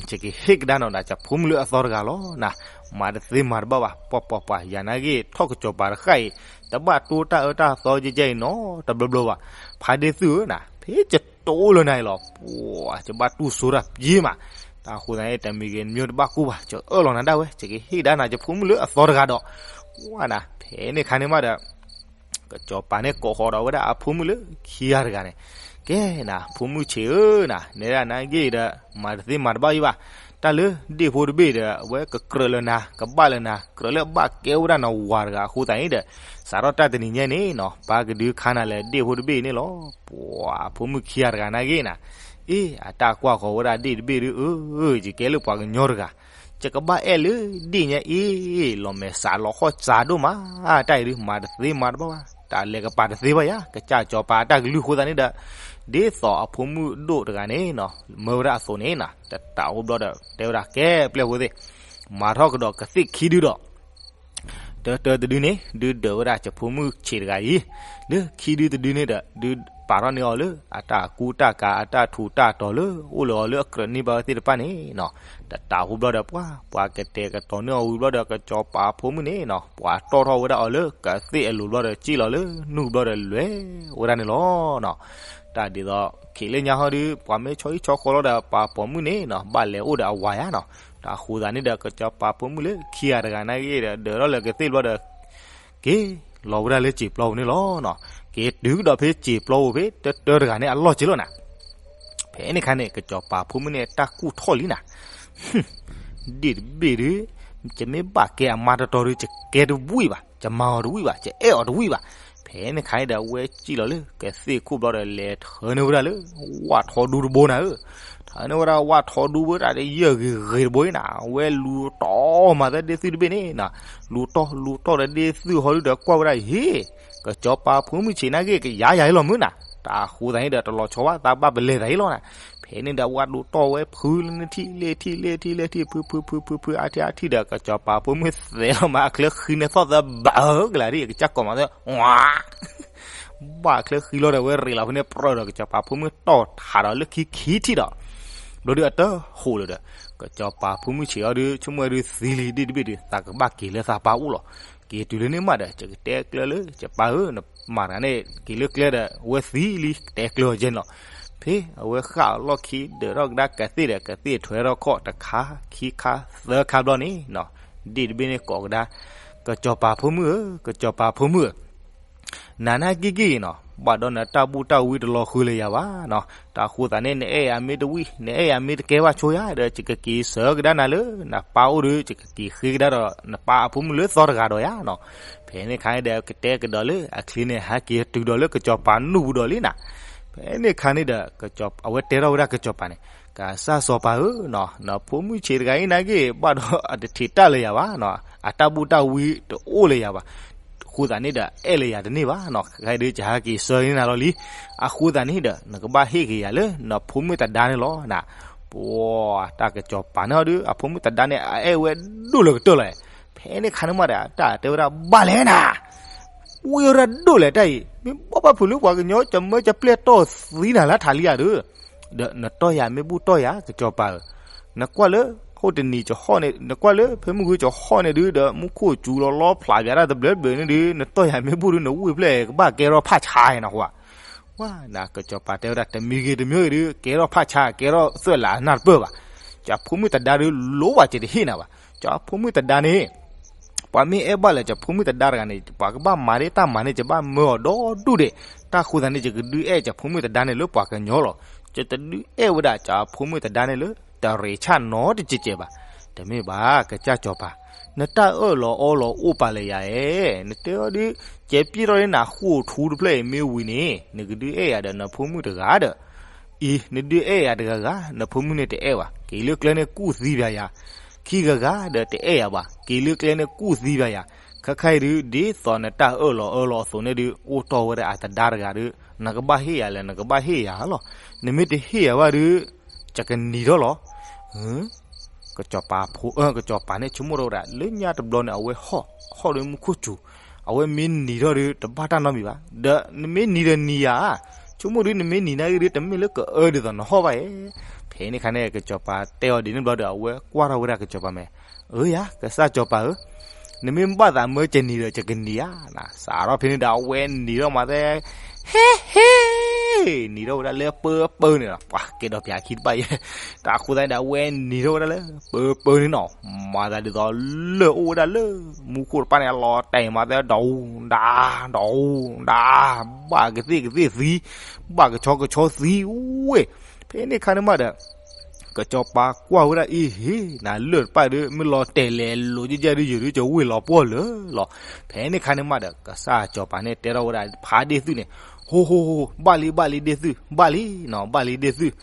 ယကဟ့ၣ်ကဒါနီၤဒၣ် ယဖိမုၣ်လၢအသီတဂၤလီၤနၤ, မၤတသ့မၤတဘၣ်ဘၣ် ပှၢ်ပှၢ်ပှၢ် ယၤနာ်က့ ထီၣ်ကစီၤပၤတဃၣ်အံၤ တဘၣ်တိၢ်တၢ်အၢတၢ်သီကဲကဲအံၤနီတဘျီဘျီဘၣ်, ဖါဒ့ၣ်သုးဧၢနၤ, ဖဲယတိၢ်လၢနၤအံၤလီၤ, ပှၢ် ယဘၣ်တူၢ်စိတၢ်ပျ့ၤမး, တၢ်ဃိသတးန့ၣ် တမံၤဂ့ၤတမံၤတဘၣ်ကိၢ်ဘၣ် ယအၢၣ်လီၤနၤဒၣ်ဝဲ ယကဟ့ၣ်ကဒါနၤ ယဖိမုၣ်လၢအသီတဂၤဒီး, ပှၢ်နၤ ဖဲန့ၣ်ခါန့ၣ်မးဒီး ကစီၤပၤန့ၣ်ကိးဃီၤဒီးဝဲဒၣ်အဖိမုၣ်လၢခံဂၤတဂၤန့ၣ်, ကဲနၤ ဖိမုၣ်ဆံးဧၢနၤ, နဲဒၣ်နၤဂ့ၢ်ဒီး မၤတသ့မၤတဘၣ်အံၤဘၣ်, တၢ်လၢဒ့ၣ်ဖိတဘ့ၣ်ဒီး အဝဲကကြၢးလၢနၤ ကဘၣ်လၢနၤ ကြၢးလၢအဘၣ်ကဲဝဲဒၣ်နဝၤတဂၤအဃိသတးန့ၣ်ဒီး, စးထီၣ်တၢ်တနံၤညါန့ၣ်နီၤ ပၢ်ကဒုးခါနၤလၢဒ့ၣ်ဖိတဘ့ၣ်န့ၣ်လီၤ. ပှၤဖိမုၣ်ခံဂၤတဂၤနၤဂ့ၢ်နၤ, အ့ အတၢ်ကွၢ်ဃီၤဝဲဒၣ်ဒ့ၣ်တဘ့ၣ်ဒုး အၢ ယကဲလၢပှၤကညီတဂၤ ယကဘၣ်အဲၣ်လၢဒ့ၣ်ညါအ့, လီၤမဲာ်စးလီၤဃီၣ်စးဒိၣ်မး, တၢ်အံၤဒုး မၤတသ့မၤတဘၣ်ဘၣ်, တၢ်လဲၤကပၤတသ့ဘၣ်ယၤ, ကစၢ်စီၤပၤအတၢ်ကလုၢ်အဃိသတးန့ၣ်ဒီး, ဒ်သိးအဖိမုၣ်ဒိၣ်တဂၤန့ၣ်နီၤ မၢဝဲဒၣ်အသိးန့ၣ်နီၤ တတးအိၣ်ဘျီဒီး တဲဝဲဒၣ်ကဲပျဲၢ်ဖိသ့ၣ်, မၤထီၣ်ကဒီးကသ့ၣ်ခံဒုဒီး တၢတၢတဒုန့ၣ် ဒုးဒၢးဝဲဒၣ်ယဖိမုၣ်ဆံးတဂၤအံၤ, လၢခံဒုတဒုန့ၣ်ဒီး ဒုးပာ်ထီၣ်န့ၢ်အီၤလၢ အတၢ်ကူတၢ်ကၤ အတၢ်ထူးတၢ်တီၤလၢ အိၣ်လၢအီၤလၢအကြၢးန့ၢ်ဘၣ်ဝဲသ့ၣ်တဖၣ်န့ၣ်နီၤ, တတးအိၣ်ဘျီဒီး ပှၤ ပှၤကတဲာ်ကတီၤန့ၢ်အီၤဝံၤဘျီဒီး ကစီၤပၤဖိမုၣ်န့ၣ်နီၤ ပှၤတီၣ်ထီၣ်ဝဲဒၣ်အီၤလၢကသ့ၣ်အလိၤဘျီဒီး စံၣ်လီၤလၢနူၢ်ဘျီဒီး လဲၤဝဲဒၣ်န့ၣ်လီၤနီၤ. တၢ်ဒ်သိး ခံးလၢညါဟီဒုး ပှၤမ့ၢ်ဆီဟံၣ်ဆီဃီလီၤဒီး ပှၤပိာ်မုၣ်န့ၣ်နီၤ ဘၣ်လဲၤအိၣ်ဒီးအဝၤယါနီၤ, တၢ်အဃိသတးန့ၣ်ဒီး ကစီၤပၤဖိမုၣ်လၢခံဂၤတဂၤနၤဂ့ၢ်ဒီး ဒၢးထီၣ်လၢကသ့ၣ်ဘျီဒီး က့ၤလီၤဝဲဒၣ်လၢစံာ်ပျီပူၤန့ၣ်လီၤနီၤ. က့ၤတုၤကဒီးဖဲစံာ်ပျီပူၤဖဲ တၢတၢတဂၤန့ၣ်အလီၢ်က့လီၤနၤ. ဖဲန့ၣ်ခါန့ၣ် ကစီၤပၤဖိမုၣ်န့ၣ် တၢ်ကူၣ်ထီၣ်လံနၤ, ဒ့ၣ်တဘ့ၣ်ဒုး ယမ့ၢ်ဘၣ်ကဲအမါတတီၤဒုး ယကဲတဝံၣ်ဘၣ်, ယမၤအီၤတဝံၣ်ဘၣ်, ယအဲၣ်အီၤတဝံၣ်ဘၣ်. ဖဲန့ၣ်ခါန့ၣ်ဒီး အဝဲစံၣ်လီၤလၢကသ့ၣ်ခိၣ်ဘျီဒီး လဲၤထၢန့ၢ်ဝဲဒၣ်လၢ ဝၣ်ထီဒူတဘိနၤဧၢ, ထၢန့ၢ်ဝဲဒၣ်ဝၣ်ထီဒူဝဲဒၣ်တယၢၢ်ဂ့ၤဂ့ၤတဘိအံၤနၤ, အဝဲလူၤတီၢ်မၤသးဒ့ၣ်သုၣ်တဘ့ၣ်န့ၣ်နၤ, လူၤတီၢ်လူၤတီၢ်ဒီးဒ့ၣ်သုၣ်ဟီဒုဒီး ကွၢ်ဝဲဒၣ် ဟ့ၣ် ကစီၤပၤဖိမုၣ်ဆံးနၤဂ့ၢ် ကယၤယၤအံၤလီၤမုၢ်နၤ. တၢ်အဃိသတးန့ၣ်ဒီး တလီၤဆီဘၣ် သးဘၣ်ပလဲၤသးအံၤလီၤနၤ. ဖဲန့ၣ်ဒီး ဝၣ်ဒိးတီၢ်ဝဲဖုလၢနထံၣ် လဲၤထံၣ်လဲၤထံၣ်လဲၤထံၣ် ဖုဖုဖုဖုဖု အါထံၣ်အါထံၣ်ဒီး ကစီၤပၤဖိမုၣ်သဲးလီၤမး အချၢဃံန့ၣ်သီၣ်သးဘၣ်ဧၢကလၤဒ် ကစၢ်ကိးမးသၢ ဝါ ဘၣ်ချၢဃံလီၤဒီး ဝဲရ့းလီၤဖဲန့ၣ် ပြၢၢ်ဒီး ကစီၤပၤဖိမုၣ်တီၢ်ထးဒီးလၢခံခံထံၣ်ဒီး ဘျီဒုးအတဟိးလၢၤဒီး ကစီၤပၤဖိမုၣ်ဆံးအီၤဒုး ဆိကမိၣ်ဝဲဒုးသံလံဒ့ၣ်တဘ့ၣ်ဒုး သးကဘၣ်က့ၤလၢသးပၢ်အိၣ်လီၤ. က့ၤတုၤလၢန့ၣ်မးဒီး ယကတဲကျၢၤလၢယပၢ်ဧၢ နမၤတဂၤန့ၣ် က့ၤလၢကျဲဒီး အဝဲသံလံ ကတဲကျၢၤအီၤကဲန့ၣ်လီၤ. ဖဲအဝဲဃၣ်အလီၢ်ခံ ဒၢးထီၣ်ကဒါကသ့ၣ်ဒီး ကသ့ၣ်ထွဲထီၣ်ခီၣ်တခါခံခါသၢခါဘျီန့ၣ်နီၤ ဒ့ၣ်တဘ့ၣ်န့ၣ်ကိးကဒါ ကစီၤပၤဖိမုၣ်ဧၢ ကစီၤပၤဖိမုၣ်ဧၢ နၤနၢ်က့ၢ်က့ၢ်နီၤ ဘၣ်ဒီးနတၢ်ဘူၣ်တၢ်ဝံတလီၤဃုာ်လၢၤယၤဘၣ်နီၤ. တၢ်ဃိသးန့ၣ် နအဲၣ်ယၤမ့ၢ်တဝံၣ် နအဲၣ်ယၤမ့ၢ်တကဲဘၣ်ဆိယၤဒီး ယကက့ၤဆှၢကဒါနၤလၢ နပၢ်အိၣ်ဒီး ယကက့ၤဃ့ကဒါဒီး နပၢ်အဖိမုၣ်လၢသီတဂၤဒီးယၤနီၤ. ဖဲန့ၣ်ခါန့ၣ်ဒီး ကတဲကဒီးလၢအချံန့ၣ် ဟဲက့ၤတုၤဒီးလၢကစီၤပၤနူၢ်ပူၤဒီးလံနၤ. ဖဲန့ၣ်ခါန့ၣ်ဒီး အဝဲတဲထီၣ်ဝဲဒၣ်ကစီၤပၤန့ၣ် ကစၢ်စီၤပၤဧၢနီၤ နဖိမုၣ်ဆံးတဂၤအံၤနၢ်က့ၢ် ဘၣ်ဒီးအတထံးတၢ်လၢၤယၤဘၣ်နီၤ အတၢ်ဘူၣ်တၢ်ဝံတအိၣ်လၢၤယၤဘၣ်. အဃိသတးန့ၣ်ဒီး အဲၣ်လၢၤယၤတန့ၢ်ဘၣ်နီၤ ခဲအံၤဒုး ယဟဲက့ၤဆှၢန့ၢ်နၤလီၤလံ. အဃိသတးန့ၣ်ဒီး နကဘၣ်ဟ့ၣ်က့ၤယၤလၢ နဖိမုၣ်သဒါန့ၣ်လီၤနၤ. ပှၤတၢ်ကစီၤပၤန့ၣ်ဟီဒုး အဖိမုၣ်သဒါန့ၣ် အအဲၣ်ဝဲဒိၣ်လၢကတၢၢ်လီၤ. ဖဲန့ၣ်ခါန့ၣ်မးဒီး တၢ်တဲဝဲဒၣ်ဘၣ်လဲၣ်နၤ ဝံၣ်ဝဲဒၣ်ဒိၣ်လဲၣ်တၢ်အံၤ မ့ၢ်ဘၣ်ဘၣ်ဖုးလၢပှၤကညီ ကမၢကပျဲၢ်တီၢ်သံနၤလၢထးလံဧါဒီး ဒီးနတီၢ်ယၤမ့ၢ်ဘူၣ်တီၢ်ယၤ ကစီၤပၤဧၢ, နကွၢ်လၢ ဟိၣ်တနံၤကဟီၣ်န့ၣ် နကွၢ်လၢဖဲမုၢ်ဂုၢ်ကဟီၣ်န့ၣ်ဒုး ဒီးမူခိၣ်စူၤလီၤလီဖျးပၠးတၢ်တဘျၢတဘျၢန့ၣ်ဒုး နတီၢ်ယၤမ့ၢ်ဘူၣ်ဒုး နဝံၣ်ဖျဲၣ်ကဘၣ်ကဲထီၣ်ဖးဆါနီၤဃိဧါ. ဝါ နကစီၤပၤတဲဝဲဒၣ် တမံၤဂ့ၤတမံၤဂ့ၤဒုး ကဲထီၣ်ဖးဆါ ကဲထီၣ်သွဲၣ်လးနၢ်တပၢၢ်ဘၣ်. ကၠီဖိမုၣ်သဒါဒုး လိၣ်ဘၣ်က့ၤတဟ့ၣ်နၤဘၣ်. ကၠီဖိမုၣ်သဒါန့ၣ် ပှၤမ့ၢ်အဲၣ်ဘၣ်လၢကၠီဖိမုၣ်သဒါတဂၤန့ၣ် ပှၤကဘၣ်မၤဒ်တၢ်မၤန့ၣ် ယဘၣ်မၢအီၤဒီဒူၣ်ဒဲး. တၢ်ဃိသတးန့ၣ် ယကဒုးအဲၣ်ကၠီဖိမုၣ်သဒါန့ၣ်လၢပှၤကညီလီၤ. ယတဒုးအဲၣ်ဝဲဒၣ်ကၠီဖိမုၣ်သဒါန့ၣ်လၢ တရ့းဆၣ်နီတစဲးစဲးဘၣ်. တမ့ၢ်ဘၣ် ကစၢ်ကၠီပၤ, နတၢ်အၢၣ်လီၤအီလီၤအိၣ်ပာ်လၢယၤဧၢ, နတဲအီၤဒုး ကဲပျဲၢ်ထီၣ်လၢနဃိာ်ထူတဖျၢၣ်အံၤမ့ၢ်ဝံၤန့ၣ် နကဒုးအဲၣ်ယၤဒီးနဖိမုၣ်တဂၤဒီး အံၤ နဒုးအဲၣ်ယၤတဂၤဂၤ နဖိမုၣ်န့ၣ်တအဲၣ်ဘၣ်, က့ၤလၢကျဲန့ၣ်ကူၣ်သံပၠးယၤ, ခံဂၤဂၤဒီးတအဲၣ်ယၤဘၣ်, က့ၤလၢကျဲန့ၣ်ကူၣ်သံပၠးယၤ, ခဲခါအံၤဒုး ဒ်သိးနတၢ်အၢၣ်လီၤအၢၣ်လီၤအသိးန့ၣ်ဒုး အိၣ်တီၢ်ဝဲဒၣ်အသဒါတဂၤဒုး နကဘၣ်ဟ့ၣ်ယၤလၢနကဘၣ်ဟ့ၣ်ယၤလီၤ. နမ့ၢ်တဟ့ၣ်ယၤဘၣ်ဒုး ယကနံၤထီၣ်လီၤ. ကစီၤပၤဖိ ကစီၤပၤန့ၣ် ဆိကမိၣ်ထီၣ်ဝဲဒၣ် လၢညါတဘျီန့ၣ် အဝဲဟီၣ် ဟီၣ်ဒီးမူခိၣ်စူၤ, အဝဲမ့ၢ်နံၤထီၣ်ဒုး တဘၣ်တၢ်နီတမံၤဘၣ်, ဒီးနမ့ၢ်နံၤဒီးနံၤယၤ, ဆိကမိၣ်ဒုး နမ့ၢ်နံၤနာ်က့ဒုး တမ့ၢ်လၢကအၢဒ်သိးနဟီၣ်ဘၣ်ဧါ. ဖဲန့ၣ်ခါန့ၣ် ကစီၤပၤတဲအီၤဒ်န့ၣ်ဘျီဒီး အဝဲကွၢ်ထီၣ်ဝဲဒၣ်ကစီၤပၤမဲာ်, အၢယၤ ကစၢ်စီၤပၤဧၢ, နမ့ၢ်ဘၣ်သးမၢကနံၤဒီး ယကနံၤဧါ. စးထီၣ်ဖဲန့ၣ်ဒီး အဝဲနံၤထီၣ်မးသဲ, ဟ့ ဟ့ နံၤထီၣ်ဝဲဒၣ်လၢပၢပၢန့ၣ်လီၤ. ပှၤကဲဒီးပၠးခံတဘၣ်ယဲ, တၢ်အဃိသတးန့ၣ်ဒီး အဝဲနံၤထီၣ်ဝဲဒၣ်လၢပၢပၢန့ၣ်နီၤ, မၤသးဒ်သိးလၢအိၣ်ဝဲဒၣ်လၢ မူခိၣ်တဖၣ်န့ၣ် အလီၤတဲာ်မးသဲ ဒီးဒါ ဒီးဒါ, ဘၣ်ကသ့ၣ်ကသ့ၣ်သံ, ဘၣ်ကဆီကဆီသံဝဲ. ဖဲန့ၣ်ခါန့ၣ်မးဒီး ကစီၤပၤကွၢ်ဝဲဒၣ်အံၤ ဟ့ၣ် နၤလၢၢ်တဖၣ်ဒီး မ့ၢ်လီၤတဲာ်လဲၤလိၤကဲကဲဒီး ယုာ်ဒုးကဝ့ၢ်လီၤပှီၢ်လၢာ်လီၤ. ဖဲန့ၣ်ခါန့ၣ်မးဒီး ကစၢ်စီၤပၤန့ၣ်တဲထီၣ်ဝဲဒၣ်ဖါဒ့ၣ်သုၣ်န့ၣ်, ဟိဟိဟိ, ဘၣ်လံဘၣ်လံဒ့ၣ်သုၣ်, ဘၣ်လံနီၤ, ဘၣ်လံဒ့ၣ်သုၣ်.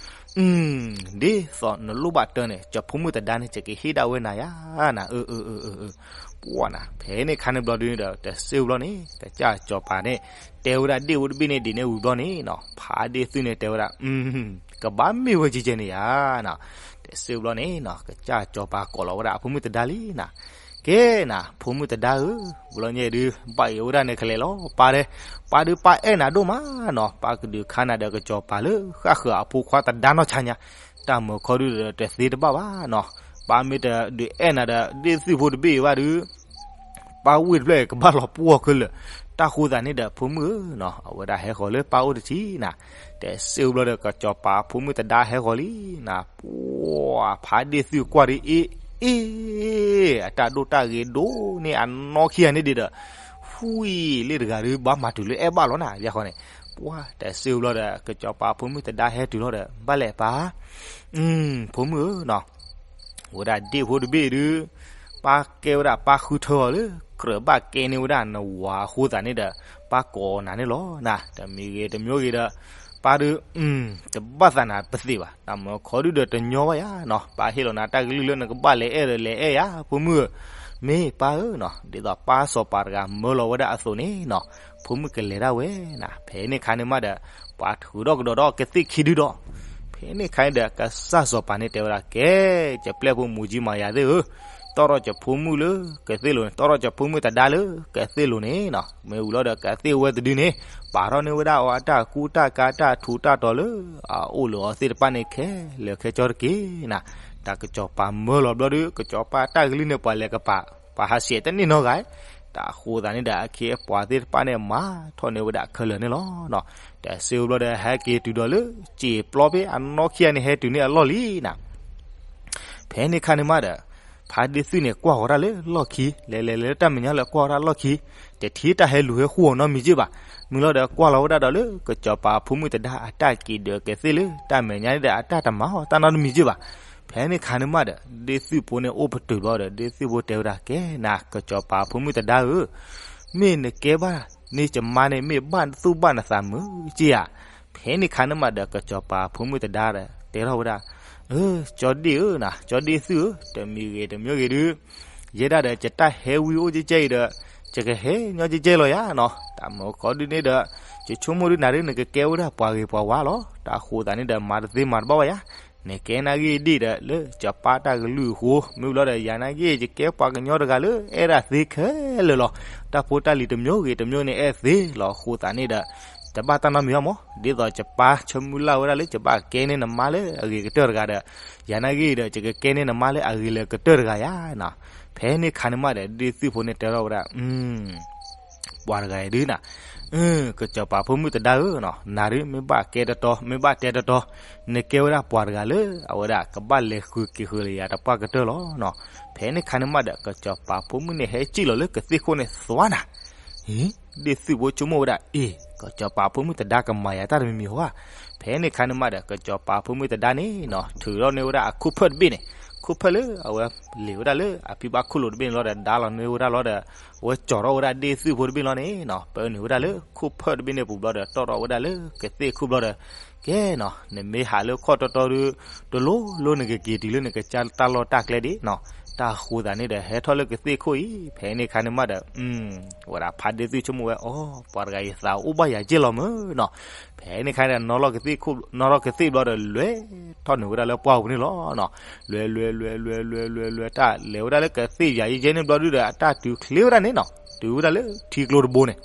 ဒ်သိးနလိၣ်ဘၣ်တၢ်န့ၣ် ကၠီၤဖိမုၣ်သဒါန့ၣ် ယကဟ့ၣ်ဒၣ်ဝဲနၤယါနၤ, အၢ အၢ အၢ အၢ အၢ. ပှၢ်နၤ ဖဲန့ၣ်ခါန့ၣ်ဘျီဒုးန့ၣ်ဒီး တစ့ၢ်ဘျီန့ၣ် ကစၢ်စီၤပၤန့ၣ် တဲဝဲဒၣ်ဒ့ၣ်ဖိတဘ့ၣ်န့ၣ်ဒ်န့ၣ်ဝံၤဘျီန့ၣ်နီၤ, ဖါဒ့ၣ်သုၣ်န့ၣ်တဲဝဲဒၣ် ကဘၣ်မ့ၢ်ဝဲကဲကဲန့ၣ်ယါနီၤ. တစ့ၢ်ဘျီန့ၣ်နီၤ ကစၢ်စီၤပၤကိးလီၤဝဲဒၣ်အဖိမုၣ်သဒါလံနၤ, ကဲနၤ ဖိမုၣ်သဒါဧၢ, ဘျီညါဒုး ဘၣ်အံၤဝဲဒၣ်န့ၣ်ကလဲၤလီၤ, ပၢ်ဒဲ, ပၢ်ဒုးပၢ်အဲၣ်နၤဒိၣ်မးနီၤ, ပၢ်ကဒုးခါနၤဒီးကစီၤပၤလၢဃၣ်ဃၢၤအဖိခွါသဒါနီၢ်ဆါညါ, တၢ်မၢခီဒုးဒီးတသ့တဘၣ်ဘၣ်နီၤ, ပၢ်မ့ၢ်တဒုးအဲၣ်နၤဒီး ဒ့ၣ်သုၣ်ဖိတဘ့ၣ်အံၤဘၣ်ဒုး ပၢ်ဝ့ၢ်တဖျၢၣ်အံၤကဘၣ်လီၤပှီၢ်ခဲလၢာ်, တၢ်ဃိသးန့ၣ်ဒီး ဖိမုၣ်ဧၢနီၤ, အဝဲဒၣ်ဟဲဃီၤလၢပၢ်အိၣ်တထံၣ်နၤ. တစ့ၢ်ဘျီဒီး ကစီၤပၤဖိမုၣ်သဒါဟဲဃီၤလံနၤ, ပှၢ်ဖါဒ့ၣ်သုၣ်ကွၢ်ဒ်အ့ၣ်အ့ၣ်, အတၢ်ဒိၣ်တၢ်ဂ့ၤဒိၣ်န့ၢ်အနီၢ်ခံဂၤန့ၣ်ဒံးဒီး ဖှံလ့ၣ်တဂၤဒုး ဘၣ်မၤတုၤလၢအဲၣ်ဘၣ်လီၤနၤ ယဲဃီန့ၣ်. ပှၢ် တစ့ၢ်ဘျီဒီး ကစီၤပၤဖိမုၣ်သဒါဟဲတုၤလီၤဒီး ဘၣ်လဲၣ်ပၢ်, ဖိမုၣ်ဧၢနီၤ ဝဲဒၣ်ဒ့ၣ်ဖိတဘ့ၣ်ဒုး ပၢ်ကဲဝဲဒၣ်ပၢ်ဃုထၢအီၤလၢ ကြၢးဘၣ်ကဲန့ၢ်ဝဲဒၣ်နဝၤအဃိသတးန့ၣ်ဒီး ပၢ်ကိးနၤန့ၣ်လီၤနၤ, တမံၤဂ့ၤတမံၤဂ့ၤဒီး ပၢ်ဒုး တဘၣ်သးနၤပသ့ၣ်ဘၣ်, တၢ်မၢခီဒုးဒီးတညီဘၣ်ယါနီၤ, ပၢ်ဟ့ၣ်လီၤနၤတၢ်ကလုၢ်လၢနကဘၣ်လဲၤအဲၣ်ဒီးလဲၤအဲၣ်ယါ ဖိမုၣ်ဧၢ, မ့ၢ်ပၢ်ဧၢနီၤ, ဒ်သိးပၢ်စီၤပၤတဂၤမၢလီၤဝဲဒၣ်အသိးန့ၣ်နီၤ, ဖိမုၣ်ကလဲၤဒၣ်ဝဲနၤ. ဖဲန့ၣ်ခါန့ၣ်မးဒီး ပှၤထုးထီၣ်ကဒီးဒီးကသ့ၣ်ခံဒုဒီး, ဖဲန့ၣ်ခါန့ၣ်ဒီး ကစၢ်စီၤပၤန့ၣ်တဲဝဲဒၣ် ကဲ ယပျဲၢ်ဖိမူၤကၠံမၤယၤသ့ၣ်ဧၢ, တီၣ်ထီၣ်ယဖိမုၣ်လၢကသ့ၣ်လိၤန့ၣ်, တီၣ်ထီၣ်ယဖိမုၣ်သဒါလၢကသ့ၣ်လိၤန့ၣ်နီၤ, မ့ၢ်ဝံၤလီၤဒီးကသ့ၣ်ဝဲတဒုန့ၣ် ပာ်ထီၣ်န့ၢ်ဝဲဒၣ်အီၤအတၢ်ကူတၢ်ကၤတၢ်ထူးတၢ်တီၤလၢ အအိၣ်လၢအီၤသ့ၣ်တဖၣ်န့ၣ်ခဲလၢာ်ခဲဆ့တက့ၢ်နၤ. တၢ်ကစီၤပၤမၢလီၤဘျီဒုး ကစီၤပၤတၢ်ကလုၢ်န့ၣ် ပှၤလဲၤကပာ် ပှၤဟးဆှဲးတန့ၢ်နီတဂၤ, တၢ်အဃိသတးန့ၣ်ဒီး အခ့အပှၤသ့ၣ်တဖၣ်န့ၣ် မၤထီၣ်န့ၢ်ဝဲဒၣ်ခဲလၢာ်န့ၣ်လီၤ. တစ့ၢ်ဘျီဒီး ဟဲက့ၤတုၤဒီးလၢ စံာ်ပျီဖဲအနီၢ်ခံဂၤန့ၣ် ဟဲတုၤန့ၢ်အလီၢ်လံနၤ. ဖဲန့ၣ်ခါန့ၣ်မးဒီး ဖါဒ့ၣ်သုၣ်န့ၣ် ကွၢ်ဃီၤတၢ်လၢလီၢ်ခံ, လဲၤလဲၤလဲၤလၢတၢ်မဲာ်ညါလၢ ကွၢ်ဃီၤတၢ်လီၢ်ခံ, တထံၣ်တၢ်ဟဲလူၤဟဲဃူအီၤနီတမံၤက့ၢ်ဘၣ်. မုၢ်လီၤဒီး ကွၢ်လီၤဝဲဒၣ်ဒီးလၢ ကစီၤပၤဖိမုၣ်သဒါအတၢ်က့ၤဒုးကသ့ၣ်လၢ တၢ်မဲာ်ညါန့ၣ်ဒီး အတၢ်တမၤအီၤတၢ်နီတမံၤက့ၢ်ဘၣ်. ဖဲန့ၣ်ခါန့ၣ်မးဒီး ဒ့ၣ်သုၣ်ဖိန့ၣ်အိၣ်ပတုာ်ဘျီဒီး ဒ့ၣ်သုၣ်ဖိတဲဝဲဒၣ် ကဲနၤ ကစီၤပၤဖိမုၣ်သဒါဧၢ, မ့ၢ်နကဲဘၣ်န့ၢ်ယမါန့ၣ် မ့ၢ်ဘၣ်သူၣ်ဘၣ်နသးမုာ်က့ၢ်ဧါ. ဖဲန့ၣ်ခါန့ၣ်မးဒီး ကစီၤပၤဖိမုၣ်သဒါဒီး တဲထီၣ်ဝဲဒၣ်, ကၠီဒ့ၣ်ဧၢနၤ, ကၠီဒ့ၣ်သုၣ်ဧၢ, တမံၤဂ့ၤတမံၤဂ့ၤဒုး ယဲဒၣ်ဒီး ယတၢ်ဟဲဝံအိၣ်ကဲကဲအံၤဒီး ယကဟဲညီကဲကဲလီၤယါနီၤ. တၢ်မၢခီဒုးန့ၣ်ဒီး ယဆိကမိၣ်ဒုးနၤဒုး နကကဲဝဲဒၣ်ပှၤဂ့ၤပှၤဝါလီၤ. တၢ်အဃိသတးန့ၣ်ဒီး မၤတသ့မၤတဘၣ်ဝဲယါ. နကဲနာ်ဂ့ၢ်ဒ်ဒီး လၢယပၢ်တၢ်ကလုၢ်အဃိ, မ့ၢ်လီၤဒီး ယၤနာ်ဂ့ၢ် ယကဲပှၤကညီတဂၤလၢအဲၣ်ဒၣ်သ့ခဲလၢာ်လီၤ. တၢ်ဖိတၢ်လံၤတမျိုးဂ့ၤတမျိုးန့ၣ် အဲၣ်သ့လီၤ. အဃိသတးန့ၣ်ဒီး တဘၣ်တၢ်နီတမံၤဘၣ်မး, ဒ်သိးယပၢ်ဆၢမုၢ်လၢ်ဝဲဒၣ်လၢ ယဘၣ်ကဲန့ၢ်နမါလၢအဂ့ၤကတၢၢ်တဂၤဒီး ယၤနာ်ဂ့ၢ်ဒီး ယကကဲန့ၢ်နမါလၢအဂ့ၤလၢကတၢၢ်တဂၤယါနီၤ. ဖဲန့ၣ်ခါန့ၣ်မးဒီး ဒ့ၣ်သုၣ်ဖိန့ၣ်တဲထီၣ်ဝဲဒၣ်, ပှၤတဂၤအံၤဒုးနၤ, ကစီၤပၤဖိမုၣ်သဒါဧၢ, နၤဒုးမ့ၢ်ဘၣ်ကဲတတီ မ့ၢ်ဘၣ်တဲတတီ, နကဲဝဲဒၣ်ပှၤတဂၤလၢ အဝဲဒၣ်ကဘၣ်လဲၤဃုာ်က့ၤဃုာ်လၢယၤတပှၢ်ကတၢၢ်လီၤနီၤ. ဖဲန့ၣ်ခါန့ၣ်မးဒီး ကစီၤပၤဖိမုၣ်န့ၣ် ဟဲစံၣ်လီၤလၢကသ့ၣ်ခိၣ်န့ၣ်သွါနၤ. ဒ့ၣ်သုၣ်ဖိဆိကမိၣ်ဝဲဒၣ် အ့ၣ် ကစီၤပၤဖိမုၣ်သဒါကမၤယၤတၢ်တမံၤမံၤဧါ. ဖဲန့ၣ်ခါန့ၣ်မးဒီး ကစီၤပၤဖိမုၣ်သဒါန့ၣ်နီၤ ထုးထီၣ်န့ၢ်ဝဲဒၣ်အခိၣ်ဖၢၣ်တဘ့ၣ်န့ၣ်, ခိၣ်ဖၢၣ်လၢအဝဲလ့ၣ်ဝဲဒၣ်လၢအဖံဘၣ်ခိၣ်လိၤတဘ့ၣ်န့ၣ်လီၤဒီး ဒါလီၤန့ၢ်ဝဲဒၣ်လီၤဒီး အဝဲကၠီၤထီၣ်ဝဲဒၣ်ဒ့ၣ်သုၣ်ဖိတဘ့ၣ်လီၤန့ၣ်နီၤ ပၢနုာ်ဝဲဒၣ်လၢခိၣ်ဖၢၣ်တဘ့ၣ်န့ၣ်ပူၤဘျီဒီး တီၣ်ထီၣ်ဝဲဒၣ်လၢကသ့ၣ်ခိၣ်ဘျီဒီး ကဲနီၤ နမ့ၢ်ဟးလၢခီၣ်တီတီဒီး တလိၣ်လိၣ်နကက့ၤတုၤလၢနကစၢ်တၢ်လီၢ်တၢ်ကျဲဒၣ်နီၤ. တၢ်အဃိသတးန့ၣ်ဒီး ဟဲထီၣ်လၢကသ့ၣ်ခိၣ်အံၤ ဖဲန့ၣ်ခါန့ၣ်မးဒီး ဝဲဒၣ်ဖါဒ့ၣ်သုၣ်ဆိကမိၣ်ဝဲ အိ ပှၤတဂၤအံၤသးအိၣ်ဘၣ်ယၤက့ၢ်လီၤမၢနီၤ. ဖဲန့ၣ်ခါန့ၣ် နီၣ်ထီၣ်ကသ့ၣ်ဘျီဒီး လဲၤထီၣ်နုာ်ဝဲဒၣ်လၢပှၢ်ပူၤန့ၣ်လီၤနီၤ. လဲၤလဲၤလဲၤလဲၤလဲၤလဲၤလဲၤလဲၤ တၢ်လဲၤဝဲဒၣ်လၢကသ့ၣ်ယၤယဲၢ်န့ၣ်ဘျီဒုးဒီး အတၢ်တုၤချ့ဝဲဒၣ်န့ၣ်နီၤ တုၤဝဲဒၣ်လၢထံကျိတဘိန့ၣ်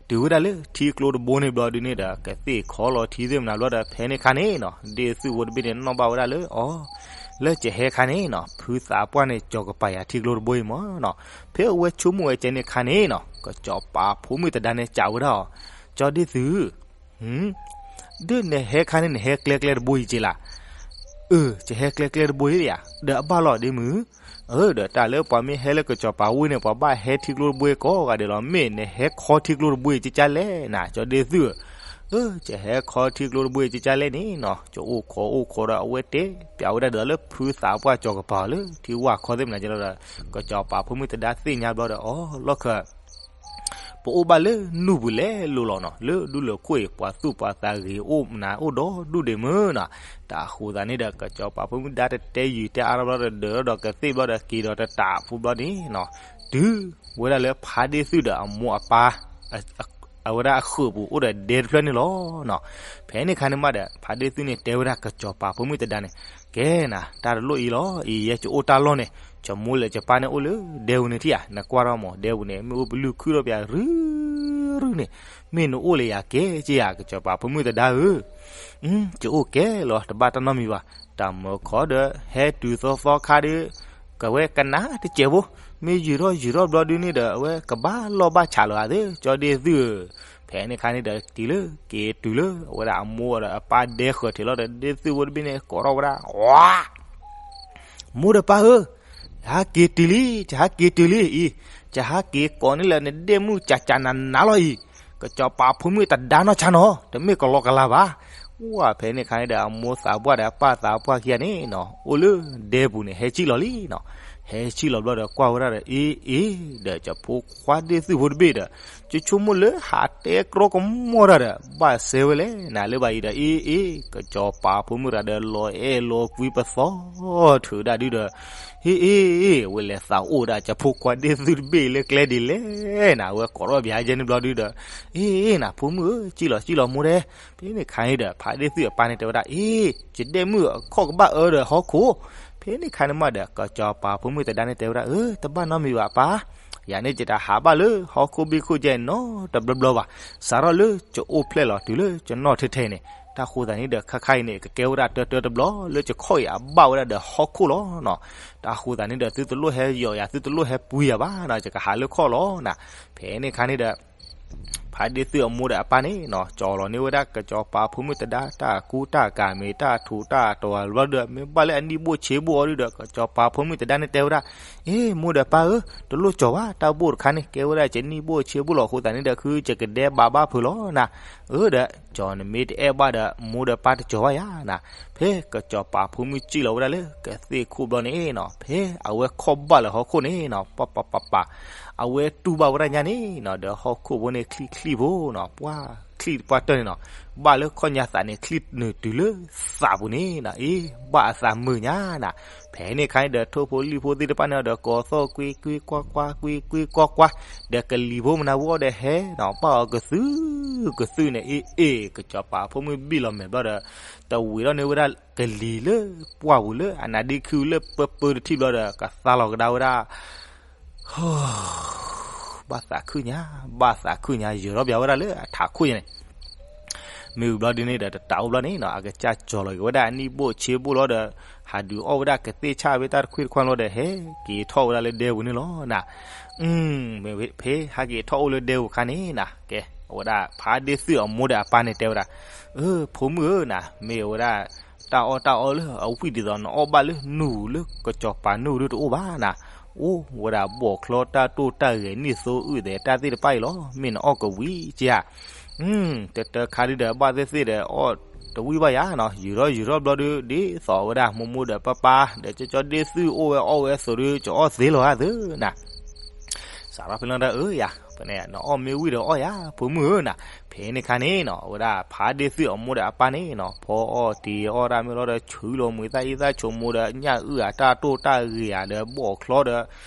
တုၤဝဲဒၣ်လၢထံကျိတဘိန့ၣ်ဘျီဒုးန့ၣ်ဒီး ကသ့ၣ်ခီလီၤထံသ့ၣ်မနၤဘျီဒီး ဖဲန့ၣ်ခါန့ၣ်နီၤ ဒ့ၣ်သုၣ်ဖိတဘ့ၣ်န့ၣ် နီၣ်ဘၣ်ဝဲဒၣ်လၢအီၤ လၢကဟဲခါန့ၣ်နီၤ ဖုသးပှၢ်န့ၣ် ကၠီၤကပၤယၤထံကျိတဘိအံၤမၢနီၤ. ဖဲအဝဲဆိကမိၣ်ဝဲကဲန့ၣ်ခါန့ၣ်နီၤ ကစီၤပၤဖိမုၣ်သဒါန့ၣ် စံးဝဲဒၣ်အီၤ ကၠီဒ့ၣ်သုၣ် ဒ်နဟဲခါန့ၣ် နဟဲကျဲကျဲတဘိအံၤက့လၢ်. အၢ ယဟဲကျဲကျဲတဘိအံၤယၤ, ဒီးအဘၣ်လီၤဒ့မုၣ်. အၢ ဒီးတၢ်လၢပှၤမ့ၢ်ဟဲလၢကစီၤပၤဝ့ၢ်န့ၣ် ပှၤဘၣ်ဟဲထံကျိတဘိကိးဂၤဒဲးလီၤ. မ့ၢ်နဟဲခီထံကျိတဘိအံၤကကလဲၣ်နၤ ကၠီဒ့သုဧၢ. အၢ ယဟဲခီထံကျိတဘိအံၤကကလဲၣ်န့ၣ်နီၤ, ယအိၣ်ခိးအိၣ်ခိးဒီးအဝဲတဲ ပျးဝဲဒၣ်ဒီးလၢဖုသးပှၢ်ကၠီၤကပၤလၢထံဝၢ်ခီသ့ၣ်မနၤကဲလီၤဒီး ကစီၤပၤဖိမုၣ်သဒါသ့ၣ်ညါဘျီဒီး အိ လီၢ်ခၢၣ် ပအိၣ်ဘၣ်လၢနူၢ်ပူၤလဲၤလိၤလီၤနီၤ, လၢဒူလၢၢ်ခိၣ်အံၤ ပှၤသူၣ်ပှၤသးဂ့ၤအိၣ်မနၤအိၣ်ဒီဒူၣ်ဒ့မုၣ်နီၤ. တၢ်ဃိသးန့ၣ်ဒီး ကစီၤပၤဖိမုၣ်သဒါတတဲယုာ်တဲအါထီၣ်ဘျီဒီး ဒၢးထီၣ်ဒီးကသ့ၣ်ဘျီဒီး က့ၤဒီးတတးဖိဘျီန့ၣ်နီၤ, တုၤဝဲဒၣ်လၢဖါဒ့သုဒီးအမိၢ်အပၢ် အဝဲဒၣ်အဃၢၤပူၤအိၣ်ဒီးဒဲတဖျၢၣ်န့ၣ်လီၤနီၤ. ဖဲန့ၣ်ခါန့ၣ်မးဒီး ဖါဒ့သုန့ၣ်တဲဝဲဒၣ်ကစီၤပၤဖိမုၣ်သဒါန့ၣ်, ကဲနၤ တၢ်တလိၣ်အံၤလီၤ, အံၤယဲယအိၣ်တၢ်လီၢ်န့ၣ် ယမိၢ်လဲၤယပၢ်န့ၣ်အိၣ်လၢဒဲပူၤန့ၣ်ထံၣ်ဧါ, နကွၢ်ထီၣ်မး ဒဲပူၤန့ၣ် မ့ၢ်အိၣ်ပလုၢ်ခုၣ်ထီၣ်ပယၤရုရုန့ၣ်, မ့ၢ်နအိၣ်လၢယၤကဲက့ဧါ ကစီၤပၤဖိမုၣ်သဒါဧၢ. ယအိၣ်ကဲလီၤ တဘၣ်တၢ်နီတမံၤဘၣ်. တၢ်မၢခီဒီး ဟဲတုၤသီသီခါဒီး ကဝဲကနၣ်တစဲးဖိ, မ့ၢ်ယုာ်ထီၣ်ယုာ်ထီၣ်ဘျီဒုန့ၣ်ဒီး အဝဲကဘၣ်လီၢ်ဘၣ်ဆးလီၤဧါသ့ၣ် ကၠီဒ့သုဧၢ. ဖဲန့ၣ်ခါန့ၣ်ဒီး တုၤလၢက့ၤတုၤလၢ အဝဲဒၣ်အမိၢ်ဒီးအပၢ်ဒဲဃၢၤထံးလီၤဒီး ဒ့သုဖိတဘ့ၣ်န့ၣ် ကိးထီၣ်ဝဲဒၣ် ဝါ မိၢ်ဒီးပၢ်ဧၢ, ယဟးက့ၤတုၤလံ, ယဟးက့ၤတုၤလံအံၤ, ယဟးက့ၤကိးန့ၢ်လၢနဒဲမုၣ်ကၠးကၠးနးနးလီၤအံၤ, ကစီၤပၤဖိမုၣ်တဒါနီၢ်ဆါနီၤ, တမ့ၢ်ကလီကလီဘၣ်. ဝါ ဖဲန့ၣ်ခါန့ၣ်ဒီး အမိၢ်သးပှၢ်ဒီးအပၢ်သးပှၢ်ခံဂၤန့ၣ်နီၤ အိၣ်လၢဒဲပူၤန့ၣ် ဟဲဆံၣ်လီၤလံနီၤ. ဟဲဆံၣ်လီၤဘျီဒီးကွၢ်ဝဲဒၣ်ဒီး အ့ အ့ ဒီး ကၠီဖိခွါဒ့သုဖိတဘ့ၣ်ဒီး ကဆိကမိၣ်လၢဟးတဲကြီကမီၤတၢ်ဒီး ဘၣ်စဲဝဲလဲၣ်နၤလၢဘၣ်အံၤဒီး အ့ အ့ ကစီၤပၤဖိမုၣ်တဒါဒီး လီၤအဲၣ်လီၤကွံပသီ ထုးဒၣ်ဒုဒီး အ့ အ့ အ့ ဝဲလဲၤသးအိၣ်ဒၣ် ကၠီဖိခွါဒ့သုတဘ့ၣ်လၢကျဲဒ်လဲၣ်နၤ အဝဲကိးထီၣ်ပယၤယဲန့ၣ်ဘျီဒုဒီး အ့ အ့ နၤ ဖိမုၣ်ဧၢ ကံၣ်လီၤကံၣ်လီၤမိၢ်ဒဲး, ဖဲန့ၣ်ခါန့ၣ်ဒီး ဖါဒ့သုအပၢ်န့ၣ်တဲဝဲဒၣ် အ့ ယဒဲမုၣ်အခီၣ်ကဘၣ်အၢဒီးဟီၣ်ခိၣ်. ဖဲန့ၣ်ခါန့ၣ်မးဒီး ကစီၤပၤဖိမုၣ်သဒါန့ၣ်တဲဝဲဒၣ် အၢ တဘၣ်နီတမံၤဘၣ်ပၢ်, ယၤန့ၣ် ယတဟးဘၣ်လၢဟီၣ်ခိၣ်ဘ့ၣ်ခိၣ်ကဲနီတဘျီဘျီဘၣ်, စးထီၣ်လၢယအိၣ်ဖျဲၣ်လီၤတုၤလၢယနီၢ်ထဲထဲန့ၣ်, တၢ်ဃိသးန့ၣ်ဒီး ခါခါအံၤန့ၣ် ကကဲဝဲဒၣ်တၢတၢတဘျီ လၢယခီၣ်အံၤအဘၣ်ဝဲဒၣ်ဒီးဟီၣ်ခိၣ်လီၤနီၤ. တၢ်ဃိသးန့ၣ်ဒီး သုတလိၣ်ဟဲယီၤယၤ သုတလိၣ်ဟဲပှံၤယၤဘၣ်နီၤ, ယကဟးလၢခီၣ်လီၤနၤ. ဖဲန့ၣ်ခါန့ၣ်ဒီး ဖါဒ့သုအမိၢ်ဒီးအပၢ်န့ၣ်နီၤ ကၠီၤလီၤန့ၢ်ဝဲဒၣ်ကစီၤပၤဖိမုၣ်သဒါ တၢ်ကူတၢ်ကၤမ့ၢ် တၢ်ထူးတၢ်တီၤလီၤဒီး မ့ၢ်ဘၣ်လၢအနံၣ်ဘိၣ်ဆံးဘိၣ်အီၤဒုဒီး ကစီၤပၤဖိမုၣ်သဒါန့ၣ်တဲဝဲဒၣ်, အ့ မိၢ်ဒီးပၢ်ဧၢ, တလိၣ်ကၠီၤဘၣ် တၢ်ဘိၣ်တခါန့ၣ် ကဲဝဲဒၣ်ကနံၣ်ဘိၣ်ဆံးဘိၣ်လီၤ. အဃိသတးန့ၣ်ဒီး ခုယကဒဲဘးဘၣ်ဖုးလီၤနၤ. အၢ ဒီး ကၠီၤနမ့ၢ်တအဲၣ်ဘၣ်ဒီး မိၢ်ဒီးပၢ်တကၠီၤဘၣ်ယၤနၤ. ဖဲကစီၤပၤဖိမုၣ်စံၣ်လီၤဝဲဒၣ်လၢကသ့ၣ်ခိၣ်ဘျီန့ၣ်နီၤ ဖဲအဝဲခီၣ်ဘၣ်လၢဟီၣ်ခိၣ်န့ၣ်နီၤ ပၢ်ပၢ်ပၢ်ပၢ် အဝဲတူၢ်ဘၣ်ဝဲဒၣ်ညါန့ၣ်နီၤ ဒီးဟီၣ်ခိၣ်ဖိန့ၣ် ချံချံဖိနီၤ ပှၢ်ချံတပှၢ်တၢၢ်န့ၣ်နီၤ ဘၣ်လၢခီၣ်ညါသးန့ၣ် ချံနုာ်တုၤလၢသးပူၤန့ၣ်နီၤ အ့ ဘၣ်အသးမုာ်ညါနၤ. ဖဲန့ၣ်ခါန့ၣ်ဒီး ထိၣ်ဖိလံၣ်ဖိသ့ၣ်တဖၣ်န့ၣ်ဒီး ကိးသီၣ်ကွ့ကွ့ကွၢ်ကွၢ် ကွ့ကွ့ကွၢ်ကွၢ် ဒီးကလံၤဖိမနၤဝဲဒီးဟဲနီၤ ပၢ်အီၤကသုၣ်ကသုၣ်န့ၣ် အ့ အ့ ကစီၤပၤဖိမုၣ်ဘံၣ်လီၤမဲာ်ဘျီဒီး တဝံၤထီၣ်န့ၢ်ဝဲဒၣ်ကလံၤလၢပှၢ်ပူၤလၢအနါဒ့ခုလၢပၢပၢတထံၣ်ဘျီဒီး ကသါလီၤကဒါဝဲဒၣ် ဘၣ်သးခုၣ်ညါ ဘၣ်သးခုၣ်ညါ ယၢၤထီၣ်ပၠးဝဲဒၣ်လၢအထးခိၣ်ညါန့ၣ် မ့ၢ်ဝံၤဘျီဒုန့ၣ်ဒီး တတးအိၣ်ဘျီန့ၣ်နီၤ အကစၢ်ကၠီၤလီၤက့ၤဝဲဒၣ်အနံၣ်ဘိၣ်ဆံးဘိၣ်လီၤဒီး ဟးဒုးအီၣ်ဝဲဒၣ်ကသ့ၣ်ဆၣ်ဖဲတၢ်တခွံတခွါလီၤဒီး ဟဲက့ၤထီၣ်ဝဲဒၣ်လၢဒဲပူၤန့ၣ်လီၤနၤ. ဖဲဟဲက့ၤထီၣ်အိၣ်လၢဒဲပူၤခါန့ၣ်နၤ ကဲ အဝဲဒၣ်ဖါဒ့သုးအမိၢ်ဒီးအပၢ်န့ၣ်တဲဝဲဒၣ်, အၢ ဖိမုၣ်ဧၢနၤ မ့ၢ်ဝဲဒၣ် တၢ်အီၣ်တၢ်အီလၢအဝံၣ်ဒ်သိး နအီၣ်ဘၣ်လၢနူၢ်လၢကစီၤပၤနူၢ်ဒုတအိၣ်ဘၣ်နၤ. အိၣ်ဝဲဒၣ်ဘီၣ်ချီတၢ်တိၢ်တၢ်ဂဲၤ နံၣ်သိအုၣ်သဲး တၢ်သ့ၣ်တဖၣ်အံၤလီၤ. မ့ၢ်နအီၣ်ကဝံၤက့ဧါ တၢတၢခါဒုဒီး ဘၣ်သ့ၣ်သ့ၣ်ဒီးအီၣ်တဝံၣ်ဘၣ်ယၤနီၤ ယုာ်ထီၣ်ယုာ်ထီၣ်ဘျီဒု ဒ်သိးဝဲဒၣ်မိၢ်မိၢ်ဒီးပၢ်ပၢ် ဒီးကၠီကၠီဒ့သုအိၣ်ဝဲအီၣ်ဝဲအသိးဒု ကအီၣ်သ့လီၤဧါသုနၤ. စးထီၣ်ဖဲလၢတၢ်အၢယၤ ဖဲန့ၣ် နအီၣ်မ့ၢ်ဝံၣ်ဒီးအီၣ်ယၤ ဖိမုၣ်ဧၢနၤ. ဖဲန့ၣ်ခါန့ၣ်နီၤ အဝဲဒၣ်ဖါဒ့သုးအမိၢ်ဒီးအပၢ်န့ၣ်နီၤ ဖီအီၣ်တ့ၤအီၣ်တၢ်မ့ၢ်လီၤဒီး ဆူလီၤမွံသၣ်အံသၣ်ဆိမိၣ်ဒီးညၣ်အုၣ်ဧါ တၢ်တိၢ်တၢ်ဂဲၤဧါ ဒီးဘီၣ်ချီဒီး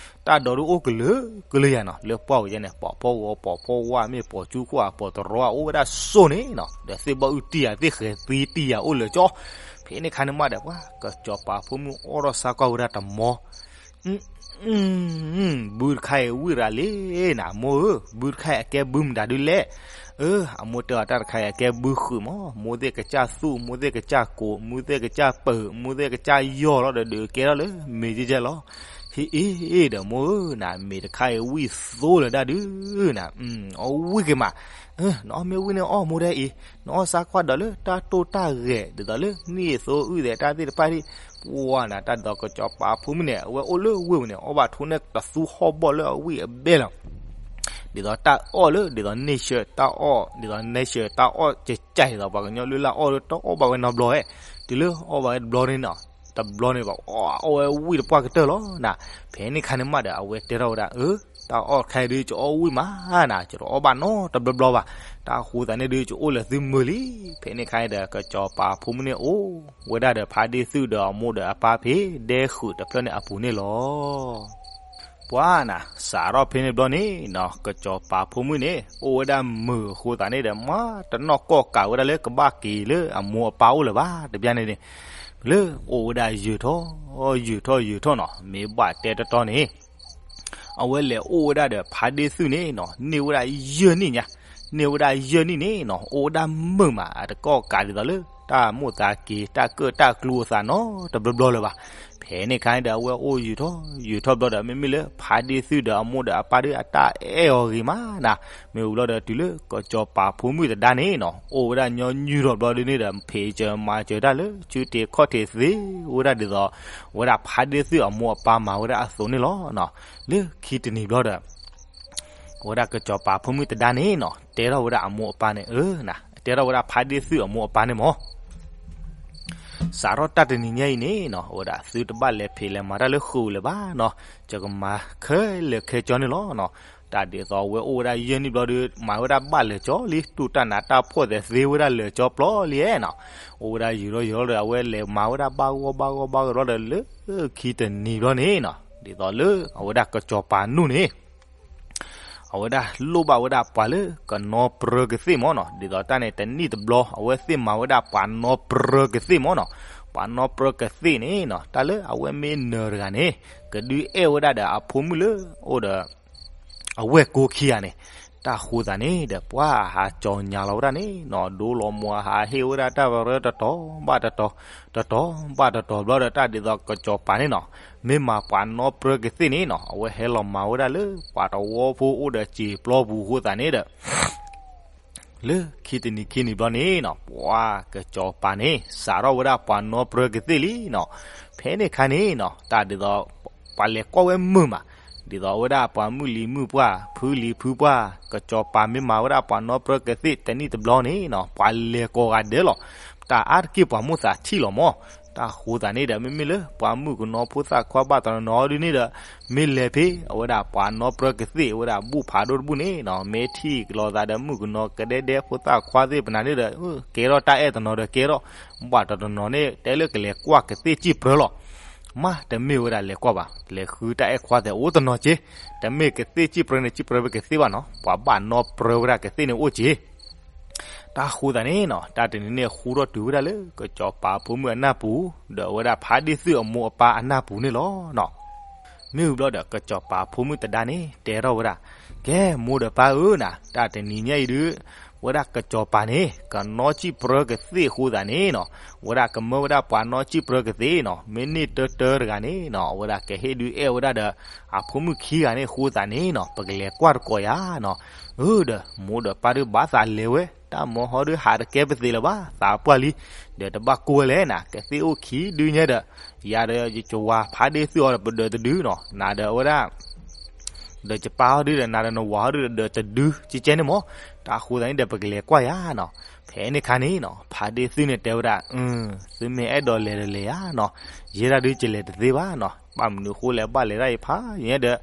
တၢ်ဒိးဒုအိၣ်ကလုာ်ကလုာ်ယၤနီၤ လၢပှၢ်ဝဲယဲန့ၣ် ပိာ်ဖီၣ်ဂီၤပိာ်ဖီၣ်ဝါ မ့ၢ်ပိာ်ကၠူခိၣ်ဧါ ပိာ်တရီဧါ အိၣ်ဝဲဒၣ်စိၢ်န့ၣ်နီၤ ဒီးသ့ၣ်ဘီၣ်အုၣ်တံၢ်ယၤ သ့ၣ်ဃဲၤသံတံၢ်ယၤအိၣ်လၢာ်ကၠီ. ဖဲန့ၣ်ခါန့ၣ်မးဒီး ပှၤကစီၤပၤဖိမုၣ်အီၣ်ထီၣ်စါကွၢ်ဝဲဒၣ်တမီ ဘုတခါအံၤဝံၣ်ရၤလံနၤ မိၢ်ဧၢ, ဘုတခါအံၤအကဲဘုမတၤဒုလဲၣ်. အၢ အမိၢ်တဲအီၤ တၢ်တခါအံၤအကဲဘုဃုာ်မး, မိၢ်သ့ၣ်ကစၢ်သူၣ်, မိၢ်သ့ၣ်ကစၢ်ကိး, မိၢ်သ့ၣ်ကစၢ်ပၢၢ်, မိၢ်သ့ၣ်ကစၢ်ယီၢ်လီၤဒီး ဒုးကဲထီၣ်လၢမ့ၢ်ကဲကဲလီၤ. ဟ့ၣ်အ့ၣ်ဒီးမိၢ်ဧၢ, နမ့ၢ်တခါအံၤဝံၣ်သိလၢဒၣ်ဒုးနၤ, အီၣ်ဝံၣ်က့ၤမး, နအီၣ်မ့ၢ်ဝံၣ်န့ၣ်အီၣ်မိၢ်ဒဲအံၤ, နအီၣ်စၢ်ကွၢ်ဒီးလၢတၢ်တိၢ်တၢ်ဂဲၤ ဒ်သိးလၢနံၣ်အသိအုၣ်သဲးတၢ်သ့ၣ်တဖၣ်ဒံး, ပှၤနၤတၢ်ဒ်သိးကစီၤပၤဖိမုၣ်န့ၣ် အဝဲအိၣ်လၢဝ့ၢ်ပူၤန့ၣ် အီၣ်ဘၣ်ထိၣ်န့ၢ်တသူဟီၣ်ဘီၣ်လၢအဝံၣ်အဘဲလီၤ. ဒ်သိးတၢ်အီၣ်လၢ ဒ်သိး nature တၢ်အီၣ် ဒ်သိး nature တၢ်အီၣ်ကကၢ် ဒ်သိးပှၤကညီလၢလၢအီၣ်လၢတအီၣ်ဘၣ်ဝဲနီတဘျီဧဲ, တုၤလၢအီၣ်ဘၣ်ဝဲတဘျီန့ၣ်နီၤ, တဘျီန့ၣ်ဘၣ် အီၣ်ဝဲဝံၣ်တပှၢ်ကတၢၢ်လီၤနၤ. ဖဲန့ၣ်ခါန့ၣ်မးဒီး အဝဲတဲထီၣ်ဝဲဒၣ် အၢ တၢ်အီၣ်တခါအံၤဒုး ကအိၣ်ဝံၣ်မးနၤ, ကတအီၣ်ဘၣ်နီတဘျီဘျီဘၣ်, တၢ်ဃိသးန့ၣ်ဒုး ကအိၣ်လၢသုမုာ်လံ. ဖဲန့ၣ်ခါအံၤဒီး ကစီၤပၤဖိမုၣ်န့ၣ်အိၣ်ဝဲဒၣ်ဒီးဖါဒ့ၣ်သုၣ်ဒီးအမိၢ်ဒီးအပၢ်ဖဲဒဲဃုာ်တဖျၢၣ်န့ၣ်အပူၤန့ၣ်လီၤ. ပှၤနၤ စးထီၣ်ဖဲန့ၣ်ဘျီန့ၣ်နီၤ ကစီၤပၤဖိမုၣ်န့ၣ် အိၣ်ဝဲဒၣ်မုာ်အဃိသးန့ၣ်ဒီး မ့ၢ်တနီၣ်ကီၢ်ကးဝဲဒၣ်လၢကဘၣ်က့ၤလၢအမိၢ်အပၢ်အိၣ်လၢၤဘၣ် တဘျီန့ၣ်န့ၣ်, လၢအိၣ်ဝဲဒၣ်ယုာ်ထီၣ် ယုာ်ထီၣ်ယုာ်ထီၣ်နီၤ မ့ၢ်ဘၣ်တဲတတီန့ၣ် အဝဲလဲၤအိၣ်ဝဲဒၣ်ဒီးဖါဒ့ၣ်သုၣ်န့ၣ်နီၤ န့ၢ်ဝဲဒၣ်ယဲၢ်နံၣ်ညါ, န့ၢ်ဝဲဒၣ်ယဲၢ်နံၣ်န့ၣ်နီၤ အိၣ်ဝဲဒၣ်မုာ်မး အတကီၢ်ကးဒ်သိးလၢ တၢ်မိၣ်သးက့ၤ တၢ်ကၢၣ်တၢ်ကျူအသးနီတဘျီဘျီလၢၤဘၣ်. ဖဲန့ၣ်ခါန့ၣ်ဒီး အဝဲအိၣ်ယုာ်ထီၣ် ယုာ်ထီၣ်ဘျီဒီး မ့မ့ၢ်လၢဖါဒ့ၣ်သုၣ်ဒီးအမိၢ်ဒီးအပၢ်ဒီး အတၢ်အဲၣ်အီၤဂ့ၤမးနၤ, မ့ၢ်ဝံၤဘျီဒီး တုၤလၢကစီၤပၤဖိမုၣ်တဒါန့ၣ်နီၤ အိၣ်ဝဲဒၣ်ညီနုၢ်ထီၣ်ဘျီဒုန့ၣ်ဒီး ဖံးစၢၤမၤစၢၤတၢ်လၢ ဆူတ့ၢ်ခီၣ်ထံးသ့ဝဲဒၣ်ဒ်သိး အဝဲဒၣ်ဖါဒ့ၣ်သုၣ်အမိၢ်အပၢ်မၤဝဲဒၣ်အသိးန့ၣ်လီၤ. လၢခံတနံၤဘျီဒီး အဝဲဒၣ်ကစီၤပၤဖိမုၣ်တဒါန့ၣ်နီၤ တဲထီၣ်ဝဲဒၣ်အမိၢ်အပၢ်န့ၣ် အၢ တဲထီၣ်ဝဲဒၣ်ဖါဒ့ၣ်သုၣ်အမိၢ်အပၢ်န့ၣ်မး စးထီၣ်တၢ်တနံၤညါအံၤန့ၣ်နီၤ အဝဲဒၣ်သုတဘၣ်လဲၤဖံးလဲၤမၤတၢ်လၢဃုာ်လၢၤဘၣ်နီၤ, ယကမၤခဲလၢာ်ခဲဆ့န့ၣ်လီၤ. တၢ်ဒ်သိးအဝဲအိၣ်ဝဲဒၣ်ယဲၢ်နံၣ်ဘျီဒီး မၤဝဲဒၣ်ဘၣ်လၢာ်ကၠီလံ တူၢ်တၢ်နးတၢ်ဖှီၣ်သဲးသ့ဝဲဒၣ်လၢာ်ကၠီပျီလံနီၤ, အိၣ်ဝဲဒၣ်ယုာ်ထီၣ်ယုာ်ထီၣ်ဒီး အဝဲလဲၤမၤဝဲဒၣ်ဘၣ်ဂီၢ်ဘၣ်ဂီၢ်ဘၣ်ဂီၢ်ဘျီဒီး လၢခံတနံၤဘျီန့ၣ်နီၤ ဒ်သိးလၢအဝဲဒၣ်ကစီၤပၤနူၢ်န့ၣ် အဝဲဒၣ်လိၣ်ဘၣ်ဝဲဒၣ်ပှၤလၢကနီပြၢကသ့ၣ်မးနီၤ, ဒ်သိးတၢ်န့ၣ်တနံၣ်တဘျီ အဝဲသ့ၣ်မၤဝဲဒၣ်ပှၤနီပြၢကသ့ၣ်မးနီၤ, ပှၤနီပြၢကသ့ၣ်န့ၣ်နီၤ တၢ်လၢအဝဲမ့ၢ်နၢၤတဂၤန့ၣ် ကဒုးအဲၣ်ဝဲဒၣ်ဒီးအဖိမုၣ်လၢအိၣ်ဒီး အဝဲၢ်ကိခံဂၤန့ၣ်, တၢ်ဃိသးန့ၣ်ဒီး ပှၤဟးကၠီၤညါလီၤဝဲဒၣ်န့ၣ်နီၤ, ဒိလီၤမွၤဟးဟ့ၣ်ဝဲဒၣ်တၢ်ပရၢတတီၤဘၣ်တတီၤ, တတီၤဘၣ်တတီၤဘျီဒီး တၢ်ဒ်သိးကစီၤပၤန့ၣ်နီၤ, မ့ၢ်မၤပှၤနီပြၢကသ့ၣ်န့ၣ်နီၤ အဝဲဟဲလီၤမၤဝဲဒၣ်လၢပှၤတဝီဖိအိၣ်ဒီးစံာ်ပျီပူၤအဃိသးန့ၣ်ဒီး လၢခံတနံၤခံနံၤဘျီန့ၣ်နီၤ ပှၤကစီၤပၤန့ၣ် စးထီၣ်ဝဲဒၣ်ပှၤနီပြၢကသ့ၣ်လံနီၤ, ဖဲန့ၣ်ခါန့ၣ်နီၤ တၢ်ဒ်သိး ပှၤလဲၤကွၢ်ဝဲမုာ်မး, ဒ်သိးအဝဲဒၣ်ပှၤမုၣ်လံၤမုၣ်ပှၢ် ဖုလံၤဖုပှၢ် ကစီၤပၤမ့ၢ်မၤဝဲဒၣ်ပှၤနီပြၢကသ့ၣ်တနံၣ်တဘျီန့ၣ်နီၤ ပှၤလဲၤကိးဂၤဒဲးလီၤ, တၢ်အါတက့ၢ်ပှၤမိၣ်သးထံၣ်လီၤမး, တၢ်ဃိသးန့ၣ်ဒီး မ့မ့ၢ်လၢပှၤမုၣ်ကနီၤဖိသၣ်ခွါဘၣ်တနီၤနီၤဒုန့ၣ်ဒီး မ့ၢ်လဲၤဖဲအဝဲဒၣ်ပှၤနီပြၢကသ့ၣ် အဝဲဒၣ်ဘူၣ်ဖးဒိၣ်တဘူၣ်န့ၣ်နီၤ မ့ၢ်ထံၣ်လိာ်သးဒီးမုၣ်ကနီၤကဒဲဒဲဖိသၣ်ခွါသ့ၣ်ပနၤန့ၣ်ဒီး ကဲထီၣ်တၢ်အဲၣ်တနီၤဒီးကဲထီၣ် ဘၣ်တနီၤနီၤန့ၣ် တဲလၢကလဲၤကွၢ်ကသ့ၣ်စံၣ်ပြၢလီၤ, မ့တမ့ၢ်ဝဲဒၣ်လဲၤကွၢ်ဘၣ် လဲၤဃုတၢ်အဲၣ်ခွါသဲးအိၣ်တနီၤက့, တမ့ၢ်ကသ့ၣ်စံၣ်ပြၢန့ၣ် စံၣ်ပြၢဝဲကသ့ၣ်ဘၣ်နီၤ ပှၤဘၣ်နီပြၢဝဲဒၣ်ကသ့ၣ်န့ၣ်အိၣ်က့ တၢ်ဃိသးန့ၣ်နီၤ တၢ်တနံၤန့ၣ်ဃူထီၣ်တုၤဝဲဒၣ်လၢ ကစီၤပၤဖိမုၣ်အနၢ်ပူၤ ဒီးအဝဲဒၣ်ဖါဒ့ၣ်သုၣ်အမိၢ်အပၢ်အနၢ်ပူၤန့ၣ်လီၤနီၤ. မ့ၢ်ဝံၤဘျီဒီး ကစီၤပၤဖိမုၣ်တဒါန့ၣ် တဲထီၣ်ဝဲဒၣ်, ကဲ မိၢ်ဒီးပၢ်ဧၢနီၤ တၢ်တနံၤညါအံၤဒုး ဝဲဒၣ်ကစီၤပၤန့ၣ် ကနီစံၣ်ပြၢကသ့ၣ်အဃိသးန့ၣ်နီၤ ဝဲဒၣ်ကမၢဝဲဒၣ်ပှၤနီစံၣ်ပြၢကသ့ၣ်နီၤ မ့ၢ်န့ၢ်တၢတၢတဂၤန့ၣ်နီၤ အဝဲဒၣ်ကဟ့ၣ်ဒုးအဲၣ်ဝဲဒၣ်ဒီး အဖိမုၣ်ခံဂၤန့ၣ်အဃိသးန့ၣ်နီၤ ပကလဲၤကွၢ်တကိးယၤနီၤ. အၢ ဒီးမိၢ်ဒီးပၢ်ဒုးဘၣ်သးလဲၤဝဲ တၢ်မၢဟီဒုးဟးတကဲပသ့ၣ်လၢၤဘၣ် သးပှၢ်လံ, ဒီးတဘၣ်ကိၢ်ဝဲလဲၣ်နီၤ ကသ့ၣ်အိၣ်ခံဒုညါဒီး ယၤဒီးယကဝၤဖါဒ့ၣ်သုၣ်အီၤဒီး ပဒၢးတဒုနီၤ နၤဒီးအဝဲဒၣ် ဒီးယပၢ်ဟီဒုဒီး နၤဒီးနဝၤဟီဒုဒီး ဒၢးတဒုကဲကဲန့ၣ်မး, တၢ်ဃိသးန့ၣ်ဒီး ပကလဲၤကွၢ်ယၤနီၤ. ဖဲန့ၣ်ခါန့ၣ်နီၤ ဖါဒ့ၣ်သုၣ်န့ၣ်တဲဝဲဒၣ်, သုမ့ၢ်အဲၣ်ဒိးလဲၤဒီးလဲၤယၤနီၤ, ယဲဒၣ်ဒုးယလဲၤတသ့ဘၣ်နီၤ, ဘၣ်မနုၤအဃိလဲၣ် ဘၣ်လဲၤဒၣ်ယဖးယဲဒီး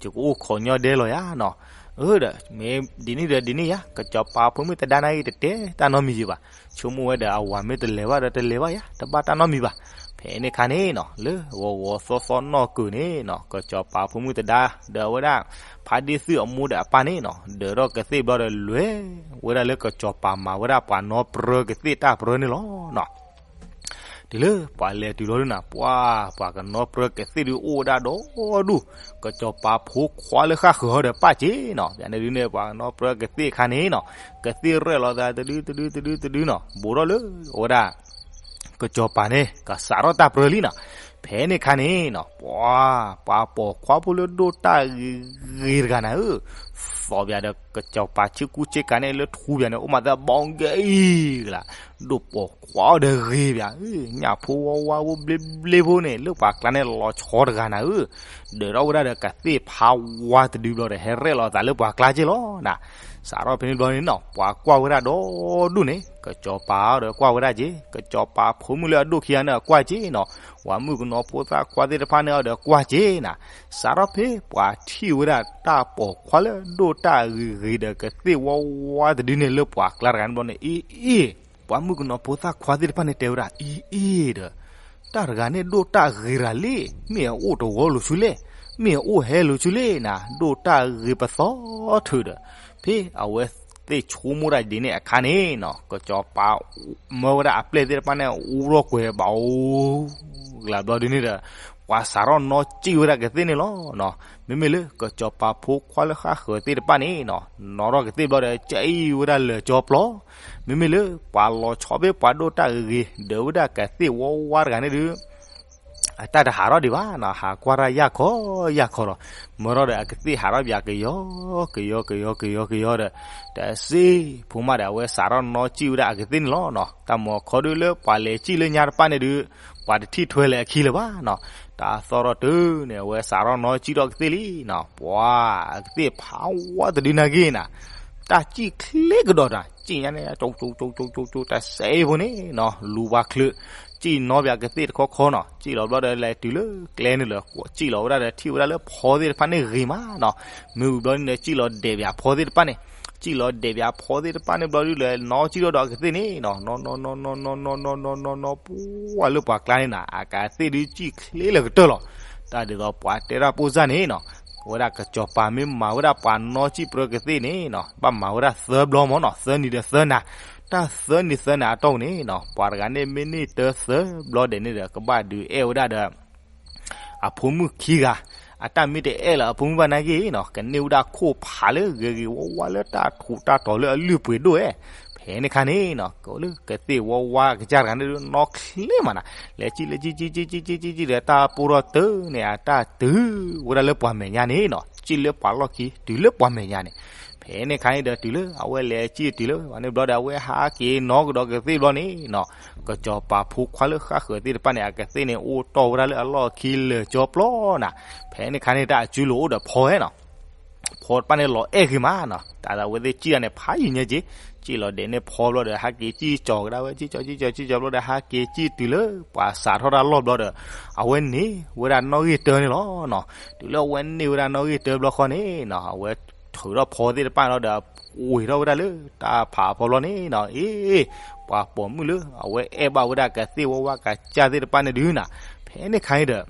ယကအိၣ်ခိးညီဒဲလီၤယၤနီၤ. အၢ ဒီး မ့ၢ်ဒ်န့ၣ်ဒီးဒ်န့ၣ်ယၤ, ကစီၤပၤဖိမုၣ်တဒါနၤအံၤ တတဲတၢ်နီတမံၤယၤဘၣ်, ဆိကမိၣ်ဝဲဒီးအဝၤမ့ၢ်တလဲၤဘၣ်ဒီးတလဲၤဘၣ်ယၤ တဘၣ်တၢ်နီတမံၤဘၣ်. ဖဲန့ၣ်ခါန့ၣ်နီၤ လၢဂီၤဂီၤသီသီနီၢ်ကုၤန့ၣ်နီၤ ကစီၤပၤဖိမုၣ်တဒါ ဒီးအဝဲဒၣ် ဖါဒ့ၣ်သုၣ်အမိၢ်ဒီးအပၢ်န့ၣ်နီၤ ဒၢးထီၣ်ကသ့ၣ်ဘျီဒီး လဲၤဝဲဒၣ်လၢကစီၤပၤမၤဝဲဒၣ်ပှၤနီပြၢကသ့ၣ်တၢ်ပြၢန့ၣ်လီၤ. တုၤလၢပှၤလဲၤတုၤလီၤဒုနီၤ ပှၤ ပှၤကနီပြၢကသ့ၣ်ဒုးအိၣ်ဝဲဒၣ်ဒီဒူၣ်, ကစီၤပၤဖိခွါလၢဃၣ်ဃုာ်ဟီဒီးပၢ်က့နီၤ, ယန့ၣ်ဒုန့ၣ် ပှၤကနီပြၢကသ့ၣ်ခါန့ၣ်နီၤ ကသ့ၣ်ရဲၣ်လီၤသးတဒုတဒုတဒုတဒုနီၤ ဘူးထီၣ်လၢအဝဲဒၣ် ကစီၤပၤန့ၣ် ကစးထီၣ်တၢ်ပြၢလံနီၤ. ဖဲန့ၣ်ခါန့ၣ်နီၤ ပှၤ ပှၤပိာ်ခွါဖိလၢဒိၣ်တၢ်ဂ့ၤဂ့ၤတဂၤနၤဧၢ, သီၣ်ဘၣ်ဒီးကစီၤပၤဆ့ကူဆ့ကၤန့ၣ်လၢထူဘၣ်န့ၣ် အိၣ်မးသးဘီကဲအံၤကလး, ဒိၣ်ပိာ်ခွါအီၤဒီးဂ့ၤဘၣ်, ညၣ်ဖိဝါဝါဖိဘျ့ဘျ့ဖိန့ၣ် လၢပှၤကျါန့ၣ်လီၤဆီတဂၤနၤဧၢ, ဒၢးထီၣ်ဝဲဒၣ်ဒီးကသ့ၣ်ဖးဝါတဒုဘျီဒီး ဟဲရဲၣ်လီၤသးလၢပှၤကျါက့လီၤနၤ. စးထီၣ်ဖဲန့ၣ်ဘျီန့ၣ်နီၤ ပှၤကွၢ်ဝဲဒၣ်ဒီဒူၣ်န့ၣ် ကစီၤပၤဒီးကွၢ်ဝဲဒၣ်က့, ကစီၤပၤဖိမုၣ်လၢအဒိၣ်ခံဂၤန့ၣ်အကွၢ်က့နီၤ, ပှၤမုၣ်ကနီၤဖိသၣ်ခွါသ့ၣ်တဖၣ်န့ၣ်အီၤဒီးကွၢ်က့နၤ. စးထီၣ်ဖဲပှၤထံၣ်ဝဲဒၣ်တၢ်ပိာ်ခွါလၢဒိၣ်တၢ်ဂ့ၤဂ့ၤဒီးကသ့ၣ်ဝါဝါတဒုန့ၣ်လၢပှၤကျါတဂၤန့ၣ်ဘျီန့ၣ် အ့ အ့ ပှၤမုၣ်ကနီၤဖိသၣ်ခွါသ့ၣ်တဖၣ်န့ၣ်တဲဝဲဒၣ် အ့ အ့ ဒီး တၢ်တဂၤန့ၣ်ဒိၣ်တၢ်ဂ့ၤရၤလံ, မ့ၢ်အအိၣ်တဝီလိာ်ဆူလဲၣ်, မ့ၢ်အအိၣ်ဟဲလိာ်ဆူလဲၣ်နၤ, ဒိၣ်တၢ်ဂ့ၤပသီထုးဒီး ဖဲအဝဲသ့ၣ်ဆိကမိၣ်တၢ်ဒ်န့ၣ်အခါန့ၣ်နီၤ ကစီၤပၤမၢဝဲဒၣ်အပျဲၢ်သ့ၣ်တဖၣ်န့ၣ် အူရီၣ်ကွဲၤဘၣ်အိၣ်ကလးဘျီဒ်န့ၣ်ဒီး ပှၤစးထီၣ်နီၣ်စံၣ်ဝဲဒၣ်ကသ့ၣ်န့ၣ်လီၤ. မ့မ့ၢ်လၢကစီၤပၤဖိခွါလၢဃၣ်ဃၢၤသ့ၣ်တဖၣ်န့ၣ်နီၤ နီၣ်ထီၣ်ကသ့ၣ်ဘျီဒီး ကၠံၣ်ဝဲဒၣ်လၢာ်ကၠီပျီ, မ့မ့ၢ်လၢပှၤလီၤဆီဖဲပှၤဒိၣ်တၢ်ဂ့ၤဂ့ၤ ဒၢးဝဲဒၣ်ကသ့ၣ်ဝါဝါတဂၤန့ၣ်ဒုး အတၢ်တဟးထီၣ်ဒံးဘၣ်နီၤ, ဟးကွၢ်တၢ်ယၢ်ခီယၢ်ခီလီၤ. မၢထီၣ်ဒီးအကသ့ၣ်ဟးထီၣ်ဘၣ်ကယီကယီကယီကယီဒီး တစ့ဖိမးဒီး အဝဲစးထီၣ်နီၣ်စံၣ်ဝဲဒၣ်အကသ့ၣ်န့ၣ်လီၤနီၤ. တၢ်မၤခီဒုးလၢပှၤလဲၤစံၣ်လၢညါတဖၣ်န့ၣ်ဒုး ပှၤတထံၣ်ထွဲလၢအခံလၢၤဘၣ်နီၤ. တၢ်သီၣ်ထီၣ်တုၤန့ၣ် အဝဲစးထီၣ်နီၣ်စံၣ်ထီၣ်ကသ့ၣ်လံနီၤ. ပှၤအကသ့ၣ်ဖးဝါတဒုနာ်က့နၤ တၢ်စံၣ်ချ့ကဒီးတၢ် စံၣ်ညါန့ၣ် ကၠိကၠိကၠိကၠိကၠိ တၢ်စဲအ့ဖိန့ၣ်နီၤ လူၤပှၤချုး စံၣ်နီၣ်ဘၣ်ကသ့ၣ်တခီခီနီၤ. စံၣ်လီၤဘျီဒီးလဲၤတုၤလၢကျဲန့ၣ်လၢ စံၣ်လီၤဝဲဒၣ်ဒီးထံၣ်ဝဲဒၣ်လၢဖီသ့ၣ်တဖၣ်န့ၣ်ဂ့ၤမးနီၤ. မ့ၢ်ဝံၤဘျီန့ၣ်ဒီး စံၣ်လီၤဒဲးဘၣ်ဖီသ့ၣ်တဖၣ်န့ၣ် စံၣ်လီၤဒဲးဘၣ်ဖီသ့ၣ်တဖၣ်န့ၣ်ဘျီဒုး လဲၤနီၣ်စံၣ်ထီၣ်ဒီးအကသ့ၣ်န့ၣ်နီၤ နီၣ်နီၣ်နီၣ်နီၣ်နီၣ်နီၣ်နီၣ်နီၣ်နီၣ်နီၣ် ပှၤလၢပှၤကျါန့ၣ်နၤ အကသ့ၣ်ဒုးစံၣ်ချ့လၢကတၢၢ်လီၤ. တၢ်ဒ်သိးပှၤတဲတၢ်ပိၢ်စၢ်န့ၣ်နီၤ ဝဲဒၣ်ကစီၤပၤမ့ၢ်မၤဝဲဒၣ်ပှၤနီၣ်စံၣ်ပြၢကသ့ၣ်န့ၣ်နီၤ ဘၣ်မၤဝဲဒၣ်သၢဘျီမးနီၤ သၢနံၤဒီးသၢနၤ တၢ်သၢနံၤသၢနၤအတီၢ်ပူၤန့ၣ်နီၤ ပှၤတဂၤန့ၣ်မ့ၢ်န့ၢ်တၢသၢဘျီဒဲးန့ၣ်ဒီး ကဘၣ်ဒုးအဲၣ်ဝဲဒၣ်ဒီး အဖိမုၣ်ခံဂၤ အတၢ်မ့ၢ်တအဲၣ်လၢအဖိမုၣ်ဘၣ်နာ်က့နီၤ ကန့ၢ်ဝဲဒၣ်ခိၣ်ဖးလၢဂ့ၤဂ့ၤဝါဝါလၢတၢ်ထူးတၢ်တီၤလၢအလုၢ်ပှ့ၤဒိၣ်ဝဲ. ဖဲန့ၣ်ခါန့ၣ်နီၤ ကလၢကသ့ၣ်ဝါဝါကစၢ်တဂၤန့ၣ်ဒုး နီၣ်ချ့မးနၤ လဲၤစံၣ်လဲၤစံၣ်စံၣ်စံၣ်စံၣ်စံၣ်စံၣ်ဒီး တၢ်ပိၢ်ထီၣ်တုၤန့ၣ် အတၢ်တုၤဝဲဒၣ်လၢပှၤမဲာ်ညါန့ၣ်နီၤ စံၣ်လၢပှၤလီၢ်ခံတုၤလၢပှၤမဲာ်ညါန့ၣ် ဖဲန့ၣ်ခါန့ၣ်ဒီးတုၤလၢအဝဲလဲၤစံၣ်တုၤလၢပှၤန့ၣ်ဘျီဒီး အဝဲဟးက့ၤနီၣ်ကဒီးကသ့ၣ်ဘျီန့ၣ်နီၤ ကစီၤပၤဖိခွါလၢဃၣ်ဃၢၤသ့ၣ်တဖၣ်န့ၣ် အကသ့ၣ်န့ၣ်အိၣ်တီၢ်ဝဲဒၣ်လၢအလီၢ်ခံလၢာ်ကၠီပျီနၤ. ဖဲန့ၣ်ခါန့ၣ် တၢ်အစုလိၤအိၣ်ဒီးဖီဝဲနီၤ ဖီတဖၣ်န့ၣ်လီၤအဲၣ်ဂ့ၤမးနီၤ တၢ်သးဝဲသ့ၣ်စံၣ်တၢ်န့ၣ် ဖးယံာ်ညါက့ၤ စံၣ်လီၤဒဲးန့ၢ်ဖီဘျီဒီး ဟးက့ၤစံၣ်ကၠီၤကဒါဝဲ စံၣ်ကၠီၤစံၣ်ကၠီၤစံၣ်ကၠီၤဘျီဒီး ဟးက့ၤစံၣ်တုၤလၢပှၤစးထီၣ်တၢ်လီၢ်ဘျီဒီး အဝဲန့ၢ်ဝဲဒၣ်နီၣ်ဂံၢ်တၢန့ၣ်လီၤနီၤ. တုၤလၢအဝဲန့ၢ်ဝဲဒၣ်နီၣ်ဂံၢ်တၢဘျီဃီန့ၣ်နီၤ အဝဲထုးထီၣ်ဖီသ့ၣ်တဖၣ်လီၤဒီး ဝ့ၤထီၣ်ဝဲဒၣ်လၢတၢ်ဖးအဖီဘျီန့ၣ်နီၤ အ့ ပှၤပိာ်မုၣ်လၢအဝဲအဲၣ်ဘၣ်ဝဲဒၣ်ကသ့ၣ်ဝဲဝါကစၢ်သ့ၣ်တဖၣ်န့ၣ်ဒုးနၤ ဖဲန့ၣ်ခါန့ၣ်ဒီး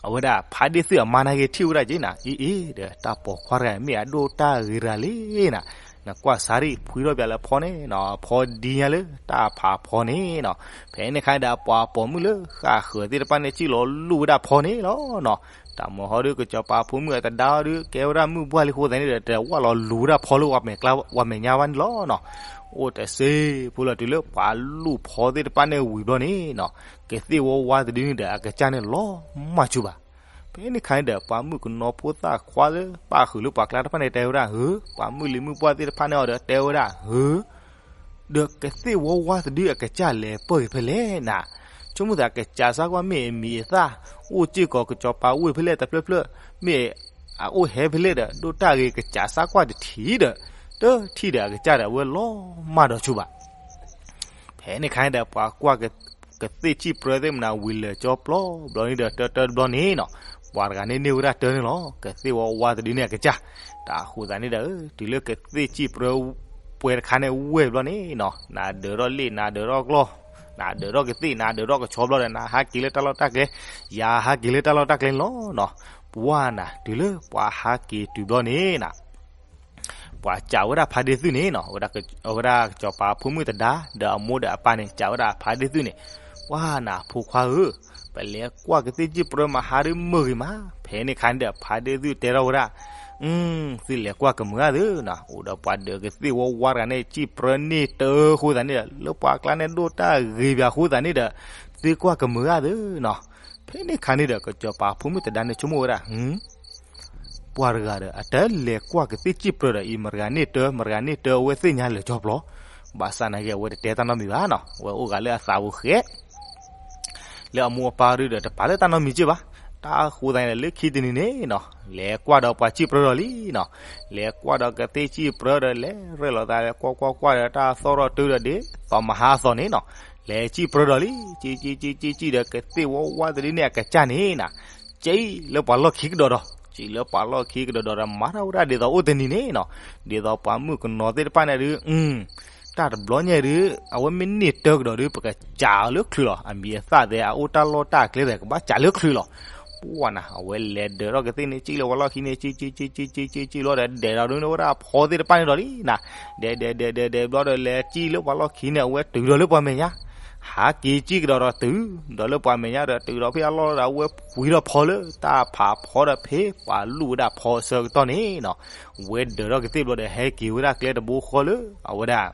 အဝဲဒၣ်ဖါဒ့သုၣ်အမါနာ်က့ထံၣ်ဝဲဒၣ်က့နၤ အ့ အ့ ဒီး တၢ်ပိာ်ခွါတဂၤ မ့ၢ်အဒိၣ်တၢ်ဂ့ၤတဂၤလံနၤ, နကွၢ်စါရံၣ် ဖှံထီၣ်ပၠးလၢဖီန့ၣ်နီၤ ဖီဒ်ညါလၢတၢ်ဖးဖီန့ၣ်နီၤ. ဖဲန့ၣ်ခါန့ၣ်ဒီး ပှၤပိာ်မုၣ်လၢဃၣ်ဃၢၤသ့ၣ်တဖၣ်န့ၣ် စံၣ်လီၤလူၢ်ဝဲဒၣ်ဖီန့ၣ်လီၤနီၤ. တၢ်မၤဟီဒုး ကစီၤပၤဖိမုၣ်အတဒါအီၤဒုး ကဲဝဲဒၣ်မုၢ်ပှၢ်လံအဃိသတးန့ၣ်ဒီး တဝၢ်လီၤလူၤဝဲဒၣ်ဖီလၢပှၤမဲာ်ညါဝဲန့ၣ်လီၤနီၤ. အိၣ်တစ့ဖိလီၤတုၤလၢပှၤလူၢ်ဖီသ့ၣ်တဖၣ်န့ၣ်ဝံၤဘျီန့ၣ်နီၤ ကသ့ၣ်ဝဲဝါတဒုန့ၣ်ဒီး အကစၢ်န့ၣ်လီၤမၢ်ဆူၣ်ဘၣ်. ဖဲန့ၣ်ခါန့ၣ်ဒီး ပှၤမုၣ်ကနီၤဖိသၣ်ခွါလၢပၣ်ဃုာ်လၢပှၤကျါတဖၣ်န့ၣ် တဲဝဲဒၣ်ဧၢ, ပှၤမုၣ်လံၤမုၢ်ပှၢ်သ့ၣ်တဖၣ်န့ၣ်အီၤဒီး တဲဝဲဒၣ်ဧၢ ဒီးကသ့ၣ်ဝီဝါတဒုအကစၢ်လဲၤပၢၢ်က့ၤဖဲလဲၣ်နၤ, ဆိကမိၣ်သးကစၢ်စၢ်ကွၢ်မ့ၢ်အမံၤအသၣ် အိၣ်စ့ၢ်ကီးကစီၤပၤဝ့ၢ်ဖဲလဲၣ်တဖျၢၣ်ဖျၢၣ်, မ့ၢ်အအိၣ်ဟဲဖဲလဲၣ်ဒီး ဒိၣ်တၢ်ဂ့ၤကစၢ်စၢ်ကွၢ်တထံၣ်ဒီး တထံၣ်ဒီးအကစၢ်ဒီး အဝဲလီၤမၢ်ဒီးဆူၣ်ဘၣ်. ဖဲန့ၣ်ခါန့ၣ်ဒီး ပှၤကွၢ်ကသ့ၣ်စံၣ်ပြၢသ့ၣ်မနၤဝံၤလၢာ်ကၠီပျီဘျီန့ၣ်ဒီး တၢတၢတဘျီန့ၣ်နီၤ, ပှၤတဂၤန့ၣ်န့ၢ်ဝဲဒၣ်တၢန့ၣ်လီၤ. ကသ့ၣ်ဝီဝါတဒုန့ၣ်အကစၢ်, တၢ်ဃိသးန့ၣ်ဒီး တုၤလၢကသ့ၣ်စံၣ်ပြၢပှဲၤတခါန့ၣ်ဝဲဘျီန့ၣ်နီၤ, နဒၢးထီၣ်လ့ၣ် နဒၢးထီၣ်ကျီၢ် နဒၢးထီၣ်ကသ့ၣ် နဒၢးထီၣ်ကဆီဘျီဒီး နဟးက့ၤလၢတၢ်လီၢ်တၢ်ကျဲ, ယၤဟးက့ၤလၢတၢ်လီၢ်တၢ်ကျဲန့ၣ်လီၤနီၤ. ပှၤနၤ တုၤလၢပှၤဟးက့ၤတုၤဘျီန့ၣ်နၤ ပှၤစံးဝဲဒၣ်ဖါဒ့သုၣ်န့ၣ်နီၤ, အဝဲဒၣ်ကစီၤပၤဖိမုၣ်တဒါ ဒီးအမိၢ်ဒီးအပၢ်န့ၣ် စံးဝဲဒၣ်ဖါဒ့သုၣ်န့ၣ်, ပှၤနၤဖိခွါဧၢ, ပလဲၤကွၢ်ကသ့ၣ်စံၣ်ပြၢမဟါဒ်မုၢ်ဂ့ၤမး. ဖဲန့ၣ်ခါန့ၣ်ဒီး ဖါဒ့သုၣ်တဲထီၣ်ဝဲဒၣ်, သုလဲၤကွၢ်ကမုာ်ဂ့ၤသုနီၤ, အိၣ်ဒီးပှၤဒၢးကသ့ၣ်ဝီဝါတဂၤန့ၣ် စံၣ်ပြၢန့ၢ်တၢအဃိသတးန့ၣ်ဒီး လၢပှၤကျါန့ၣ်ဒိၣ်တၢ်ဂ့ၤဘၣ်အဃိသတးန့ၣ်ဒီး သုကွၢ်ကမုာ်ဂ့ၤသုနီၤ. ဖဲန့ၣ်ခါန့ၣ်ဒီး ကစီၤပၤဖိမုၣ်သဒါန့ၣ်ဆိကမိၣ်ဝဲဒၣ်, ပှၤတဂၤဒီး အတလဲၤကွၢ်ကသ့ၣ်စံၣ်ပြၢဒီးအံၤ မတၤဂၤန့ၣ်တၢ မတၤဂၤန့ၣ်တၢ အဝဲသ့ၣ်ညါလၢာ်ကၠီပျီ, ဘၣ်ဆၣ်နာ်က့ အဝဲတတဲတၢ်နီတမံၤဘၣ်နီၤ, အဝဲအိၣ်ဂၤလၢအသးပူၤဃဲ လၢအမိၢ်အပၢ်ဒုဒီး တပာ်လၢတၢ်နီတမံၤက့ဘၣ်. တၢ်ဃိသးန့ၣ်ဒီး လၢခံတနံၤန့ၣ်နီၤ, လဲၤကွၢ်ဒီးပှၤစံၣ်ပြၢဒီးလံနီၤ, လဲၤကွၢ်ဒီးကသ့ၣ်စံၣ်ပြၢဒီး လဲၤရဲၣ်လီၤသး လဲၤကွၢ်ကွၢ်ကွၢ်ဒီး တၢ်သီၣ်ထီၣ်တုၤဒီး ဒ်သိးမဟါအသိးန့ၣ်နီၤ, လဲၤစံၣ်ပြၢဒီးလံ, စံၣ်စံၣ်စံၣ်စံၣ်စံၣ်ဒီး ကသ့ၣ်ဝီဝါတဒုန့ၣ်အကစၢ်န့ၣ်နီၤ, စံၣ်လၢပှၤလီၢ်ခံကဒီးဒီး, စံၣ်လၢပှၤလီၢ်ခံကဒီးဒီး မၤထီၣ်ဝဲဒၣ်ဒ်သိးအိၣ်တနံၤန့ၣ်နီၤ, ဒ်သိးပှၤမုၣ်ကနီၤသ့ၣ်တဖၣ်န့ၣ်ဒု တၢ်တဘျီညါဒု အဝဲမ့ၢ်န့ၢ်တၢကဒီးဒု ပကစးအီၤလၢချုးလီၤ, အမံၤအသၣ်သဲး အအိၣ်တၢ်လီၢ်တၢ်ကျဲသဲး ကဘၣ်စးလၢချုးလီၤ. ပှၢ်နၤ အဝဲလဲၤဒၢးထီၣ်ကသ့ၣ်န့ၣ် စံၣ်လၢပှၤလီၢ်ခံန့ၣ် စံၣ်စံၣ်စံၣ်စံၣ်စံၣ်စံၣ်စံၣ်လီၤဒီး ဒဲးဒီးဒုန့ၣ်ဝဲဒၣ်ဖီသ့ၣ်တဖၣ်န့ၣ်ဒီးလံနၤ, ဒဲးဒဲးဒဲးဒဲးဒဲးဘျီဒီး လဲၤစံၣ်လၢပှၤလီၢ်ခံန့ၣ် အဝဲတုၤဒီးလၢပှၤမဲာ်ညါ, ဟးက့ၤစံၣ်ကဒီးဒီးတုၤ, ဒီးလၢပှၤမဲာ်ညါဒီးတုၤဒီးဖဲအလီၢ်ဒီး အဝဲပှ့ၤထီၣ်ဖီလၢတၢ်ဖးဖီဒီး ဖဲပှၤလူၢ်ဝဲဒၣ်ဖီအဆၢကတီၢ်န့ၣ်နီၤ, ဝဲဒၢးထီၣ်ကသ့ၣ်ဘျီဒီး ဟဲက့ၤဝဲဒၣ်ကျဲတဘိဃီလၢ အဝဲဒၣ်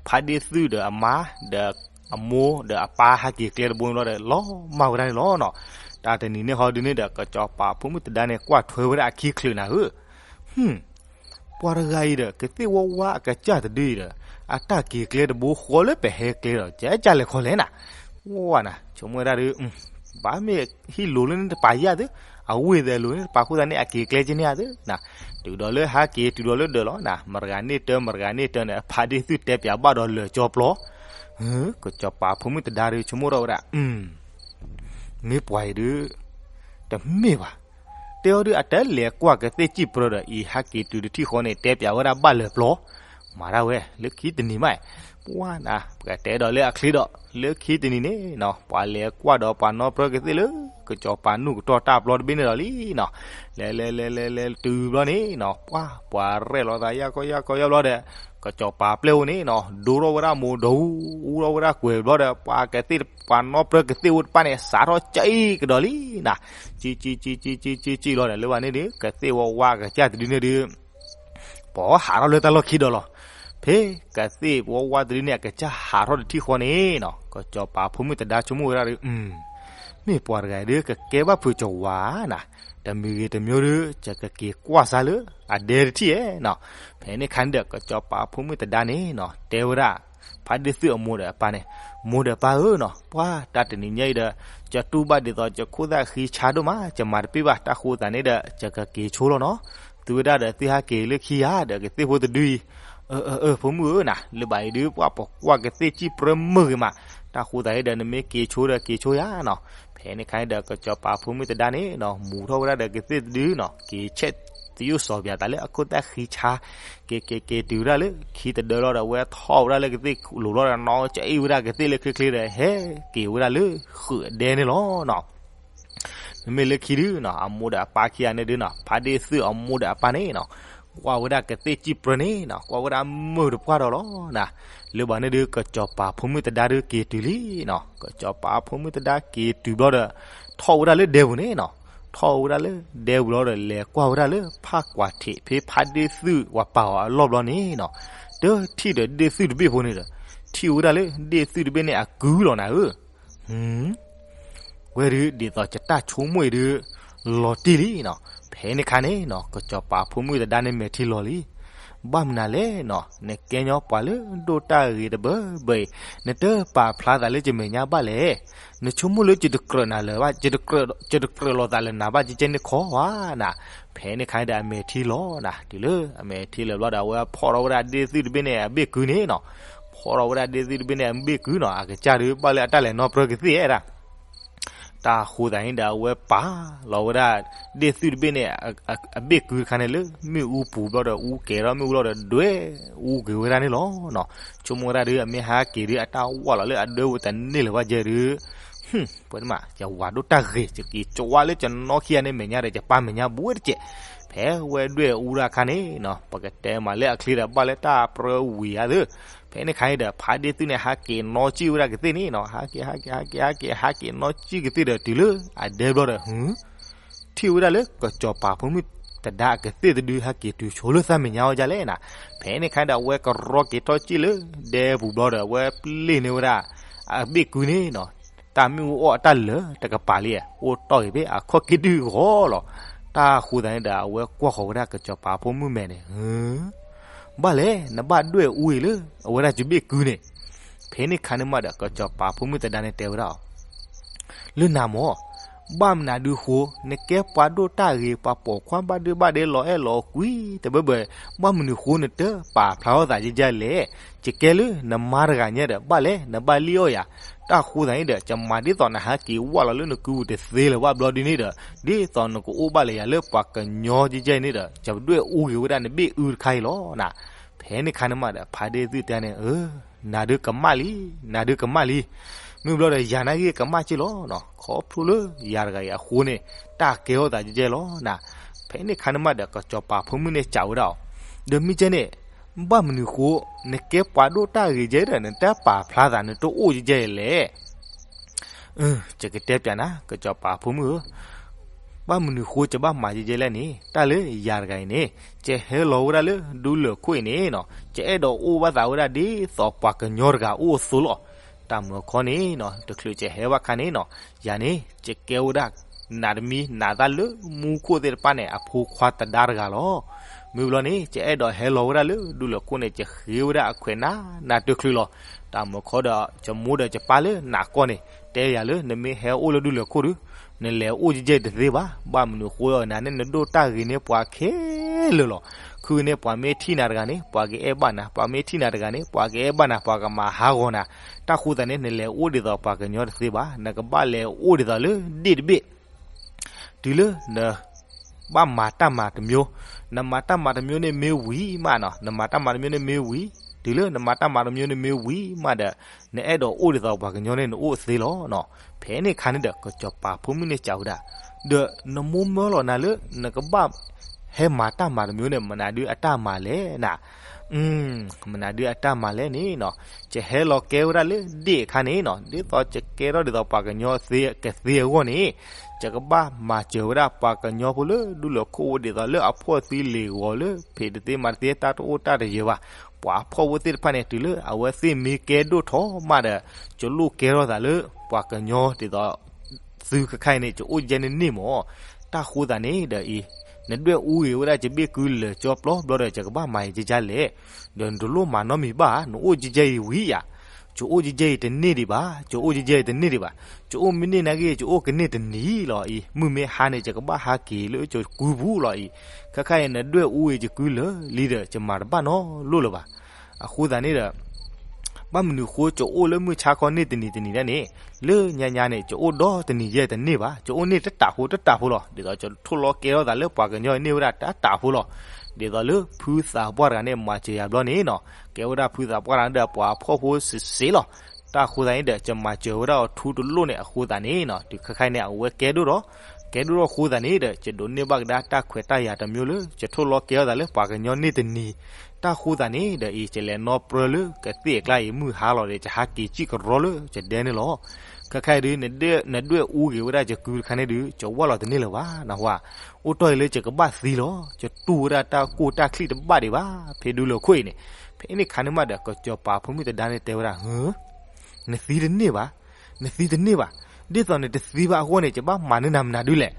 ဖါဒ့ၣ်သုၣ်ဒီးအမါ ဒီးအမိၢ်ဒီးအပၢ်ဟဲက့ၤကျဲတဘိန့ၣ်ဘျီဒီး လီၤမၢ်ဝဲဒၣ်န့ၣ်လီၤနီၤ. တၢ်တနံၤန့ၣ်ဟီဒုန့ၣ်ဒီး ကစီၤပၤဖိမုၣ်သဒါန့ၣ် ကွၢ်ထွဲဝဲဒၣ်အခံချုးနၤဧၢ, ပှၤတဂၤအံၤဒီး ကသ့ၣ်ဝီဝါအကစၢ်တဒုအံၤဒီး အတၢ်က့ၤကျဲတဘိဃီလၢပဟဲကျဲဒီး ကကၢ်လဲၤခီလဲၣ်နၤ, ဝဲနၤ ဆိကမိၣ်ဝဲဒၣ်ဒု ဘၣ်မ့ၢ်ဟံၣ်လိၤလၢန့ၣ်တပာ်ယၤသု, အဝ့ၢ်သဲးလိၤန့ၣ်တပာ်ဃိသးန့ၣ် အက့ၤကျဲက့န့ၣ်သုနၤ, တုၤဒီးလၢဟဲက့ၤတုၤဒီးလၢဒၢးလီၤနၤ, မတၤဂၤန့ၣ်တၢ မတၤဂၤန့ၣ်တၢန့ၣ် ဖါဒ့ၣ်သုၣ်တဲပၠးဘၣ်ဒီးလၢာ်ကၠီပျီ, ကစီၤပၤဖိမုၣ်သဒါဒုဆိကမိၣ်ထီၣ်ဝဲဒၣ် မ့ၢ်ပှၤအံၤဒု တမ့ၢ်ဘၣ်, တဲအီၤဒုအတလဲၤကွၢ်ကသ့ၣ်စံၣ်ပြၢဒီးအံၤ ဟဲက့ၤတုၤတထံၣ်ဃီန့ၣ် တဲပၠးဝဲဒၣ်ဘၣ်လၢာ်ပျီ, မၤဒၣ်ဝဲ လၢခံတနံၤမး, ပှၢ်နၤ ပကတဲဒီးလၢအချ့ဒီး လၢခံတနံၤန့ၣ်နီၤ ပှၤလဲၤကွၢ်ဒီးပှၤနီပြၢကသ့ၣ်လၢ ကစီၤပၤနူၢ်ကတီၢ်တၢ်ပျီတဘ့ၣ်န့ၣ်ဒီးလံနီၤ, လဲၤလဲၤလဲၤလဲၤလဲၤတုၤဘျီန့ၣ်နီၤ ပှၢ် ပှၤရဲၣ်လီၤသးယၢ်ကီယၢ်ကီယၢ်ဘျီဒီး ကစီၤပၤပျဲၢ်အိၣ်န့ၣ်နီၤ ဒိထီၣ်ဝဲဒၣ်မိၢ်ဒီး အူထီၣ်ဝဲဒၣ်ကွဲၤဘျီဒီး ပှၤကသ့ၣ် ပှၤနီပြၢကသ့ၣ်အိၣ်တဖၣ်န့ၣ် စးထီၣ်ကံကဒီးလံနၤ, ကံကံကံကံကံကံကံလီၤဒီး လၢဘၣ်န့ၣ်ဒီး ကသ့ၣ်ဝီဝါအကစၢ်တဒုန့ၣ်ဒီး ပှၤဟးထီၣ်လၢတၢ်လီၢ်ခံဒီးလီၤ. ဖဲကသ့ၣ်ဝီဝါတဒုန့ၣ် အကစၢ်ဟးထီၣ်တထံၣ်ဃီန့ၣ်နီၤ ကစီၤပၤဖိမုၣ်သဒါဆိကမိၣ်ဝဲဒၣ်ဒီး မ့ၢ်ပှၤတဂၤဒီး ကကဲဘၣ်ဖုးကဝၤနၤ, တမံၤဂ့ၤတမံၤဒီး ယကက့ၤကွၢ်စါလၢအဒဲတထံၣ်ဧဲနီၤ. ဖဲန့ၣ်ခါန့ၣ်ဒီး ကစီၤပၤဖိမုၣ်သဒါန့ၣ်နီၤ တဲဝဲဒၣ် ဖါဒ့ၣ်သုၣ်အမိၢ်ဒီးအပၢ်န့ၣ်, မိၢ်ဒီးပၢ်ဧၢနီၤ, ပှၢ်တၢ်တနံၤညါအံၤဒီး ယတူၢ်ဘၣ်ဒ်သိး ယခိၣ်သၣ်ဃံဆါဒိၣ်မး ယမၤတပ့ၢ်ဘၣ်, တၢ်ဃိသးန့ၣ်ဒီး ယကက့ၤဆိလီၤနီၤ. သုဝဲဒၣ်ဒီးသုဟဲက့ၤလၢခံဧါဒီး ကသ့ၣ်ဖိတဒုအံၤ, အၢ အၢ အၢ ဖိမုၣ်ဧၢနၤ, လၢဘၣ်အံၤဒုး ပှၢ်ပကွၢ်ကသ့ၣ်စံၣ်ပြၢမုာ်ဂ့ၤမး, တၢ်ဃိသးအံၤဒီး နမ့ၢ်က့ၤဆိဒီးက့ၤဆိယၤနီၤ. ဖဲန့ၣ်ခါန့ၣ်ဒီး ကစီၤပၤဖိမုၣ်သဒါန့ၣ်နီၤ မူၤထီၣ်ဝဲဒၣ်ဒီးကသ့ၣ်တဒုနီၤ က့ၤဆဲးသယိၣ်စီၤပၠးသးလၢအခိၣ်သၣ်ဃံဆါ, က့ၤက့ၤက့ၤတုၤဝဲဒၣ်လၢခံတဒၢလီၤဒီး အဝဲထီၣ်ဝဲဒၣ်လၢကသ့ၣ်လိၤလီၤဒီး နီၣ်ကၠအ့ၣ်ဝဲဒၣ်ကသ့ၣ်လၢချ့ချ့ဒီး ဟဲက့ၤဝဲဒၣ်လၢဃုာ်အဒဲန့ၣ်လီၤနီၤ. မ့မ့ၢ်လၢခံဒုနီၤ အမိၢ်ဒီးအပၢ်ခံဂၤန့ၣ်ဒုနီၤ ဖါဒ့ၣ်သုၣ်အမိၢ်ဒီးအပၢ်န့ၣ်နီၤ ကွၢ်ဝဲဒၣ်ကသ့ၣ်စံၣ်ပြၢန့ၣ်နီၤ ကွၢ်ဝဲဒၣ်မုာ်တပှၢ်ဒီးလီၤနၤ. လၢဘၣ်န့ၣ်ဒုး ကစီၤပၤဖိမုၣ်သဒါဒုးက့ၤတုၤလံနီၤ. ကစီၤပၤဖိမုၣ်သဒါက့ၤတုၤဘျီဒီး ထီၣ်ဝဲဒၣ်လၢဒဲပူၤန့ၣ်နီၤ. ထီၣ်ဝဲဒၣ်လၢဒဲပူၤလီၤဒီး လဲၤကွၢ်ဝဲဒၣ်လၢဖးကွၢ်ထံး ဖဲဖါဒ့ၣ်သုၣ်ဝဲပာ်အီၤအလီၢ်ဘျီန့ၣ်နီၤ တထံၣ်ဒီးဒ့ၣ်သုၣ်တဘ့ၣ်ဖိန့ၣ်ဒီး ထံၣ်ဝဲဒၣ်လၢဒ့ၣ်သုၣ်တဘ့ၣ်န့ၣ်အကုလီၤနၤဧၢ ဝဲဒုး ဒ်သိးယတၢ်ဆိကမိၣ်အံၤဒုး လီၤတံၢ်လံနီၤ. ဖဲန့ၣ်ခါန့ၣ်နီၤ ကစီၤပၤဖိမုၣ်သဒါန့ၣ်မဲာ်ထံလီၤလံ. ဘၣ်မနုၤလဲၣ်နီၤ နကဲညီပှၤလၢဒိၣ်တၢ်ဂ့ၤတဘၢဘၢအံၤ နတပာ်ဖျါသးလၢယမဲာ်ညါဘၣ်လဲၣ်. နဆိကမိၣ်လၢယတကြၢးနၤလၢၤဘၣ် ယတကြၢးလီၤသးလၢနၤဘၣ် ကကဲန့ၣ်ခီဧါနၤ. ဖဲန့ၣ်ခါန့ၣ်ဒီးအမဲာ်ထံလီၤနၤ တုၤလၢအမဲာ်ထံလီၤဘျီဒီး အဝဲဖီၣ်ထီၣ်ဝဲဒၣ်ဒ့ၣ်သုၣ်တဘ့ၣ်န့ၣ်အဘ့ၣ်ကုန့ၣ်နီၤ ဖီၣ်ထီၣ်ဝဲဒၣ်ဒ့ၣ်သုၣ်တဘ့ၣ်န့ၣ်အဘ့ၣ်ကုနီၤ အကစၢ်ဒုးဘၣ်လၢအတၢ်လဲၤနီၣ်ပြၢကသ့ၣ်ဒၣ် တၢ်ဃိသးန့ၣ်ဒီးအဝဲပာ်လီၤဝဲဒၣ် ဒ့ၣ်သုၣ်တဘ့ၣ်န့ၣ် အဘ့ၣ်ကုတခါန့ၣ်လၢမ့ၣ်အူပူၤဘျီဒီး အူကဲၤထီၣ်မ့ၣ်အူလီၤဒီးဒွဲၣ်အူက့ၤဝဲဒၣ်န့ၣ်လီၤနီၤ. ဆိကမိၣ်ဝဲဒၣ်ဒုး အမ့ၢ်ဟဲက့ၤဒုး အတၢ်ဝၢ်လီၤလၢအဒွဲၣ်အူတန့ၢ်လၢၤဘၣ်ကဲဒုး ပှၤမး ယဝၤဒိၣ်တၢ်ဂ့ၤ ယက့ၤကဝါလၢကနီၣ်ခံဂၤန့ၣ်မဲာ်ညါဒီး ယပၢ်မဲာ်ညါဘူးဝဲတကဲး ဖဲဝဲဒွဲၣ်အူဒၣ်ခါန့ၣ်နီၤ ပကတဲမးလၢအချ့ဒီး ဘၣ်လၢတၢ်ပြၢဝံၤဧါသ့ၣ် ဖဲန့ၣ်ခါန့ၣ်ဒီး ဖါဒ့ၣ်သုၣ်န့ၣ် ဟးက့ၤနီၣ်ကံၣ်ဝဲဒၣ်ကသ့ၣ်န့ၣ်နီၤ ဟးက့ၤ ဟးက့ၤ ဟးက့ၤ ဟးက့ၤ ဟးက့ၤနီၣ်ကံၣ်ကသ့ၣ်ဒီးတုၤလၢအဒဲဘျီဒီး ထံၣ်ဝဲဒၣ်လၢကစီၤပၤဖိမုၣ်သဒါအကသ့ၣ်တဒု ဟဲက့ၤတုၤဆိလၢသးမဲာ်ညါအီၤဒ်လဲၣ်နၤ. ဖဲန့ၣ်ခါဒီး အဝဲကရီက့ၤထီၣ်ကံၣ်လၢဒဲပူၤဘျီဒီး အဝဲပျ့ၢ်န့ၢ်ဝဲဒၣ် အဘ့ၣ်ကုန့ၣ်နီၤ တၢ်မ့ၣ်အူအီၣ်အတၢ်လၢာ်တကပၤလံ, အိၣ်တီၢ်ဂ့ၤဖဲအခီၣ်က့ၣ်ဒုၣ်ဂီၤလီၤ. တၢ်ဃိသးန့ၣ်ဒီး အဝဲကွၢ်ဃီၤဝဲဒၣ်ကစီၤပၤဖိမုၣ်မဲာ်န့ၣ်, ဘၣ်လဲၣ်, နဘၣ်ဒွဲၣ်အူဂ့ၤလၢအဝဲဒၣ်ယဘ့ၣ်ကုန့ၣ်. ဖဲန့ၣ်ခါန့ၣ်မးဒီး ကစီၤပၤဖိမုၣ်သဒါန့ၣ်တဲဝဲဒၣ်အီၤ, လၢနၤမၢ်, ဘၣ်မနုၤဒုဃိ, နကဲပှၤဒိၣ်တၢ်ဂ့ၤ, ပှၤပိာ်ခွါဘၣ်ဒိဘၣ်ဒဲလီၤအဲၣ်လီၤကွံတဘၢဘၢ, ဘၣ်မနုၤဃိနတပာ်ဖျါထီၣ်သးယဲယဲလဲၣ်. ယကဲလၢနမါတဂၤညါဒီး ဘၣ်လဲၣ်, နဘၣ်လံၣ်အီၣ်ယၤ. တၢ်ဃိသးန့ၣ်ဒီး ယမၤဒ်သိးနဟဲက့ၤဝၢ်လီၤလၢနကုပူၤတသ့လၢၤဘၣ်ဘျီဒုန့ၣ်ဒီး, ဒ်သိးနကအိၣ်ဘၣ်လၢယၤလၢပှၤကညီယဲယဲန့ၣ်ဒီး ယဒွဲၣ်အူဂ့ၤဝဲဒၣ်နဘ့ၣ်အူတခါအံၤလီၤနၤ. ဖဲန့ၣ်ခါန့ၣ်မးဒီး ဖါဒ့ၣ်သုတဲန့ၣ်, နၤဒုကမၣ်လံ, နၤဒုကမၣ်လံ. မ့ၢ်ဘျီဒီး ယၤနာ်က့ကမၣ်က့ၢ်လီၤ, ခီဖျိလၢယၤတဂၤအံၤအဃိန့ၣ် တၢ်ကဲထီၣ်သးယဲယဲလီၤနၤ. ဖဲန့ၣ်ခါန့ၣ်မးဒီး ကစီၤပၤဖိမုၣ်န့ၣ်စံးဝဲဒၣ်အီၤ, ဒီးမ့ၢ်ကဲန့ၣ်, ဘၣ်မနုၤဃိ, နကဲပှၤဒိၣ်တၢ်ဂ့ၤယဲဒီး နတပာ်ဖျါသးနတအိၣ်ယဲယဲလဲၣ်. ယကတဲပျးနၤ ကစီၤပၤဖိမုၣ်ဧၢ, ဘၣ်မနုၤဃိယဘၣ်မၤယဲယဲလဲၣ်န့ၣ်, တၢ်လၢယၤတဂၤအံၤန့ၣ် ယဟဲလီၤဝဲဒၣ်လၢဒူလၢၢ်ခိၣ်အံၤန့ၣ်နီၤ, ယအဲၣ်ဒိးအိၣ်ဘၣ်သးဝဲဒၣ်ဒ်သိးပှၤကညီတဂၤအိၣ်အသိးလီၤ. တၢ်မုၢ်အခီန့ၣ်နီၤ, တချုးယဟဲဘၣ်ခါန့ၣ်နီၤ, ယၤန့ၣ် ယကဲဝဲဒၣ် နၤတမံၤနၤသၣ်လၢမူခိၣ်သ့ၣ်တဖၣ်န့ၣ် အဖိခွါသဒါတဂၤလီၤ. မ့ၢ်ဘျီန့ၣ် ယအဲၣ်ဒိးဟဲလီၤဝဲဒၣ်လၢဒူလၢၢ်ခိၣ်န့ၣ် ယဃ့ဝဲဒၣ်အခွဲးနၤနၤတချုးလီၤ. တၢ်မုၢ်အခီဒီး ယမိၢ်ဒီးယပၢ်လၢနးကီၢ်န့ၣ် တဲယၤလၢ နမ့ၢ်ဟဲအိၣ်လၢဒူလၢၢ်ခိၣ်ဒီး နလဲၤအိၣ်ယဲယဲတသ့ဘၣ်. ဘၣ်မနုၤဃိ နၤန့ၣ်နဒိၣ်တၢ်ဂ့ၤန့ၢ်ပှၤခဲလၢာ်လီၤ. ခုန့ၣ် ပှၤမ့ၢ်ထံၣ်နၤတဂၤန့ၣ် ပှၤကအဲၣ်ဘၣ်နၤ, ပှၤမ့ၢ်ထံၣ်နၤတဂၤန့ၣ် ပှၤကအဲၣ်ဘၣ်နၤ, ပှၤကမၤဟးဂီၤနၤ. တၢ်ဃိသတးန့ၣ် နလဲၤအိၣ်ဒ်သိးပှၤကညီတသ့ဘၣ်. နကဘၣ်လဲၤအိၣ်ဒ်သိးလၢဒ့ၣ်တဘ့ၣ် တုၤလၢန ဘၣ်မၤတၢ်မၤတမျိုး, နမၤတၢ်မၤတမျိုးန့ၣ်မ့ၢ်ဝံၤမးနီၤ, နမၤတၢ်မၤတမျိုးန့ၣ်မ့ၢ်ဝံၤ, တုၤလၢနမၤတၢ်မၤတမျိုးန့ၣ်မ့ၢ်ဝံၤမးဒီး နအဲၣ်ဒိးအိၣ်ဒ်သိးပှၤကညီန့ၣ် နအိၣ်သ့လီၤနီၤ. ဖဲန့ၣ်အခါန့ၣ်ဒီး ကစီၤပၤဖိမုၣ်န့ၣ်စံးဝဲဒၣ်, ဒီးနမိၢ်မၢလီၤနၤလၢ နကဘၣ်ဟဲမၤတၢ်မၤတမျိုးန့ၣ် မနုၤဒုအတၢ်မၤလဲၣ်နၤ. မနုၤဒုအတၢ်မၤလဲၣ်န့ၣ်နီၤ, ယဟဲလီၤကဲဝဲဒၣ်လၢဒ့ၣ်အခါန့ၣ်နီၤ, ဒ်သိးယကဲထီၣ်ဒ်သိးပှၤကညီသ့ကသ့အဂီၢ်န့ၣ်, ယကဘၣ်မၤစၢၤဝဲဒၣ်ပှၤကညီဖိလၢဒူလၢၢ်ခိၣ်ဝဲဒ်သိးလၢအဖှီၣ်သံလ့ၤဂီၤလၢ ဖံးတသ့မၤတသ့ တၢ်တအိၣ်တၢ်တယၢၤဘၣ်. ပှၤဖှီၣ်ဖိသ့ၣ်တဖၣ်န့ၣ် တုၤလၢအဝဲသ့ၣ်မ့ၢ်ကဲဒိၣ်ထီၣ်မးဒီး ယလိၣ်ကဲထီၣ်သးလၢပှၤကညီဒ်သိး သုခဲခါအံၤန့ၣ် ယအိၣ်ယဲန့ၣ်န့ၢ်မၢ်. တၢ်ဃိသတးန့ၣ်ဒီးအံၤ, နဒွဲၣ်အူဂ့ၤဝဲဒၣ်ယဘ့ၣ်ကုလၢာ်ကၠီပျီဘျီဒီး ယကဘၣ်မၤယဲယဲလဲၣ်. ဒီးနတလိၣ်မၤနီတမံၤဘၣ်, နအိၣ်ယဲယဲအံၤဝံၤယၤ, ယအိၣ်ယဲယဲအံၤတန့ၢ်ဒံးဘၣ်, ယအိၣ်ယဲယဲအံၤတန့ၢ်ဒံးဘၣ်, ယအိၣ်မ့ၢ်န့ၢ်နာ်က့ ယအိၣ်ကန့ၢ်တနံၤလီၤအံၤ, မုၢ်မ့ၢ်ဟါန့ၣ် ယကဘၣ်ဟးက့ၤလၢယကုပူၤလီၤအံၤ. ခဲခါအံၤ နဒွဲၣ်အူဂ့ၤယကုလၢာ်လံဒီး ယမၤတဘၣ်နီတလိၣ်လၢၤဘၣ်. အဃိသတးန့ၣ်ဒီး ဘၣ်မနုၤဃိ ယအိၣ်လၢမုၢ်ဆါခီန့ၢ်တနံၤတနံၤဒၣ်န့ၣ်, လၢညါညါန့ၣ် ယအိၣ်ဒီတနံၤယဲၢ်တန့ၢ်ဘၣ်, ယအိၣ်န့ၢ်တတးဖိတတးဖိလီၤ. ဒ်သိးယထိၣ်လီၤကဲထီၣ်သးလၢပှၤကညီအန့ၢ်ဝဲဒၣ်တတးဖိလီၤ. ဒ်သိးလၢဖုသးပှၢ်တဂၤန့ၣ်မၤစၢၤယၤဘျီန့ၣ်နီၤ, ကဲဝဲဒၣ်ဖုသးပှၢ်တဂၤန့ၣ်ဒီးပှၤဖှီၣ်ဖိစ့ၢ်စ့ၢ်လီၤ. တၢ်ဃိသတးန့ၣ်ဒီး ယမၤစၢၤဝဲဒၣ်အီၤထူတလိၣ်န့ၣ်အဃိသတးန့ၣ်နီၤ, တုၤခဲခါအံၤန့ၣ် အဝဲကဲဒိၣ်ဒီး ကဲဒိၣ်ထီၣ်အဃိသတးန့ၣ်ဒီး ယဒိးန့ၢ်ဘၣ်ကဒါတၢ်ခွဲးတၢ်ယာ်တမျိုးလၢ ယထိၣ်လီၤကဲထီၣ်သးလၢပှၤကညီန့ၢ်တနံၤ. တၢ်ဃိသတးန့ၣ်ဒီးအံၤ ယလဲၤနီၣ်ပြၢလၢကသ့ၣ်အကျါအံၤ မုၢ်ဟါလီၤဒီး ယဟးက့ၤစံၣ်ကရီလၢယဒဲန့ၣ်လီၤ. ခဲခါအံၤဒုး နဒွဲၣ်အူဂ့ၤဝဲဒၣ်ယကုတခါန့ၣ်ဒုး ယဝၢ်လီၤတန့ၢ်လၢၤဘၣ်နဟါ, အိၣ်တီၢ်အံၤလၢယကဘၣ်သံလီၤ. ယတူၢ်ဝဲဒၣ်တၢ်ကိၢ်တၢ်ချံၣ်တဘၣ်ဒံးဘၣ် ဖဲဒူလၢၢ်ခိၣ်အံၤန့ၣ်. ဖဲန့ၣ်ခါန့ၣ်မးဒီး ကစီၤပၤဖိမုၣ်သဒါန့ၣ်တဲဝဲဒၣ်, နသံတန့ၢ်ဘၣ်, နသံတန့ၢ်ဘၣ်, ဒ်သိးနတသံဘၣ်အဂီၢ်န့ၣ် ယဘၣ်မၤန့ၢ်နၤမနုၤဒုလဲၣ်.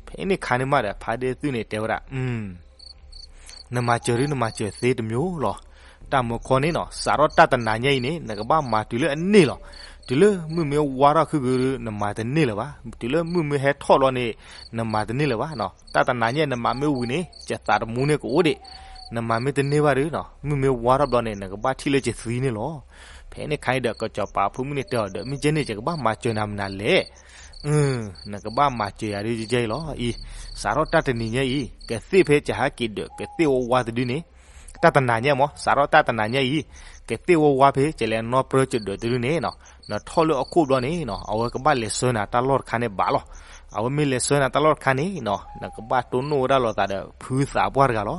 ဖဲန့ၣ်ခါန့ၣ်မးဒီး ဖါဒ့ၣ်သုန့ၣ်တဲဝဲဒၣ်, နမၤစၢၤဒုး နမၤစၢၤသ့တမျိုးလီၤ. တၢ်မုၢ်ခီန့ၣ်နီၤ, စးထီၣ်တၢ်တနၤညါအံၤန့ၣ် နကဘၣ်မၤတုၤလၢအန့ၢ်လီၤ. တုၤလၢမုၢ်မ့ၢ်ဝါထီၣ်ခုဂုၤဒုး နမၤတန့ၢ်လၢၤဘၣ်, တုၤလၢမုၢ်မ့ၢ်ဟဲထီၣ်လီၤန့ၣ် နမၤတန့ၢ်လၢၤဘၣ်နီၤ. တၢ်တနၤညါနမၤမ့ၢ်ဝံၤန့ၣ် ယသးတမူန့ၣ်ကအိၣ်ဒံး, နမၤမ့ၢ်တန့ၢ်ဘၣ်ဒုးနီၤ, မုၢ်မ့ၢ်ဝါထီၣ်ဘျီန့ၣ် နကဘၣ်ထံၣ်လၢယသံန့ၣ်လီၤ. ဖဲန့ၣ်ခါအံၤဒီး ကစီၤပၤဖိမုၣ်န့ၣ်တဲအီၤဒီး မ့ၢ်ကဲန့ၣ် ယကဘၣ်မၤစၢၤနၤမနုၤလဲၣ်. နကဘၣ်မၤစၢၤယၤဒုးယဲအံၤလီၤအံၤ, စးထီၣ်တၢ်တနံၤညါအံၤ ကသ့ၣ်ဖဲယဟးက့ၤဒၢး ကသ့ၣ်ဝါဝါတဒုန့ၣ်, တၢ်တနၤညါမး စးထီၣ်တၢ်တနၤညါအံၤ ကသ့ၣ်ဝါဝါဖဲယလဲၤနီၣ်ပြၢယဒၢးတဒုန့ၣ်နီၤ, နထီၣ်လၢအခိၣ်ဘျီန့ၣ်နီၤ အဝဲကဘၣ်လဲၤဆှၢနၤတၢ်လီၢ်တခါန့ၣ်ဘၣ်လီၤ. အဝဲမ့ၢ်လဲၤဆှၢနၤတၢ်လီၢ်တခါန့ၣ်နီၤ နကဘၣ်တိၢ်နီၣ်ဝဲဒၣ်လိာ်သးဒီးဖုသးပှၢ်တဂၤလီၤ.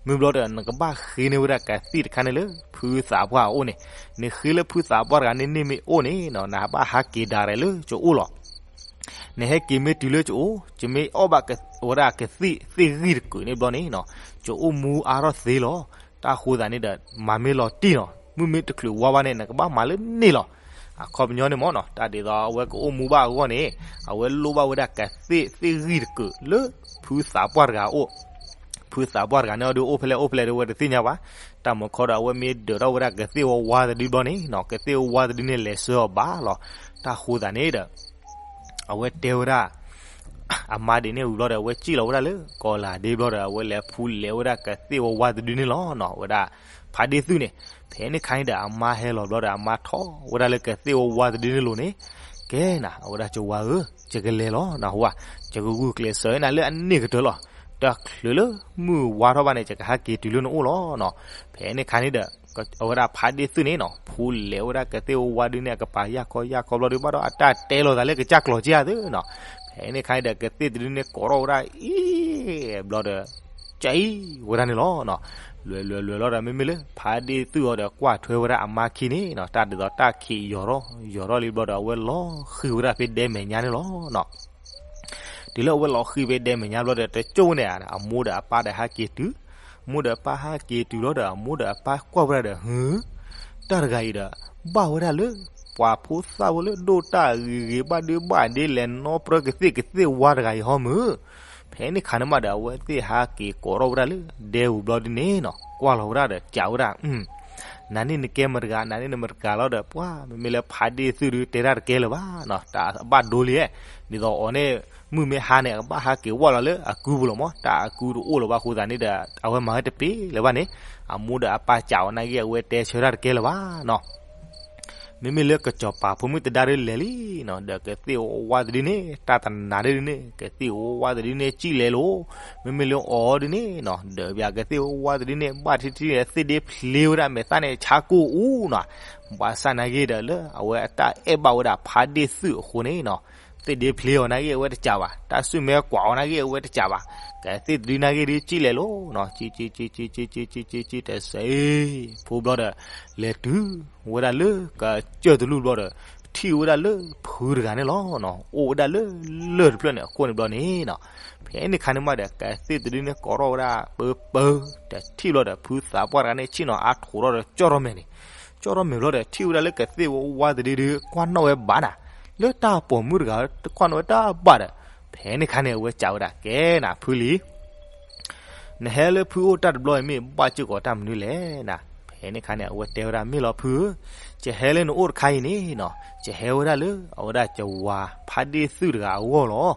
မ့ၢ်ဘျီဒီး နကဘၣ်ဃ့န့ၢ်ဝဲဒၣ်ကသ့ၣ်တခါန့ၣ်လၢ ဖုသးပှၢ်အအိၣ်န့ၣ်, နဃ့လၢဖုသးပှၢ်တဂၤန့ၣ်န့ၢ်မ့ၢ်အိၣ်န့ၣ်နီၤ နဟးဘၣ်ဟးက့ၤဒၣ်ရဲၣ်လၢယအိၣ်လီၤ. နဟဲက့ၤမ့ၢ်တုၤလၢယအိၣ် ယမ့ၢ်အီၣ်ဘၣ်ဝဲဒၣ်ကသ့ၣ်သ့ၣ်ဂံၢ်တကုာ်န့ၣ်ဘျီန့ၣ်နီၤ ယအိၣ်မူအါထီၣ်သ့လီၤ. တၢ်ဃိသတးန့ၣ်ဒီး မၤမ့ၢ်လီၤတံၢ်နီၤ မုၢ်မ့ၢ်တချုးဝါဘၣ်န့ၣ် နကဘၣ်မၤလၢန့ၣ်လီၤ. အခီပညီန့ၣ်မ့ၢ်နီၤ တၢ်ဒ်သိးအဝဲကအိၣ်မူဘၣ်အဂီၢ်န့ၣ် အဝဲလိၣ်ဘၣ်ဝဲဒၣ်ကသ့ၣ်သ့ၣ်ဂံၢ်တကုာ်လၢ ဖုသးပှၢ်တဂၤအအိၣ်, ဖုသးပှၢ်တဂၤန့ၣ်အဒုးအိၣ်ဖဲလဲၣ်အိၣ်ဖဲလဲၣ်ဒီးအဝဲတသ့ၣ်ညါဘၣ်, တၢ်မုၢ်ခီဒီးအဝဲမ့ၢ်ဒၢးထီၣ်ဝဲဒၣ်ကသ့ၣ်ဝါဝါတဒုဘျီန့ၣ်နီၤ ကသ့ၣ်ဝါဝါတဒုန့ၣ်လဲၤဆှၢအီၤဘၣ်လီၤ, တၢ်ဃိသးန့ၣ်ဒီး အဝဲတဲဝဲဒၣ် အမါဒ်န့ၣ်ဝံၤဘျီဒီး အဝဲစံၣ်လီၤဝဲဒၣ်လၢကီၤလၤဒ့ဘျီဒီး အဝဲလဲၤဖူလဲၤဝဲဒၣ်ကသ့ၣ်ဝါဝါတဒုန့ၣ်လီၤနီၤ ဝဲဒၣ်ဖါဒ့ၣ်သုၣ်န့ၣ်, ဖဲန့ၣ်ခါန့ၣ်ဒီး အမါဟဲလီၤဘျီဒီး အမါထီၣ်ဝဲဒၣ်လၢကသ့ၣ်ဝါဝါတဒုန့ၣ်လိၤန့ၣ်, ကဲနၤ အဝဲဒၣ်ကဝၤဧၢ, ယကလဲၤလီၤနဟူဧါ, ယကဂုာ်ကျဲးစၢးနၤလၢအန့ၢ်ကတၢၢ်လီၤ, တချုးလၢမုၢ်ဝါထီၣ်ဘၣ်န့ၣ် ယကဟဲက့ၤတုၤလၢနအိၣ်လီၤနီၤ, ဖဲန့ၣ်ခါန့ၣ်ဒီး အဝဲဒၣ်ဖါဒ့ၣ်သုၣ်န့ၣ်နီၤ ဖူလဲၤဝဲဒၣ်ကသ့ၣ်ဝါဝါတဒုန့ၣ် အကပၤယၢ်ခီယၢ်ခီဘျီဒီး ဘၣ်ဒီးအတၢ်တဲလီၤသးလၢကစၢ်ကျီၤက့ဧါသ့နီၤ, ဖဲန့ၣ်ခါန့ၣ်ဒီး ကသ့ၣ်တဒုန့ၣ်ကိးထီၣ်ဝဲဒၣ်အံၤ ဘျီဒီး ကအံၤဝဲဒၣ်န့ၣ်လီၤနီၤ, လဲၤလဲၤလဲၤလီၤဒီး မ့မ့ၢ်လၢဖါဒ့ၣ်သုၣ်အံၤဒီး ကွၢ်ထွဲဝဲဒၣ်အမါခံန့ၣ်နီၤ တၢ်ဒ်သိးတၢ်ခံးယီၤထီၣ်ယီၤထီၣ်လံဘျီဒီး အဝဲလီၤဃံၤဝဲဒၣ်ဖဲဒဲမဲာ်ညါန့ၣ်လီၤနီၤ တုၤလၢအဝဲလီၤဃံၤဖဲဒဲမဲာ်ညါဘျီဒီး တကၠိၣ်န့ၣ် အမိၢ်ဒီးအပၢ်ဒီးဟဲက့ၤတုၤ, မိၢ်ဒီးပၢ်ဟဲက့ၤတုၤလီၤဒီး အမိၢ်ဒီးအပၢ်ကွၢ်ဝဲဒၣ်ဒီး ဟု, တၢ်တဂၤအံၤဒီး ဘၣ်ဝဲဒၣ်လၢ ပှၤဖိသၣ်ဖိလၢဒိၣ်တၢ်ဂ့ၤဂ့ၤ ဘၣ်ဒုဘၣ်ဒ့ လဲၤနီၣ်ပြၢကသ့ၣ်ကသ့ၣ်ဝါတဂၤအံၤဟီမုၢ်, ဖဲန့ၣ်ခါန့ၣ်မးဒီး အဝဲသ့ၣ်ဟဲက့ၤကိးထီၣ်ဝဲဒၣ်လၢဒဲပူၤဘျီဒ်န့ၣ်နီၤ ကွၢ်လီၤဝဲဒၣ်ဒီး ကးဝဲဒၣ် နၤန့ၣ်နကဲမတၤတဂၤ နၤန့ၣ်နမတၤတဂၤလီၤဒီး ပှၤမ့မ့ၢ်လၢဖါဒ့ၣ်သုၣ်ဒုး တဲတၢ်တကဲလၢၤဘၣ်နီၤ တၢ်အဘၣ်ဒိလံ, ဒ်သိးအီၤန့ၣ် မုၢ်မ့ၢ်ဟါန့ၣ် အကဘၣ်ဟးက့ၤဝဲလီၤလၢအကုပူၤလီၤမး တၢ်အကုတအိၣ်လၢၤဘၣ်အဃိသတးန့ၣ်ဒီး အဝဲမၤဝဲတပ့ၤလၢၤဘၣ်န့ၣ်, အမိၢ်ဒီးအပၢ်ကးအီၤနာ်က့ အဝဲတဲဆၢတၢ်တကဲလၢၤဘၣ်နီၤ မ့မ့ၢ်လၢကစီၤပၤဖိမုၣ်တဒါဒုးလဲၤလံနီၤ ဒီးကသ့ၣ်ဝါဝါတဒုန့ၣ် တၢ်တနၤဒုန့ၣ် ကသ့ၣ်ဝါဝါတဒုန့ၣ် စံၣ်လဲၤလိၤ, မ့မ့ၢ်လၢအီၤဒုန့ၣ်နီၤ ဒီးပကသ့ၣ်ဝါဝါတဒုန့ၣ် ဘၣ်ထံထံသ့ၣ်ဒ့ဖျ့ဝဲဒၣ်မဲာ်သၣ်န့ၣ် ဆါကိၢ်အူနီၤ, ဘၣ်ဆၣ်နာ်က့ဒီးလၢအဝဲအတၢ်အဲၣ်ဘၣ်ဝဲဒၣ်ဖါဒ့ၣ်သုၣ်အဃိန့ၣ်နီၤ သ့ၣ်ဒ့ဖျ့အီၤနာ်က့အဝဲတကးဘၣ်, တၢ်စုမဲာ်ကွၢ်အီၤနာ်က့အဝဲတကးဘၣ်, ကသ့ၣ်တဒုနာ်က့ဒုး စံၣ်လဲၤလိၤနီၤ စံၣ်စံၣ်စံၣ်စံၣ်စံၣ်စံၣ်စံၣ်တစဲး ဖိဘျီဒီး လဲၤတုၤဝဲဒၣ်လၢကစၢၢ်တလူၢ်ဘျီဒီး ထံၣ်ဝဲဒၣ်လၢဖုတဂၤန့ၣ်လီၤနီၤ အိၣ်ဝဲဒၣ်လၢလၢၢ်တဖျၢၣ်န့ၣ် အခိၣ်န့ၣ်ဘျီန့ၣ်နီၤ, ဖဲန့ၣ်ခါန့ၣ်မးဒီး ကသ့ၣ်တဒုန့ၣ် ကိးထီၣ်ဝဲဒၣ်ပၢပၢ တထံၣ်ဘျီဒီး ဖုသးပှၢ်တဂၤန့ၣ် ဆ့ၣ်နီၤအါထိးထီၣ်ဒီး ကၠီၣ်ထီၣ်မဲာ်န့ၣ်, ကၠီၣ်ထီၣ်မဲာ်ဘျီဒီး ထံၣ်ဝဲဒၣ်လၢကသ့ၣ်ဝါဝါတဒုဒုး ကွၢ်နီၣ်ဝဲဘၣ်နၤ, လၢတၢ်ပိာ်မုၣ်တဂၤ တကွၢ်နီၣ်ဝဲတၢ်ဘၣ်ဒီး, ဖဲန့ၣ်ခါန့ၣ် အဝဲကးဝဲဒၣ် ကဲနၤဖုလံ နဟဲလၢဖုအိၣ်တၢ်တဘျီအံၤ မ့ၢ်ဘၣ်စ့ၢ်ကီးတၢ်မနုၤလဲၣ်နၤ, ဖဲန့ၣ်ခါန့ၣ် အဝဲတဲဝဲဒၣ် မ့ၢ်လီၤဖုဧၢ, ယဟဲလၢနအိၣ်တခါအံၤန့ၣ်နီၤ ယဟဲဝဲဒၣ်လၢအဝဲဒၣ်ကဝၤဖါဒ့ၣ်သုၣ်တဂၤအဂီၢ်လီၤ.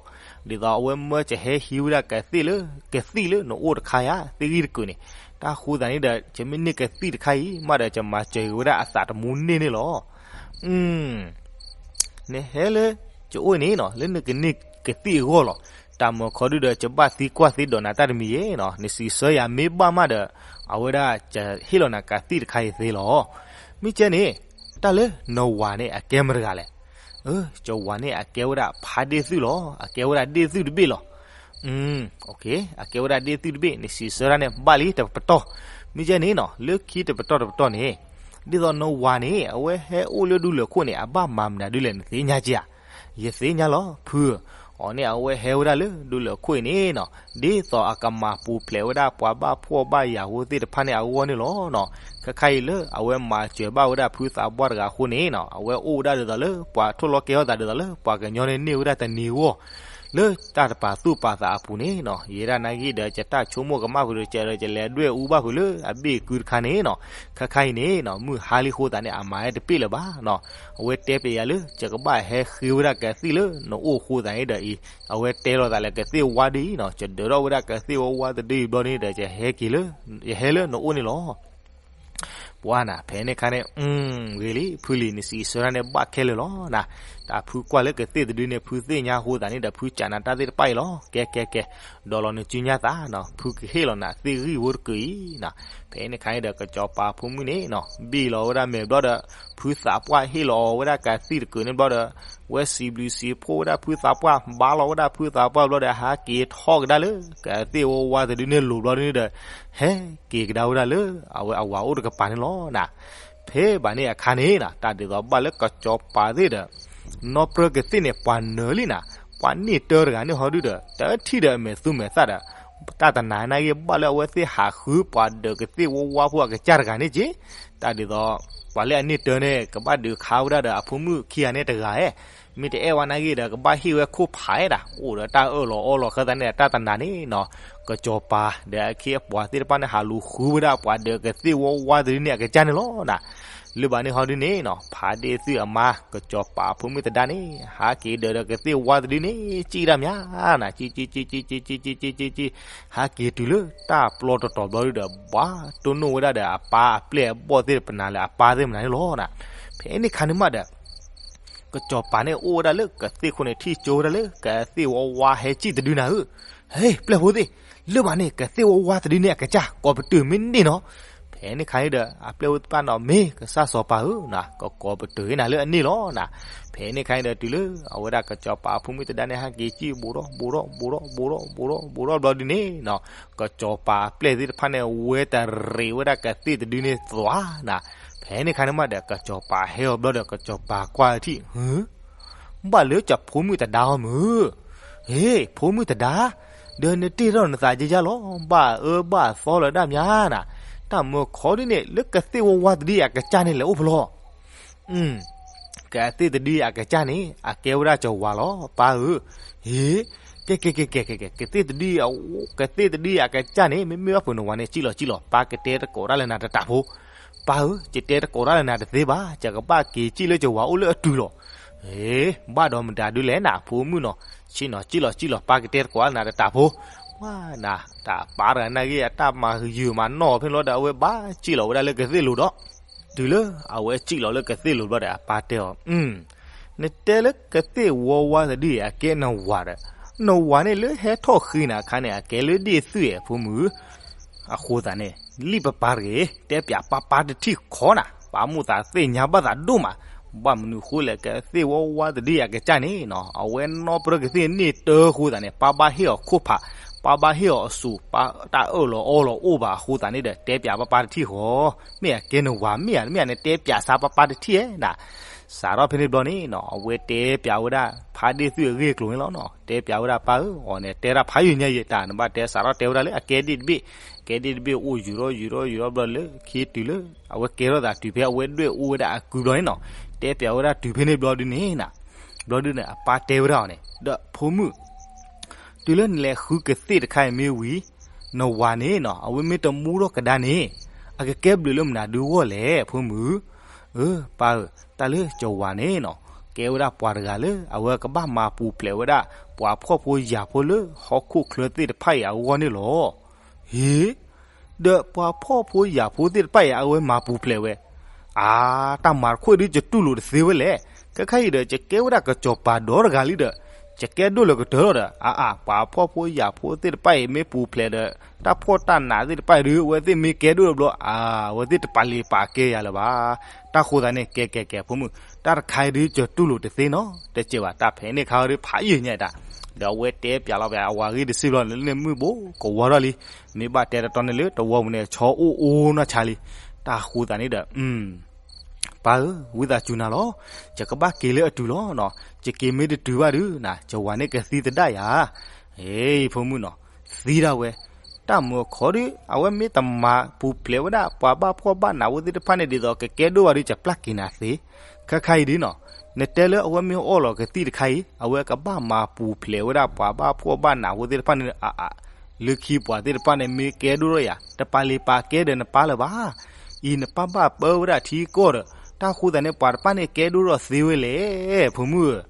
ဒ်သိးအဝဲမၢယဟဲဟံးဝဲဒၣ်ကသ့ၣ်လၢ ကသံၣ်လၢနအိၣ်တခါယၤ သ့ၣ်ဂံၢ်တကုာ်န့ၣ်, တၢ်ဃိသးန့ၣ်ဒီး ယမ့ၢ်န့ၢ်ကသံၣ်တခါအံၤ မးဒီးယမၤစၢၤက့ၤဝဲဒၣ်အသးတမူန့ၢ်န့ၣ်လီၤ. နဟဲလၢယအိၣ်န့ၣ်နီၤ လၢနကန့ၢ်ကသံၣ်အဂီၢ်လီၤ. တၢ်မုၢ်ခီဒုဒီး ယဘၣ်သံကွၢ်သ့ဒိးနၤတၢ်တမံၤယဲနီၤ, နစံးဆၢယၤမ့ၢ်ဘၣ်မးဒီး အဝဲဒၣ်ယဟ့ၣ်လီၤနၤကသံၣ်တခါအံၤသ့လီၤ. မ့ၢ်ကဲန့ၣ် တၢ်လၢနဝၤန့ၣ်အကဲမတၤတဂၤလဲၣ်. ယဝၤန့ၣ်အကဲဝဲဒၣ်ဖါဒ့ၣ်သုၣ်လီၤ. အကဲဝဲဒၣ်ဒ့ၣ်သုၣ်တဘ့ၣ်လီၤ. အကဲဝဲဒၣ်ဒ့ၣ်သုၣ်တဘ့ၣ် နစံးဆၢတၢ်န့ၣ် ဘၣ်လံတပတီၢ်. မ့ၢ်ကဲန့ၣ်နီၤ လၢခံတပတီၢ်တပတီၢ်န့ၣ် ဒ်သိးနဝၤန့ၣ် အဝဲဟဲအိၣ်လၢဒူလၢၢ်ခိၣ်န့ၣ် အဘၣ်မၤမနုၤဒ်လဲၣ် နသ့ၣ်ညါက့ဧါ. ယသ့ၣ်ညါလီၤ ဖုဧၢ. အီၤန့ၣ်အဝဲဟဲဝဲဒၣ်လၢဒူလၢၢ်ခိၣ်အံၤန့ၣ်နီၤ ဒ်သိးအကမၤပူၤဖျဲးဝဲဒၣ်ပှၤဘၣ်ဖှီၣ်ဘၣ်ယာ်ဖိသ့ၣ်တဖၣ်န့ၣ်အဂီၢ်န့ၣ်လီၤ. ခဲခါအံၤလၢအဝဲမၤစၢၤဘၣ်ဝဲဒၣ်ဖုသးပှၢ်တဂၤအဃိန့ၣ်နီၤ အဝဲအိၣ်ဝဲဒၣ်ဒ်သိးလၢပှၤထိၣ်လီၤကဲထီၣ်သးဒ်သိးလၢပှၤကညီန့ၣ်န့ၢ်ဝဲဒၣ်တနံၤအဂီၢ် လၢတၢ်တပာ်သူၣ်ပာ်သးအပူၤန့ၣ်နီၤ ယဲဒၣ်နာ်က့ဒီး ယတၢ်ဆိကမိၣ်ကမၣ်ဃုာ်ဒီး ကဒီးယလဲၤဒွဲၣ်အူဘၣ်ဃုာ်လၢအဘ့ၣ်ကုတခါန့ၣ်နီၤ ခဲခါအံၤန့ၣ်နီၤ မုၢ်ဟါလံအဃိသတးန့ၣ် အမၤဝဲတပ့ၢ်လၢၤဘၣ်နီၤ အဝဲတဲပျဲယၤလၢ ယကဘၣ်ဟဲဃ့ဝဲဒၣ်ကသံၣ်လၢနအိၣ်အဃိသတးန့ၣ်ဒီးအံၤ အဝဲတဲလီၤသးလၢကသ့ၣ်ဝါဒ်အံၤနီၤ ယဒၢးထီၣ်ဝဲဒၣ်ကသ့ၣ်ဝါဝါတဒုအံၤဘျီန့ၣ်ဒီး ယဟဲက့ၤလၢ ယဟဲလၢနအိၣ်န့ၣ်လီၤ. ပှၤနၤ ဖဲန့ၣ်ခါန့ၣ် ဂ့ၤလံ ဖုလံ နစံးဆၢတၢ်န့ၣ် ဘၣ်ခဲလၢာ်လီၤနၤ. တၢ်ဖုကွၢ်လၢကသ့ၣ်တဒုန့ၣ် ဖုသ့ၣ်ညါအဃိသတးန့ၣ်ဒီး ဖုကးနၤတၢ်သ့ၣ်တဖၣ်အံၤလီၤ. ကဲ ကဲ ကဲ ဒီးလီၤနစုညါသးနီၤ ဖုကဟ့ၣ်လီၤနၤသ့ၣ်ဂံၢ်ဖိတကုာ်အံၤနၤ. ဖဲန့ၣ်ခါန့ၣ်ဒီး ကစီၤပၤဖိမုၣ်န့ၣ်နီၤ ဘ့ၣ်လီၤဝဲဒၣ်မဲာ်ဘျီဒီး ဖုသးပှၢ်ဟ့ၣ်လီၤအီၤဝဲဒၣ်ကသံၣ်တကုာ်န့ၣ်ဘျီဒီး ဝဲစံးဘျုးစံးဖှိၣ်ဝဲဒၣ်ဖုသးပှၢ် ဘါလီၤဝဲဒၣ်ဖုသးပှၢ်ဘျီဒီး ဟးက့ၤထီၣ်ကဒါလၢ ကသ့ၣ်ဝါဝါတဒုန့ၣ်လိၤဘျီန့ၣ်ဒီး ဟဲက့ၤကဒါဝဲဒၣ်လၢ အဝဲအဝၤအိၣ်တကပၤန့ၣ်လီၤနၤ. ဖဲဘၣ်န့ၣ်အခါန့ၣ်နၤ တၢ်ဒ်သိးဘၣ်လၢကစီၤပၤသ့ၣ်ဒီး နီၣ်ပြၢကသ့ၣ်န့ၣ် ပှၤနၢၤလံနၤ ပှၤန့ၢ်တၢတဂၤန့ၣ်ဟီဒုဒီး တထံၣ်ဒီးအမဲာ်သူမဲာ်သၣ်ဒီး တၢ်တနၤနာ်က့ ဘၣ်လၢအဝဲသ့ၣ်ဟးဃုပှၤဒၢးကသ့ၣ်ဝီဝါဖိအကစၢ်တဂၤန့ၣ်က့ၤ, တၢ်ဒ်သိး ပှၤလၢအန့ၢ်တၢ်န့ၣ် ကဘၣ်ဒုးခးဝဲဒၣ်ဒီးအဖိမုၣ်ခံဂၤန့ၣ်တဂၤဧၢ, မ့ၢ်တအဲၣ်ဝဲနာ်က့ဒီး ကဘၣ်ဟ့ၣ်ဝဲခိၣ်ဖးဒၣ် အိၣ်ဒီးတၢ်အၢၣ်လီၤအီလီၤဃဲသးန့ၣ် တၢ်တနၤန့ၣ်နီၤ, ကစီၤပၤဒီးအခ့အပှၤသ့ၣ်တဖၣ်န့ၣ် ဟးလူၤဃုဝဲဒၣ်ပှၤဒၢးကသ့ၣ်ဝီဝါတဒုန့ၣ်အကစၢ်န့ၣ်လီၤနၤ. လၢဘၣ်န့ၣ်ဟီဒုန့ၣ်နီၤ ဖးဒ့ၣ်သုအမါ ကစီၤပၤအဖိမုၣ်သဒါန့ၣ် ဟးက့ၤဒၢးဒီးကသ့ၣ်ဝီဝါတဒုန့ၣ် ကံၣ်ဒၣ်မးနၤ, ကံၣ် ကံၣ် ကံၣ် ကံၣ် ကံၣ် ကံၣ် ကံၣ် ကံၣ်, ဟးက့ၤတုၤလၢတၢ်ပျီတတီၤဘျီဒုဒီး ဘၣ်တိၢ်နီၣ်ဝဲဒၣ်ဒီးအပၢ်အပျဲၢ်အဘီၣ်သ့ၣ်တဖၣ်န့ၣ်လၢအပၢ်သ့ၣ်မနုၤန့ၣ်လီၤနၤ. ဖဲန့ၣ်ခါန့ၣ်မးဒီး ကစီၤပၤန့ၣ်အိၣ်ဝဲဒၣ်လၢကသ့ၣ်ခိၣ်န့ၣ် ထံၣ်ကၠိဝဲဒၣ်လၢကသ့ၣ်ဝီဝါဟဲကံၣ်တဒုနၤဧၢ, ဟ့ ပျဲၢ်ဖိသ့ၣ်, လၢဘၣ်န့ၣ် ကသ့ၣ်ဝီဝါတဒုန့ၣ်အကစၢ် ကိးပတုာ်မ့ၢ်န့ၢ်နီၤ. ဖဲန့ၣ်ခါန့ၣ်ဒီး အပျဲၢ်ဖိသ့ၣ်တဖၣ်နီၤ မ့ၢ်ကစၢ်စီၤပၤဧၢနၤ ကကိးပတုာ်န့ၢ်နၤလၢအန့ၢ်လီၤနၤ. ဖဲန့ၣ်ခါန့ၣ်ဒီးတုၤလၢ အဝဲဒၣ်ကစီၤပၤအဖိမုၣ်သဒါန့ၣ် ဟးက့ၤကံၣ်ဘူးဒီးဘူးဒီးဘူးဒီးဘူးဒီးဘူးဒီးဘူးဒီး ဘူးဒီးဘျီဒုန့ၣ်နီၤ ကစီၤပၤအပျဲၢ်သ့ၣ်တဖၣ်န့ၣ် ဝဲတရံးဝဲဒၣ်ကသ့ၣ်တဒုန့ၣ်သွါနၤ. ဖဲန့ၣ်ခါန့ၣ်မးဒီး ကစီၤပၤဟဲအီၤဘျီဒီး ကစီၤပၤကွၢ်ထံၣ် ဘၣ်လၢကဖိမုၣ်သဒါအီၤမုၢ်, ဟ့ ဖိမုၣ်သဒါ, ဒီးနတ့ၢ်ထီၣ်နသးယယါလီၤ ဘၣ်အၢဘၣ်သီလၢဒၣ်မးနၤ. တၢ်မုၢ်ခီဒုန့ၣ် လၢကသ့ၣ်ဝီဝါတဒုအကစၢ်န့ၣ်လဲၤအိၣ်ဖဲလဲၣ်. ကသ့ၣ်တဒုအကစၢ်န့ၣ် အကဲဝဲဒၣ်စီၤဝၤလီၤ ပၢ်ဧၢ. ဟ့ ကဲ ကဲ ကဲ ကဲ ကဲ ကဲ ကသ့ၣ်တဒု ကသ့ၣ်တဒုအကစၢ်န့ၣ် မ့မ့ၢ်ဘၣ်ဖုးနဝၤန့ၣ် ကံၣ်လီၤကံၣ်လီၤ ပၢ်ကတဲတကိးတၢ်လၢနၤတတးဖိ. ပၢ်ဧၢ, ယတဲတကိးတၢ်လၢနၤတသ့ဘၣ်, ယကဘၣ်က့ၤကံၣ်လၢစီၤဝၤအိၣ်လၢအတုၤလီၤ. ဟ့ ဘၣ်ဒီးမတၤဒုလဲၣ်နၤ ဖိမုၣ်နီၤ, ဆ့ၣ်နီၤ ကံၣ်လီၤကံၣ်လီၤ ပၢ်ကတဲတကိးတၢ်လၢနၤတတးဖိ. ဝါနၤ တၢ်ပၢ်တဂၤနာ်က့ အတၢ်မၤယုာ်မၤနီၢ်ဖဲလီၤဒီး အဝဲဘၣ်ကံၣ်လီၤဝဲဒၣ်လၢကသ့ၣ်လိၤဒီး တုၤလၢအဝဲကံၣ်လီၤလၢကသ့ၣ်လိၤဘျီဒီး အပၢ်တဲအီၤ, နတဲလၢကသ့ၣ်ဝီဝါတဒုအံၤ အကဲနဝၤဒီး, နဝၤန့ၣ်လၢဟဲထီၣ်ဃ့နၤအခါန့ၣ် အကဲလၢဒ့ၣ်သုဧၢ ဖိမုၣ်. အဃိသတးန့ၣ် လံၣ်ပပၢ်တဂ့ၤ, တဲပၠးပၢ်ပၢ်တထံၣ်ခီနၤ, ပၢ်မိၣ်သးသ့ၣ်ညါဘၣ်သးဒိၣ်မး, ဘၣ်မနုၤဃိလဲၣ် ကသ့ၣ်ဝီဝါတဒုအံၤအကစၢ်န့ၣ်နီၤ အဝဲနီၢ်ပရၢကသ့ၣ်န့ၢ်တၢ်အဃိသတးန့ၣ် ပၢ်ဘၣ်ဟ့ၣ်အီၤခိၣ်ဖး, ပၢ်ဘၣ်ဟ့ၣ်အီၤအစိၤ, ပၢ်တၢ်အၢၣ်လီၤအီလီၤအိၣ်ဘၣ်အဃိသတးန့ၣ်ဒီး တဲပၠးပၢ်ပၢ်တထံၣ်ဃီ, မ့ၢ်အကဲနဝၤ မ့ၢ်ဧါ မ့ၢ်ဧါ နတဲပၠးစါပၢ်ပၢ်တထံၣ်ဧါနၤ. စးထီၣ်ဖဲန့ၣ်ဘျီန့ၣ်နီၤ အဝဲတဲပၠးဝဲဒၣ် ဖးဒ့ၣ်သုးအဂ့ၢ်အကျိၤန့ၣ်လီၤနီၤ, တဲပၠးဝဲဒၣ်ပၢ်ဧၢ, အီၤန့ၣ် တဲတၢ်ဖးယံာ်ညါယံာ်တၢ် နဘၣ်တဲစးထီၣ်တဲဝဲဒၣ်လၢအကဲဒ့ၣ်တဘ့ၣ်, ကဲဒ့ၣ်တဘ့ၣ်အိၣ်ယူၤထီၣ်ယူၤထီၣ်ယူၤထီၣ်ဘျီလၢခံတုၤလၢ အဝဲကဲထီၣ်သးတုၤဖဲအဝဲဒွဲၣ်အိၣ်ဝဲဒၣ်အကုဘျီန့ၣ်နီၤ, တဲပၠးဝဲဒၣ်တုၤဖဲန့ၣ်ဘျီဒုန့ၣ်နၤ, ဘျီဒုန့ၣ် အပၢ်တဲဝဲဒၣ်အီၤန့ၣ် ဒီးဖိမုၣ် တုၤလၢနလဲၤဃုကသ့ၣ်တခါအံၤမ့ၢ်ဝံၤ, နဝၤန့ၣ်နီၤ အဝဲမ့ၢ်တမူထီၣ်ကဒါန့ၣ် အကကဲဘျုးလၢမနုၤဒုအဂီၢ်လဲၣ် ဖိမုၣ်. အၢ ပၢ်ဧၢ, တၢ်လၢစီၤဝၤန့ၣ်နီၤ ကဲဝဲဒၣ်ပှၤတဂၤလၢ အဝဲကဘၣ်မၤပူၤဖျဲးဝဲဒၣ် ပှၤဖှီၣ်ဖိယာ်ဖိလၢဟီၣ်ခိၣ်ချၢသ့ၣ်တဖၣ်အံၤအဂီၢ်န့ၣ်လီၤ. ဟ့ ဒီးပှၤဖှီၣ်ဖိယာ်ဖိသ့ၣ်တဖၣ်အံၤ အဝဲမၤပူၤဖျဲးဝဲ, အါ တၢ်မၤတခီဒု ယတူၢ်လိာ်တသ့ဝဲလဲၣ်. ခဲခါအံၤဒီး ယကဲဝဲဒၣ်ကစီၤပၤဒီတဂၤလံဒီး ယကဲဒိၣ်လၢကတၢၢ်လီၤဒီး အါအါ ပှၤဖှီၣ်ဖိယာ်ဖိသ့ၣ်တဖၣ်အံၤ မ့ၢ်ပူၤဖျဲးဒီး တၢ်ဖှီၣ်တၢ်နးသ့ၣ်တဖၣ်အံၤဒု အဝဲသ့ၣ်မ့ၢ်ကဲဒိၣ်တဘျီ အါ အဝဲသ့ၣ်တပာ်လ့ၤပာ်ကဲယၤလၢၤဘၣ်. တၢ်ဃိသတးန့ၣ် ကဲကဲကဲ ဖိမုၣ်, တၢ်တခါအံၤဒု ယတူၢ်လိာ်တသ့နီၤ, တစဲးဘၣ် တၢ်ဖဲန့ၣ်ခါဒု ဖးယံာ်ညါတၢ်, ဒီးအဝဲတဲပၠးလီၤပၠး အဝၤဂ့ၢ်တစံးဘျီန့ၣ် လၢန့ၣ်မုၢ်ဘိကဝီၤထီၣ်လံ, မ့ၢ်ဘၣ်တဲတတီန့ၣ်လၢတဝီပူၤန့ၣ် ဆီအိၣ်အိၣ်နီၢ်ဆါလံ. တၢ်ဃိသတးန့ၣ်ဒီး ပၢ်ဧၢ, ဝံသးစူၤနၤလီၤ, ယကဘၣ်က့ၤလၢအတုၤလီၤနီၤ, ယက့ၤမ့ၢ်တတုၤဘၣ်ဒုနၤ ယဝၤန့ၣ်ကသံသဒၣ်ယၤ. အ့ ဖိမုၣ်နီၤ, သံဒၣ်ဝဲ, တၢ်မုၢ်အခီဒု အဝဲမ့ၢ်တမၤပူၤဖျဲးဝဲဒၣ် ပှၤဘၣ်ဖှီၣ်ဘၣ်နးဖိသ့ၣ်တဖၣ်န့ၣ် ဒ်သိးကကဲဒိၣ်ဘၣ်ဒု ယပျၢ်က့ၤနၤသ့, ခဲခါအံၤဒုနီၤ, နတဲလၢအဝဲမ့ၢ်အီၣ်လီၤကသံၣ်တခါအံၤ အဝဲကဘၣ်မၤပူၤဖျဲးဝဲဒၣ် ပှၤဘၣ်ဖှီၣ်ဘၣ်နးဖိသ့ၣ်တဖၣ်န့ၣ် အါအါ လၢခံပှၤသ့ၣ်တဖၣ်န့ၣ် မ့ၢ်ကဲဒိၣ်ထီၣ်ယၤ တပာ်လ့ၤပာ်ကဲဒီးနပၢ်လၢၤဘၣ်. အံၤနပၢ်ဘၣ်ပၢဝဲဒၣ်ထံကီၢ်ဒီး တၢ်ဃိသတးန့ၣ် ပှၤတဖၣ်န့ၣ်ကဲဒိၣ်ထီၣ်သ့ဝဲလဲၣ် ဖိမုၣ်ဧၢ.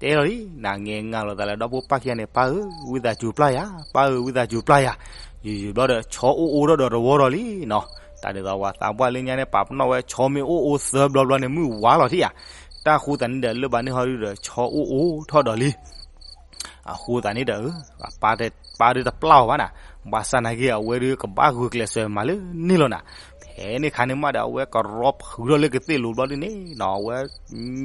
တဲလီၤလံ နၤငဲၤငါလိာ်သးလၢဒီဖိပၢ်ခံဂၤန့ၣ် ပၢ်ဧၢ ဝံသးစူၤပျၢ်ယၤ ပၢ်ဧၢ ဝံသးစူၤပျၢ်ယၤ. ယံာ်ယံာ်ဘျီဒီး ဆီအိၣ်အိၣ်ထီၣ်ဒီးတဝီထီၣ်လံနီၤ. တၢ်ဒ်သိးပှၤသးပှၢ်လၢညါန့ၣ် ပာ်ပနီၣ်ဝဲဆီမ့ၢ်အိၣ်အိၣ်သၢဘျီဘျီန့ၣ် မုၢ်ဝါလီၤထံၣ်ဧါ. တၢ်ဃိသတးန့ၣ်ဒီး လၢဘၣ်န့ၣ်ဟီဒုဒီး ဆီအိၣ်အိၣ်ထီၣ်ဒီးလံ. အဃိသတးန့ၣ်ဒီး ပၢ်ဒုတပျၢ်အီၤဘၣ်နၤ, ဘၣ်ဆၣ်နာ်က့ အဝဲဒုကဘၣ်ဂုာ်ကျဲးစၢးမၤလၢန့ၣ်လီၤနၤ. ဖဲန့ၣ်ခါန့ၣ်မးဒီး အဝဲကရီဖုးထီၣ်လၢကသ့ၣ်လိၤဘျီဒုန့ၣ်နီၤ အဝဲ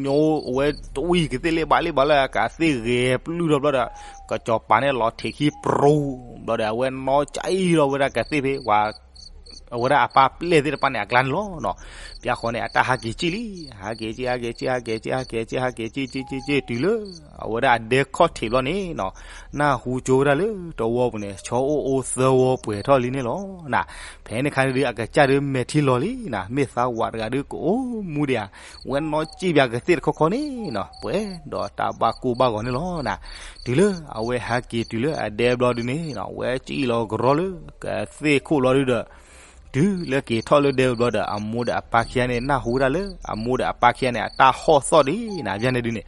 ညိ အဝဲတဝံၣ်ကသ့ၣ်လ့ဘၣ်လ့ဘၣ်လၢကသ့ၣ်ဂဲၤပျုၢ်ထီၣ်ဘျီဒီး ကစီၤပၤန့ၣ်လီၤထံးခံပြူၤဘျီဒီး အဝဲနီၣ်ကၠံထီၣ်ဝဲဒၣ်ကသ့ၣ်ဖဲ ပှၤ အဝဲဒၣ်အပၢ်ပျဲၢ်သ့ၣ်တဖၣ်န့ၣ် အကျါန့ၣ်လီၤနီၤ. ပျၢ်ဃီန့ၣ် အတၢ်ဟးက့ၤကံၣ်လံ, ဟးက့ၤကံၣ် ဟးက့ၤကံၣ် ဟးက့ၤကံၣ် ဟးက့ၤကံၣ် ဟးက့ၤကံၣ် ကံၣ် ကံၣ် ကံၣ် တုၤလၢ အဝဲဒၣ်အဒဲခီၣ်ထံးဘျီန့ၣ်နီၤ, နၢ်ဟူကၠိဝဲဒၣ်လၢတဝီပူၤန့ၣ် ဆီအိၣ်အိၣ်သၢဝီပှဲၤထီၣ်လံန့ၣ်လီၤနၤ. ဖဲန့ၣ်ခါန့ၣ်ဒုး အကစၢ်ဒုးမဲာ်ထံလီၤလံနၤ, မ့ၢ်သးဝးတဂၤဒုးကအိၣ်မူဒံးဧါ, ဝဲနီၢ်စံၣ်ပၠးကသ့ၣ်တခီခီန့ၣ်နီၤ, ပှဲၤဒီးတၢ်ဘၣ်ကိၢ်ဘၣ်ဂီၤန့ၣ်လီၤနၤ. တုၤလၢအဝဲဟဲက့ၤတုၤလၢအဒဲဘျီဒုးန့ၣ်နီၤ, ဝဲစံၣ်လီၤကရီလၢကသ့ၣ်ခိၣ်ဘျီဒုးဒီး တုၤလၢက့ၤထီၣ်လၢဒဲဘျီဒီး အမိၢ်ဒီးအပၢ်ခံဂၤန့ၣ် နၢ်ဟူဝဲဒၣ်လၢ အမိၢ်ဒီးအပၢ်ခံဂၤန့ၣ် အတၢ်ဟီၣ်သီၣ်ဒံးနၤ, ဘၣ်န့ၣ်ဒုးန့ၣ်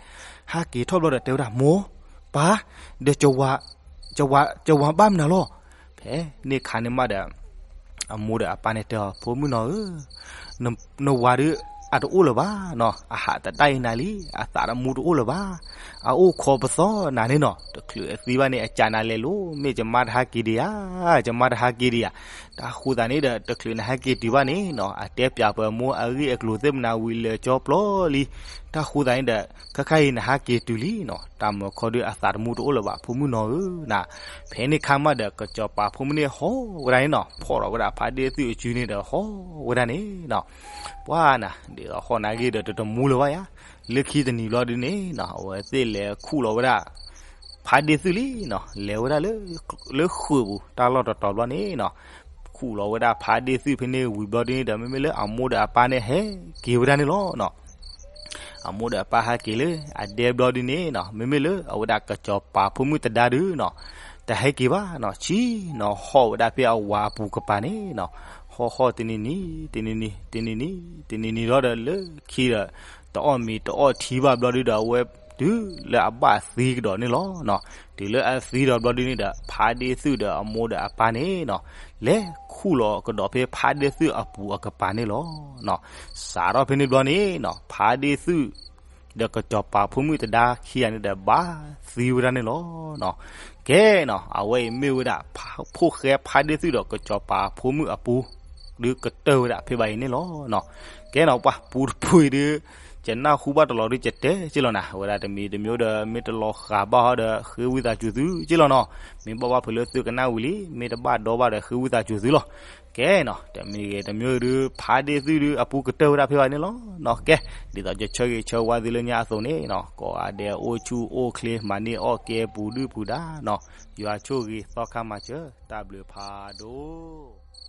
ဟဲက့ၤထီၣ်ဘျီဒီးတဲဝဲဒၣ် မိၢ်, ပၢ်, ဒီး ကဝၤဘၣ်မနုၤလီၤ. ဖဲန့ၣ်ခါန့ၣ်မးဒီး အမိၢ်ဒီးအပၢ်န့ၣ်တဲအီၤ ဖိမုၣ်နီၤဧၢ, နဝၤဒုးအတအိၣ်လၢၤဘၣ်နီၤ, အဟးသဒၣ်အံၤနၤလံ, အသးတမူတအိၣ်လၢၤဘၣ်, အအိၣ်ခိးပသီနၤန့ၣ်နီၤ, တချုးအသံဘၣ်န့ၣ် အကးနၤလဲၤလိၤ, မ့ၢ်ကမါတဟးက့ၤဒံးဧါ, ကမါတဟးက့ၤဒံးဧါ. တၢ်ဃိသးန့ၣ်ဒီး တချုးနဟဲက့ၤတုၤဘၣ်န့ၣ်နီၤ, အတဲပၠးပမိၢ်အဂ့ၢ်အကျိၤသ့ၣ်မနၤဝံၤလၢာ်ကၠီပျီလံ. တၢ်ဃိသးန့ၣ်ဒီး ခဲခါအံၤနဟဲက့ၤတုၤလံနီၤ, တၢ်မၢခီဒုးအသးတမူတအိၣ်လၢၤဘၣ် ဖိမုၣ်နီၤဧၢနၤ. ဖဲန့ၣ်ခါမးဒီး ကစီၤပၤဖိမုၣ်န့ၣ်ဟီၣ်ဝဲဒၣ်န့ၣ်နီၤ, ဖီၣ်ထီၣ်ဝဲဒၣ်ဖါဒ့ၣ်သုးအစုန့ၣ်ဒီးဟီၣ်ဝဲဒၣ်န့ၣ်နီၤ, ပှၤနၤ ဒ်သိးဟီၣ်နၤဂ့ၢ်ဒီးတတမူလၢၤဘၣ်ယါ. လၢခံတနံၤဘျီဒုးန့ၣ်နီၤ, အဝဲသ့ၣ်လဲၤခူၣ်လီၤဝဲဒၣ် ဖါဒ့ၣ်သုးလံနီၤ, လဲၤဝဲဒၣ်လၢ လၢဃုာ်ပူၤ တၢ်လီၢ်တတီၤဘျီန့ၣ်နီၤ, ခူၣ်လီၤဝဲဒၣ်ဖါဒ့ၣ်သုးဖဲန့ၣ်ဝံၤဘျီဒုးန့ၣ်ဒီး မ့မ့ၢ်လၢအမိၢ်ဒီးအပၢ်န့ၣ်ဟဲက့ၤဝဲဒၣ်န့ၣ်လီၤနီၤ. အမိၢ်ဒီးအပၢ်ဟဲက့ၤလၢအဒဲဘျီဒုးန့ၣ်နီၤ, မ့မ့ၢ်လၢအဝဲဒၣ်ကစီၤပၤဖိမုၣ်တဒါဒုးနီၤ, တဟဲက့ၤဘၣ်နီၤ, ဆံးနီၤဟီၣ်ဝဲဒၣ်ဖဲအဝၤအပူၤကပၤန့ၣ်နီၤ, ဟီၣ်ဟီၣ်တနံၤနံၤ တနံၤနံၤ တနံၤနံၤ တနံၤနံၤလီၤဒီးလၢခံဒီး တအီၣ်မ့ၤတအီၣ်ထံဘၣ်ဘျီဒုးဒီး အဝဲတုၤလၢအဘၣ်သံကဒီးန့ၣ်လီၤနီၤ. တုၤလၢအသံဒီးဘျီဒုးန့ၣ်ဒီး ဖါဒ့ၣ်သုးဒီးအမိၢ်ဒီးအပၢ်န့ၣ်နီၤ, လဲၤခူၣ်လီၤကဒီးဖဲဖါဒ့ၣ်သုးအပူၤအကပၤန့ၣ်လီၤနီၤ. စးထီၣ်ဖဲန့ၣ်ဘျီန့ၣ်နီၤ, ဖါဒ့ၣ်သုး ဒီးကစီၤပၤဖိမုၣ်တဒါခံဂၤန့ၣ်ဒီး ဘၣ်သံဝဲဒၣ်န့ၣ်လီၤနီၤ. ကဲနီၤ, အဝဲအံၤမ့ၢ်ဝဲဒၣ် ဖိၣ်ဃဲဖါဒ့ၣ်သုးဒီးကစီၤပၤဖိမုၣ်အပူၤ ဒုးကတၢၢ်ဝဲဒၣ်ဖဲဘၣ်အံၤန့ၣ်လီၤနီၤ. ကဲနီၤ, ပှၤပူတပူအံၤဒုး ယနၢ်ဟူဘၣ်တလီၤဒုး ယတဲက့လီၤနၤ, အဝဲဒၣ်တမံၤတမံၤဒီး မ့ၢ်တလီၤဃာ်ဘၣ်ဟီဒီး ဃ့ဝံသးစူၤသုက့လီၤနီၤ. မ့ၢ်ဘၣ်ဘၣ်ဖုးလၢသုကနၣ်ဝံၤလံ မ့ၢ်တဘၣ်ဒီဘၣ်ဒီး ဃ့ဝံသးစူၤသုလီၤ. ကဲနီၤ, တမံၤဂ့ၤတမံၤဒုး ဖါဒ့ၣ်သုးဒုး အပူၤကတၢၢ်ဝဲဒၣ်ဖဲဘၣ်န့ၣ်လီၤနီၤ. ကဲ, ဒ်သိးယဆၢဂ့ၤဆၢဝါသုလၢညါအသိးန့ၣ်နီၤ, ကိးဂၤဒဲးအိၣ်ဆူၣ်အိၣ်ချ့ မၤန့ၢ်အီၣ်ကဲပူၤဒုၣ်ပူၤဒါနီၤ. ယွၤဆိၣ်ဂ့ၤသီခါမၤစၢၤ, တၢ်ဘျုးဖးဒိၣ်.